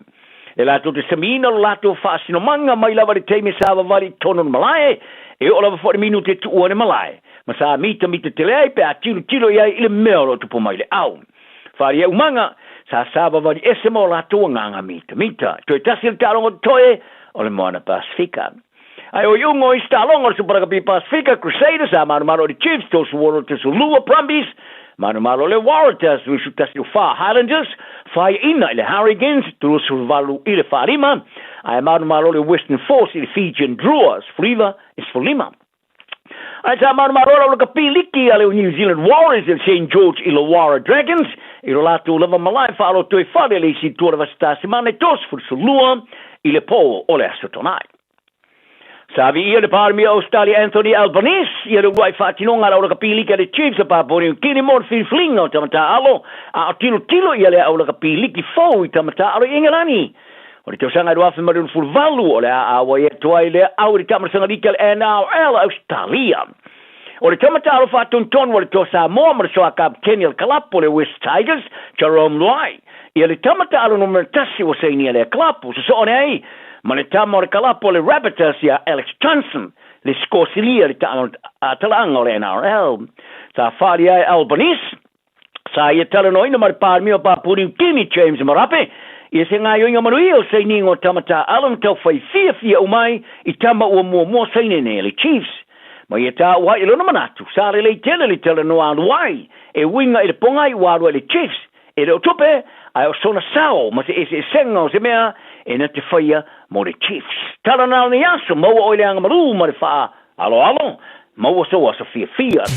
E latou te samiina lo latou faasinomaga mai lava i le taimi sa vavali i totonu o le malae, e oo lava foi i le minute e tuua ai le malae, ma sa mitamita tele ai pe a tilotilo i ai i le mea o lo o tupu mai i le au. Faaliaumaga, sa savavali ese ma o latou agaga mitamita. Toe tasi le taaloga totoe o le Moana Pasefika. Ae o iuga o isi taaloga o le Super Rugby Pasefika, Crusaders sa manumanu i le Chiefs, 36-32, Brumbies, Manumalo le Waratahs 21-4, Highlanders faiaina i le Hurricanes 38 i le 5, ae manumalo le Western Force i le Fijian Drua 19-15. Ae sa manumalo le aulakapi liki a le New Zealand Warriors i le St George Illawarra Dragons i lo latou lava malae faa-lotoifale le isi tua o le Vasitasimana e 32 i le po o le Aso Toonai. Sa viia le Palemia o Ausetalia Anthony Albanese ia le uluai faatinoga a le aulakapi liki a le Chiefs o Papua New Guinea mo le filifiliga o tama taaalo, a o tilotilo ia lea aulakapi liki fou i tama taaalo i Engelani. O le tausaga e 2028 o le a auai atu ai lea au i le taamalosaga liki a le NRL a Ausetalia. O le tama taaalo faatonutonu a le Toa Samoa ma le soa kapeteni a le kalapu o le West Tigers, Jarome Luai, ia le tama taaalo numera tasi ua sainia lea kalapu. Sosoo ane ai ma le tama o le kalapu o le Rabbitohs ia Alex Johnson, le sikosilia i le talaaga o le NRL. Sa faaalia ai Albanese, Sa ia talanoaina ma le Palemia o Papua Niu Kini, James Marape, ia se gaoioiga manuia o sainiga o tama taaalo na taufai fiafia uma ai i tama ua muamua saine nei a le Chiefs. Ma ia taua ai i lona manatu, sa lelei tele le talanoa alu ai e uiga i le pogai ua alu ai le Chiefs, e le o tupe, ae o sona sao ma se eseesega o se mea e na te faia mo le Chiefs. Tala na o nei aso, maua oe le agamalu ma le faaaloalo, maua sou aso fiafia.